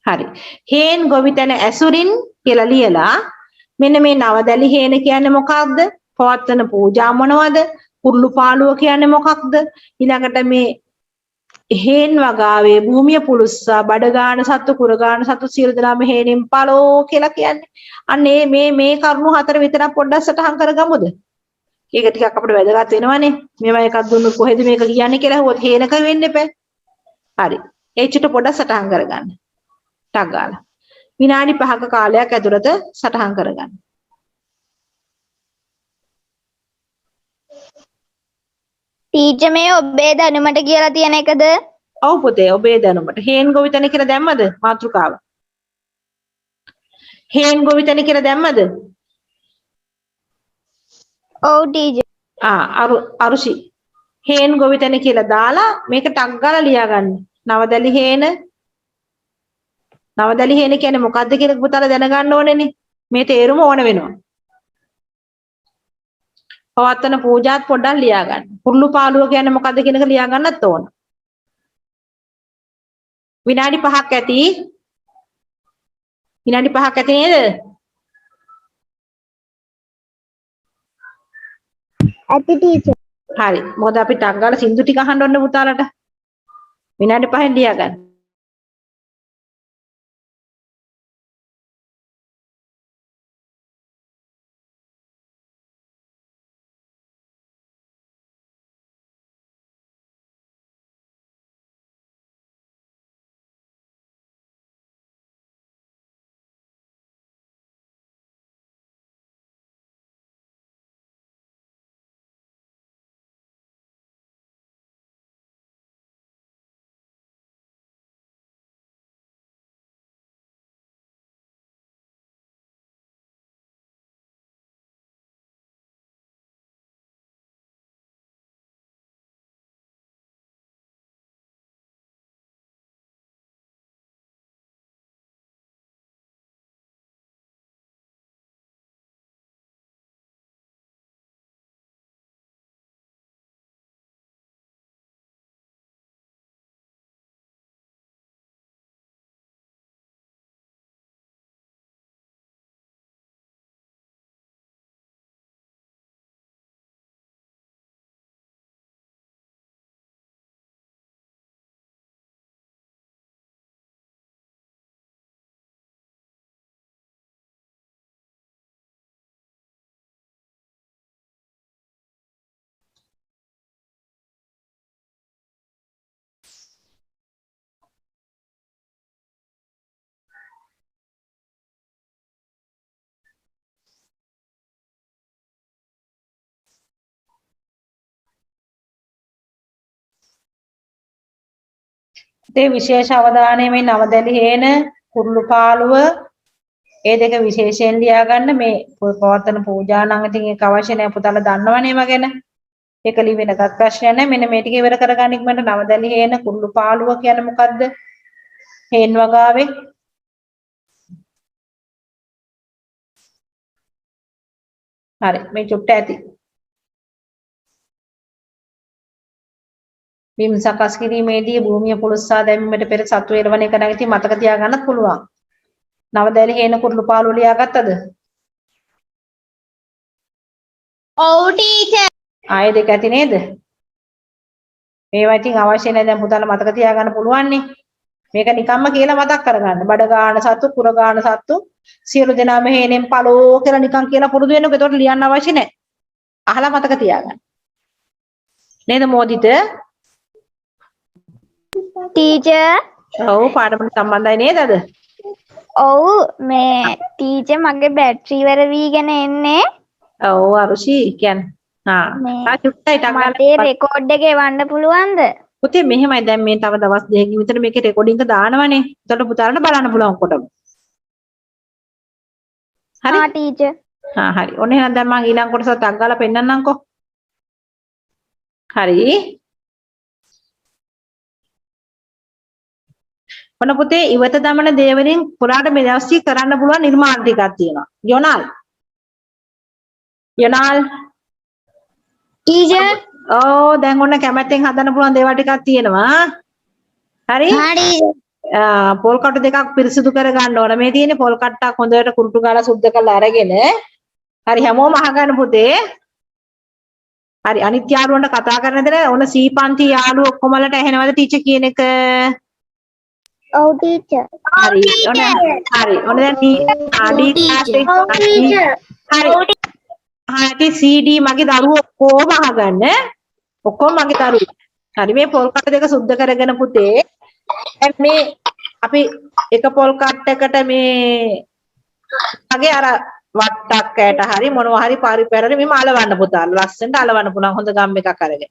හරි. හේන් ගොවිතැන ඇසුරින් කියලා ලියලා මෙන්න මේ නවදැලි හේන කියන්නේ මොකක්ද? පවත්වන පූජා මොනවද? කුරුළු පාළුව කියන්නේ මොකක්ද? ඊළඟට මේ හේන් වගාවේ භූමිය පුලුස්සා බඩ ගාන සත්තු කුර ගාන සත්තු සියලු දෙනාම හේනෙන් පලෝ කියලා කියන්නේ. අන්න ඒ මේ මේ කරුණු හතර විතරක් පොඩ්ඩක් සටහන් කරගමුද? ඒක ටිකක් අපිට වැදගත් වෙනවනේ. මේවා එකක් දුන්නොත් කොහෙද මේක කියන්නේ කියලා ඇහුවොත් හේනක වෙන්න එපා. හරි. ඒ චුට්ට පොඩ්ඩක් සටහන් කරගන්න. ටක් ගාලා. විනාඩි 5ක කාලයක් ඇතුළත සටහන් කරගන්න. ටීචර් මේ ඔබේ දැනුමට කියලා තියෙන එකද? ඔව් පුතේ ඔබේ දැනුමට. හේන් ගොවිතැන කියලා දැම්මද මාතෘකාව? හේන් ගොවිතැන කියලා දැම්මද? ඔව් ටීචර්. ආ අරුෂි හේන් ගොවිතැන කියලා දාලා මේක ටක් ගාලා ලියා ගන්න. නවදැලි හේන. නවදැලි හේන කියන්නේ මොකද්ද කියලා පුතාලා දැනගන්න ඕනේනේ. මේ තේරුම ඕන වෙනවා. පවත්වන පූජාත් පොඩ්ඩක් ලියා ගන්න. කුරුළු පාළුව කියන්නේ මොකද්ද කියන එක ලියා ගන්නත් ඕන. විනාඩි 5ක් ඇති. විනාඩි 5ක් ඇති නේද? ඇති ටීචර්. හරි. මොකද අපි ටක් ගාලා සින්දු ටික අහන්න ඕනේ පුතාලට. විනාඩි 5න් ලියා ගන්න. ඒ විශේෂ අවධානය මේ නවදැලි හේන කුරුළු පාළුව ඒ දෙක විශේෂයෙන් ලියා ගන්න. මේ පවත්වන පූජා නම් ඉතින් ඒක අවශ්‍ය නෑ පුතාලා දන්නවනේ ඒවා ගැන. ඒක ලිවෙන එකත් ප්‍රශ්නයක් නෑ. මෙන්න මේ ටික ඉවර කරගන්න ඉක්මනට. නවදැලි හේන කුරුළු පාළුව කියන්නේ මොකද්ද? හේන් වගාවේ හරි මේ චුට්ට ඇති. බිම් සකස් කිරීමේදී භූමිය පුලුස්සා දැමීමට පෙර සතු එළවන එක නම් ඉතින් මතක තියාගන්නත් පුළුවන්. නවදැලි හේන කුරුළු පාළුව ලියාගත්තද? ඔව් ටීචර්. ආයෙ දෙක ඇති නේද? මේවා ඉතින් අවශ්‍ය නැහැ දැන් පුතාලා මතක තියාගන්න පුළුවන් නේ. මේක නිකම්ම කියලා මතක් කරගන්න. බඩ ගාන සතු කුර ගාන සතු සියලු දෙනාම හේනෙන් පලෝ කියලා නිකන් කියලා පුරුදු වෙනකො ඒතකොට ලියන්න අවශ්‍ය නැහැ. අහලා මතක තියාගන්න. නේද මෝදිත? ටීචර්. ඔව් පාඩමට සම්බන්ධයි නේද අද? ඔව් මේ ටීචර් මගේ බැටරි ඉවර වීගෙන එන්නේ. ඔව් අරුෂි කියන්නේ. ආ තා චුට්ටයි ටක් මට ගාලා රෙකෝඩ් එක එවන්න පුළුවන්ද? පුතේ මෙහෙමයි දැන් මේ තව දවස් දෙකකින් විතර මේකේ රෙකෝඩින් එක දානවනේ. එතකොට පුතාලට බලන්න පුළුවන් ඔක්කොටම. හරි? ආ ටීචර්. හා හරි. ඔන්න එහෙනම් දැන් මං ඊළඟ කොටසත් අක් ගාලා පෙන්නන්නම්කෝ. හරි. ඔන්න පුතේ ඉවත දමන දේවලින් පුරාට මේ දවස්ටි කරන්න පුළුවන් නිර්මාණ ටිකක් තියෙනවා. යොනල්. යොනල්. ටීචර්. ඔව් දැන් ඔන්න කැමැත්තෙන් හදන්න පුළුවන් දේවල් ටිකක් තියෙනවා. හරි? හරි. පොල් කටු දෙකක් පිරිසිදු කරගන්න ඕන. මේ තියෙන්නේ පොල් කට්ටක් හොඳට කුරුටු ගාලා සුද්ධ කරලා අරගෙන. හරි හැමෝම අහගන්න පුතේ. හරි අනිත් යාළුවන්ට කතා කරන්න දෙන ඔන්න සී පන්ති යාළුවෝ ඔක්කොමලට ඇහෙනවද ටීචර් කියන එක? ඔව් ටීචර්. හරි ඔන්න හරි ඔන්න දැන් ඩී ඩී ක්ලාස් එක ඔව් ටීචර්. හරි හරි CD මගේ දරුවෝ ඔක්කොම අහගන්න. ඔක්කොම මගේ දරුවෝ. හරි මේ පොල් කට්ට දෙක සුද්ධ කරගෙන පුතේ දැන් මේ අපි එක පොල් කට්ටකට මේ මගේ අර වට්ටක් ඇට හරි මොනවා හරි පරිපැරරි මෙහෙම අලවන්න පුතා. ලස්සනට අලවන්න පුළුවන් හොඳ ගම් එකක් අරගෙන.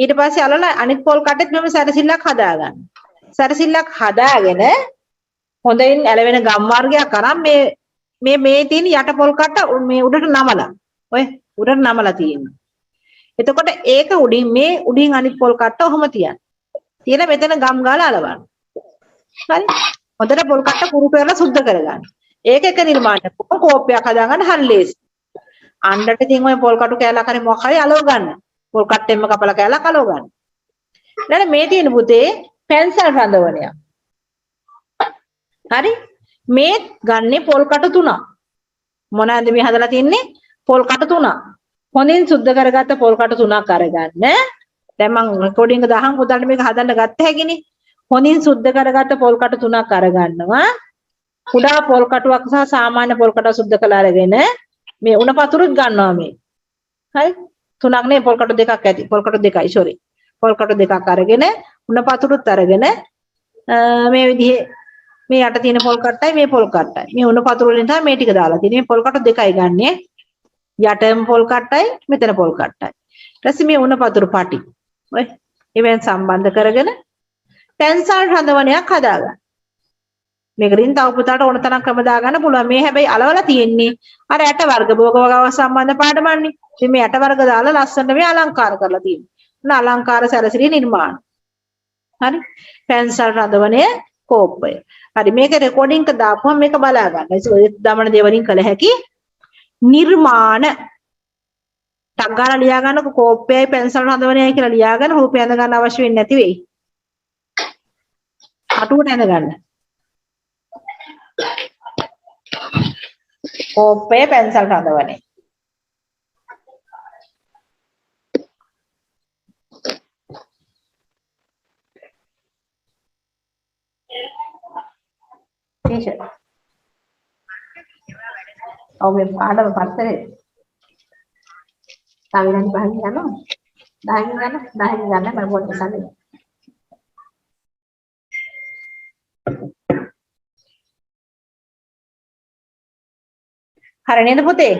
ඊට පස්සේ අලවලා අනිත් පොල් කට්ටෙත් මෙහෙම සැරසිල්ලක් හදාගන්න. සැරසිල්ලක් හදාගෙන හොඳින් ඇලවෙන ගම් වර්ගයක් අරන් මේ මේ මේ තියෙන යට පොල් කට්ට මේ උඩට නමලා. ඔය උඩට නමලා තියෙනවා. එතකොට ඒක උඩින් මේ උඩින් අනිත් පොල් කට්ට ඔහොම තියන්න. තියලා මෙතන ගම් ගාලා අලවන්න. හරි? හොඳට පොල් කට්ට කුරු කරලා සුද්ධ කරගන්න. ඒක එක නිර්මාණයක්. කෝප්පයක් හදාගන්න හරි ලේසි. අණ්ඩට ඉතින් ඔය පොල් කටු කෑල්ලක් හරි මොකක් හරි අලව ගන්න. පොල් කට්ටෙන්ම කපලා කෑල්ලක් අලව ගන්න. ඊළඟ මේ තියෙන පුතේ පැන්සල් රඳවනයක්. හරි? මේ ගන්නේ පොල් කටු තුනක්. මොනවාද මේ හදලා තින්නේ? පොල් කටු තුනක්. හොඳින් සුද්ධ කරගත්ත පොල් කටු තුනක් අරගන්න. දැන් මං රෙකෝඩින් එක දාහන් පුතාලට මේක හදන්න ගත්ත හැකිනේ. හොඳින් සුද්ධ කරගත්ත පොල් කටු තුනක් අරගන්නවා. කුඩා පොල් කටුවක් සහ සාමාන්‍ය පොල් කටුවක් සුද්ධ කරලා අරගෙන මේ උණ පතුරුත් ගන්නවා මේ. හරි? තුනක් නේ පොල් කටු දෙකක් ඇති. පොල් කටු දෙකයි සෝරි. පොල් කටු දෙකක් අරගෙන උණ පතුරුත් අරගෙන මේ විදිහේ මේ යට තියෙන පොල් කට්ටයි මේ පොල් කට්ටයි. මේ උණ පතුරු වලින් තමයි මේ ටික දාලා තියෙන්නේ. මේ පොල් කටු දෙකයි ගන්නෙ. යටම පොල් කට්ටයි මෙතන පොල් කට්ටයි. ඊට පස්සේ මේ උණ පතුරු පටි. ඔය එවෙන් සම්බන්ධ කරගෙන පැන්සල් රඳවනයක් හදාගන්න. මේක රින් තව පුතාට ඕන තරම් ක්‍රම දාගන්න පුළුවන්. මේ හැබැයි අලවලා තියෙන්නේ අර ඇට වර්ග භෝග වගාව සම්බන්ධ පාඩමන්නේ. ඉතින් මේ ඇට වර්ග දාලා ලස්සනට මේ අලංකාර කරලා තියෙනවා. ඔන්න අලංකාර සැරසිලි නිර්මාණ. හරි? පැන්සල් රඳවනය කෝප්පය. හරි මේක රෙකෝඩින් එක දාපුවම මේක බලා ගන්න. ඒ ඔය දමන දේවලින් කළ හැකි නිර්මාණ. ටක් ගාලා ලියා ගන්නකො කෝප්පයයි පැන්සල් රඳවනයයි කියලා ලියාගෙන රූපය ඇඳ ගන්න අවශ්‍ය වෙන්නේ නැති වෙයි. කටුවට ඇඳ ගන්න. කෝප්පය පැන්සල් රඳවනේ. ටීචර්. ඔව් මේ පාඩම පත්තරේ. තව විනාඩි 5කින් යනවා. 10කින් ගන්න 10කින් ගන්න මම පොඩ්ඩක් සම්මත. හරි නේද පුතේ?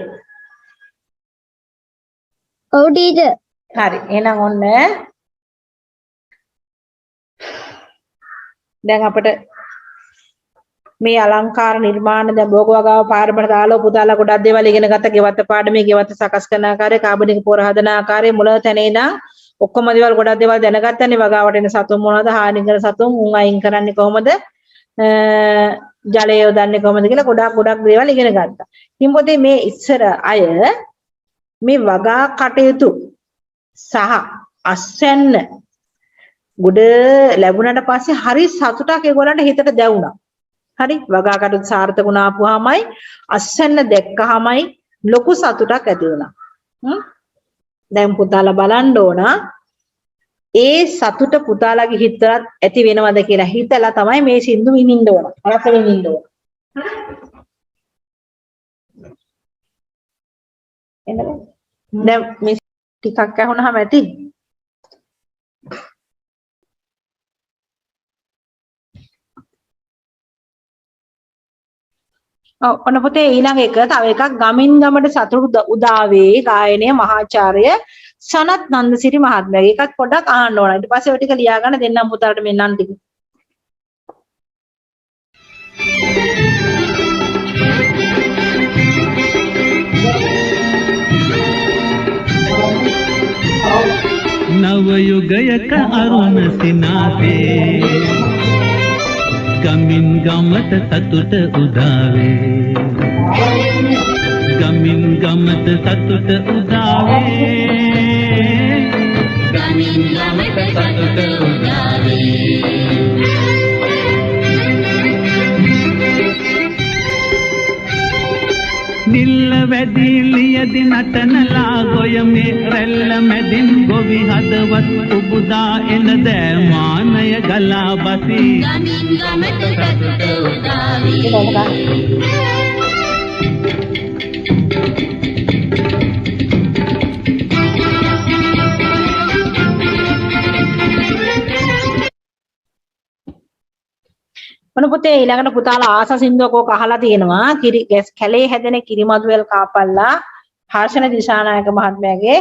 ඔව් ටීචර්. හරි එහෙනම් ඔන්න දැන් අපිට මේ අලංකාර නිර්මාණ දැන් භෝග වගාව පාඩමට දාලා පුතාලා ගොඩක් දේවල් ඉගෙන ගත්ත. ගෙවත්ත පාඩමේ ගෙවත්ත සකස් කරන ආකාරය, කාබනික පොර හදන ආකාරය, මුල තැන ඉඳන් ඔක්කොම දේවල් ගොඩක් දේවල් දැනගත්තනේ. වගාවට එන සතුන් මොනවද, හානි කරන සතුන් උන් අයින් කරන්නේ කොහොමද, ජලය යොදන්නේ කොහොමද කියලා ගොඩක් ගොඩක් දේවල් ඉගෙන ගත්තා. ඉතින් පොතේ මේ ඉස්සර අය මේ වගා කටයුතු සහ අස්වැන්න ගොඩ ලැබුණාට පස්සේ හරි සතුටක් ඒගොල්ලන්ට හිතට දැවුණා. හරි වගා කටයුතු සාර්ථක වුණා ආපුවාමයි අස්වැන්න දැක්කහමයි ලොකු සතුටක් ඇති වුණා. දැන් පුතාලා බලන්න ඕන ඒ සතුට පුතාලාගේ හිතට ඇති වෙනවද කියලා හිතලා තමයි මේ සින්දු විඳින්න ඕන. රස විඳින්න ඕන. එන්නද? දැන් මේ ටිකක් ඇහුනහම ඇති. ඔව් ඔන්න පොතේ ඊළඟ එක තව එකක් ගමින් ගමට සතුටු උදා වේ ගායනය මහාචාර්ය සනත් නන්දසිරි මහත්මයාගේ. ඒකත් පොඩ්ඩක් අහන්න ඕන. ඊට පස්සේ ඔය ටික ලියා ගන්න දෙන්නම් පුතාලට මේ නම් ටික. නව යුගයක අරුණ සිනාවේ, ගමින් ගමට සතුට උදාවේ, ගමින් ගමට සතුට උදාවේ, ගමින් ගමට සතුට උදාවේ. නිල්ල වැදී ලියදි නටනලා ගොයමේ රැල්ල මැදින් ගොවි හදවත් උබුදා එන දෑමානය ගලා බසී, ගමින් ගමට සතුට උදාවේ. මොන පුතේ ඊළඟට පුතාලා ආස සින්දුවක් ඕක අහලා තියෙනවා. කිරි කැලේ හැදෙන කිරිමදුවල් කාපල්ලා, හර්ෂණ දිසානායක මහත්මයාගේ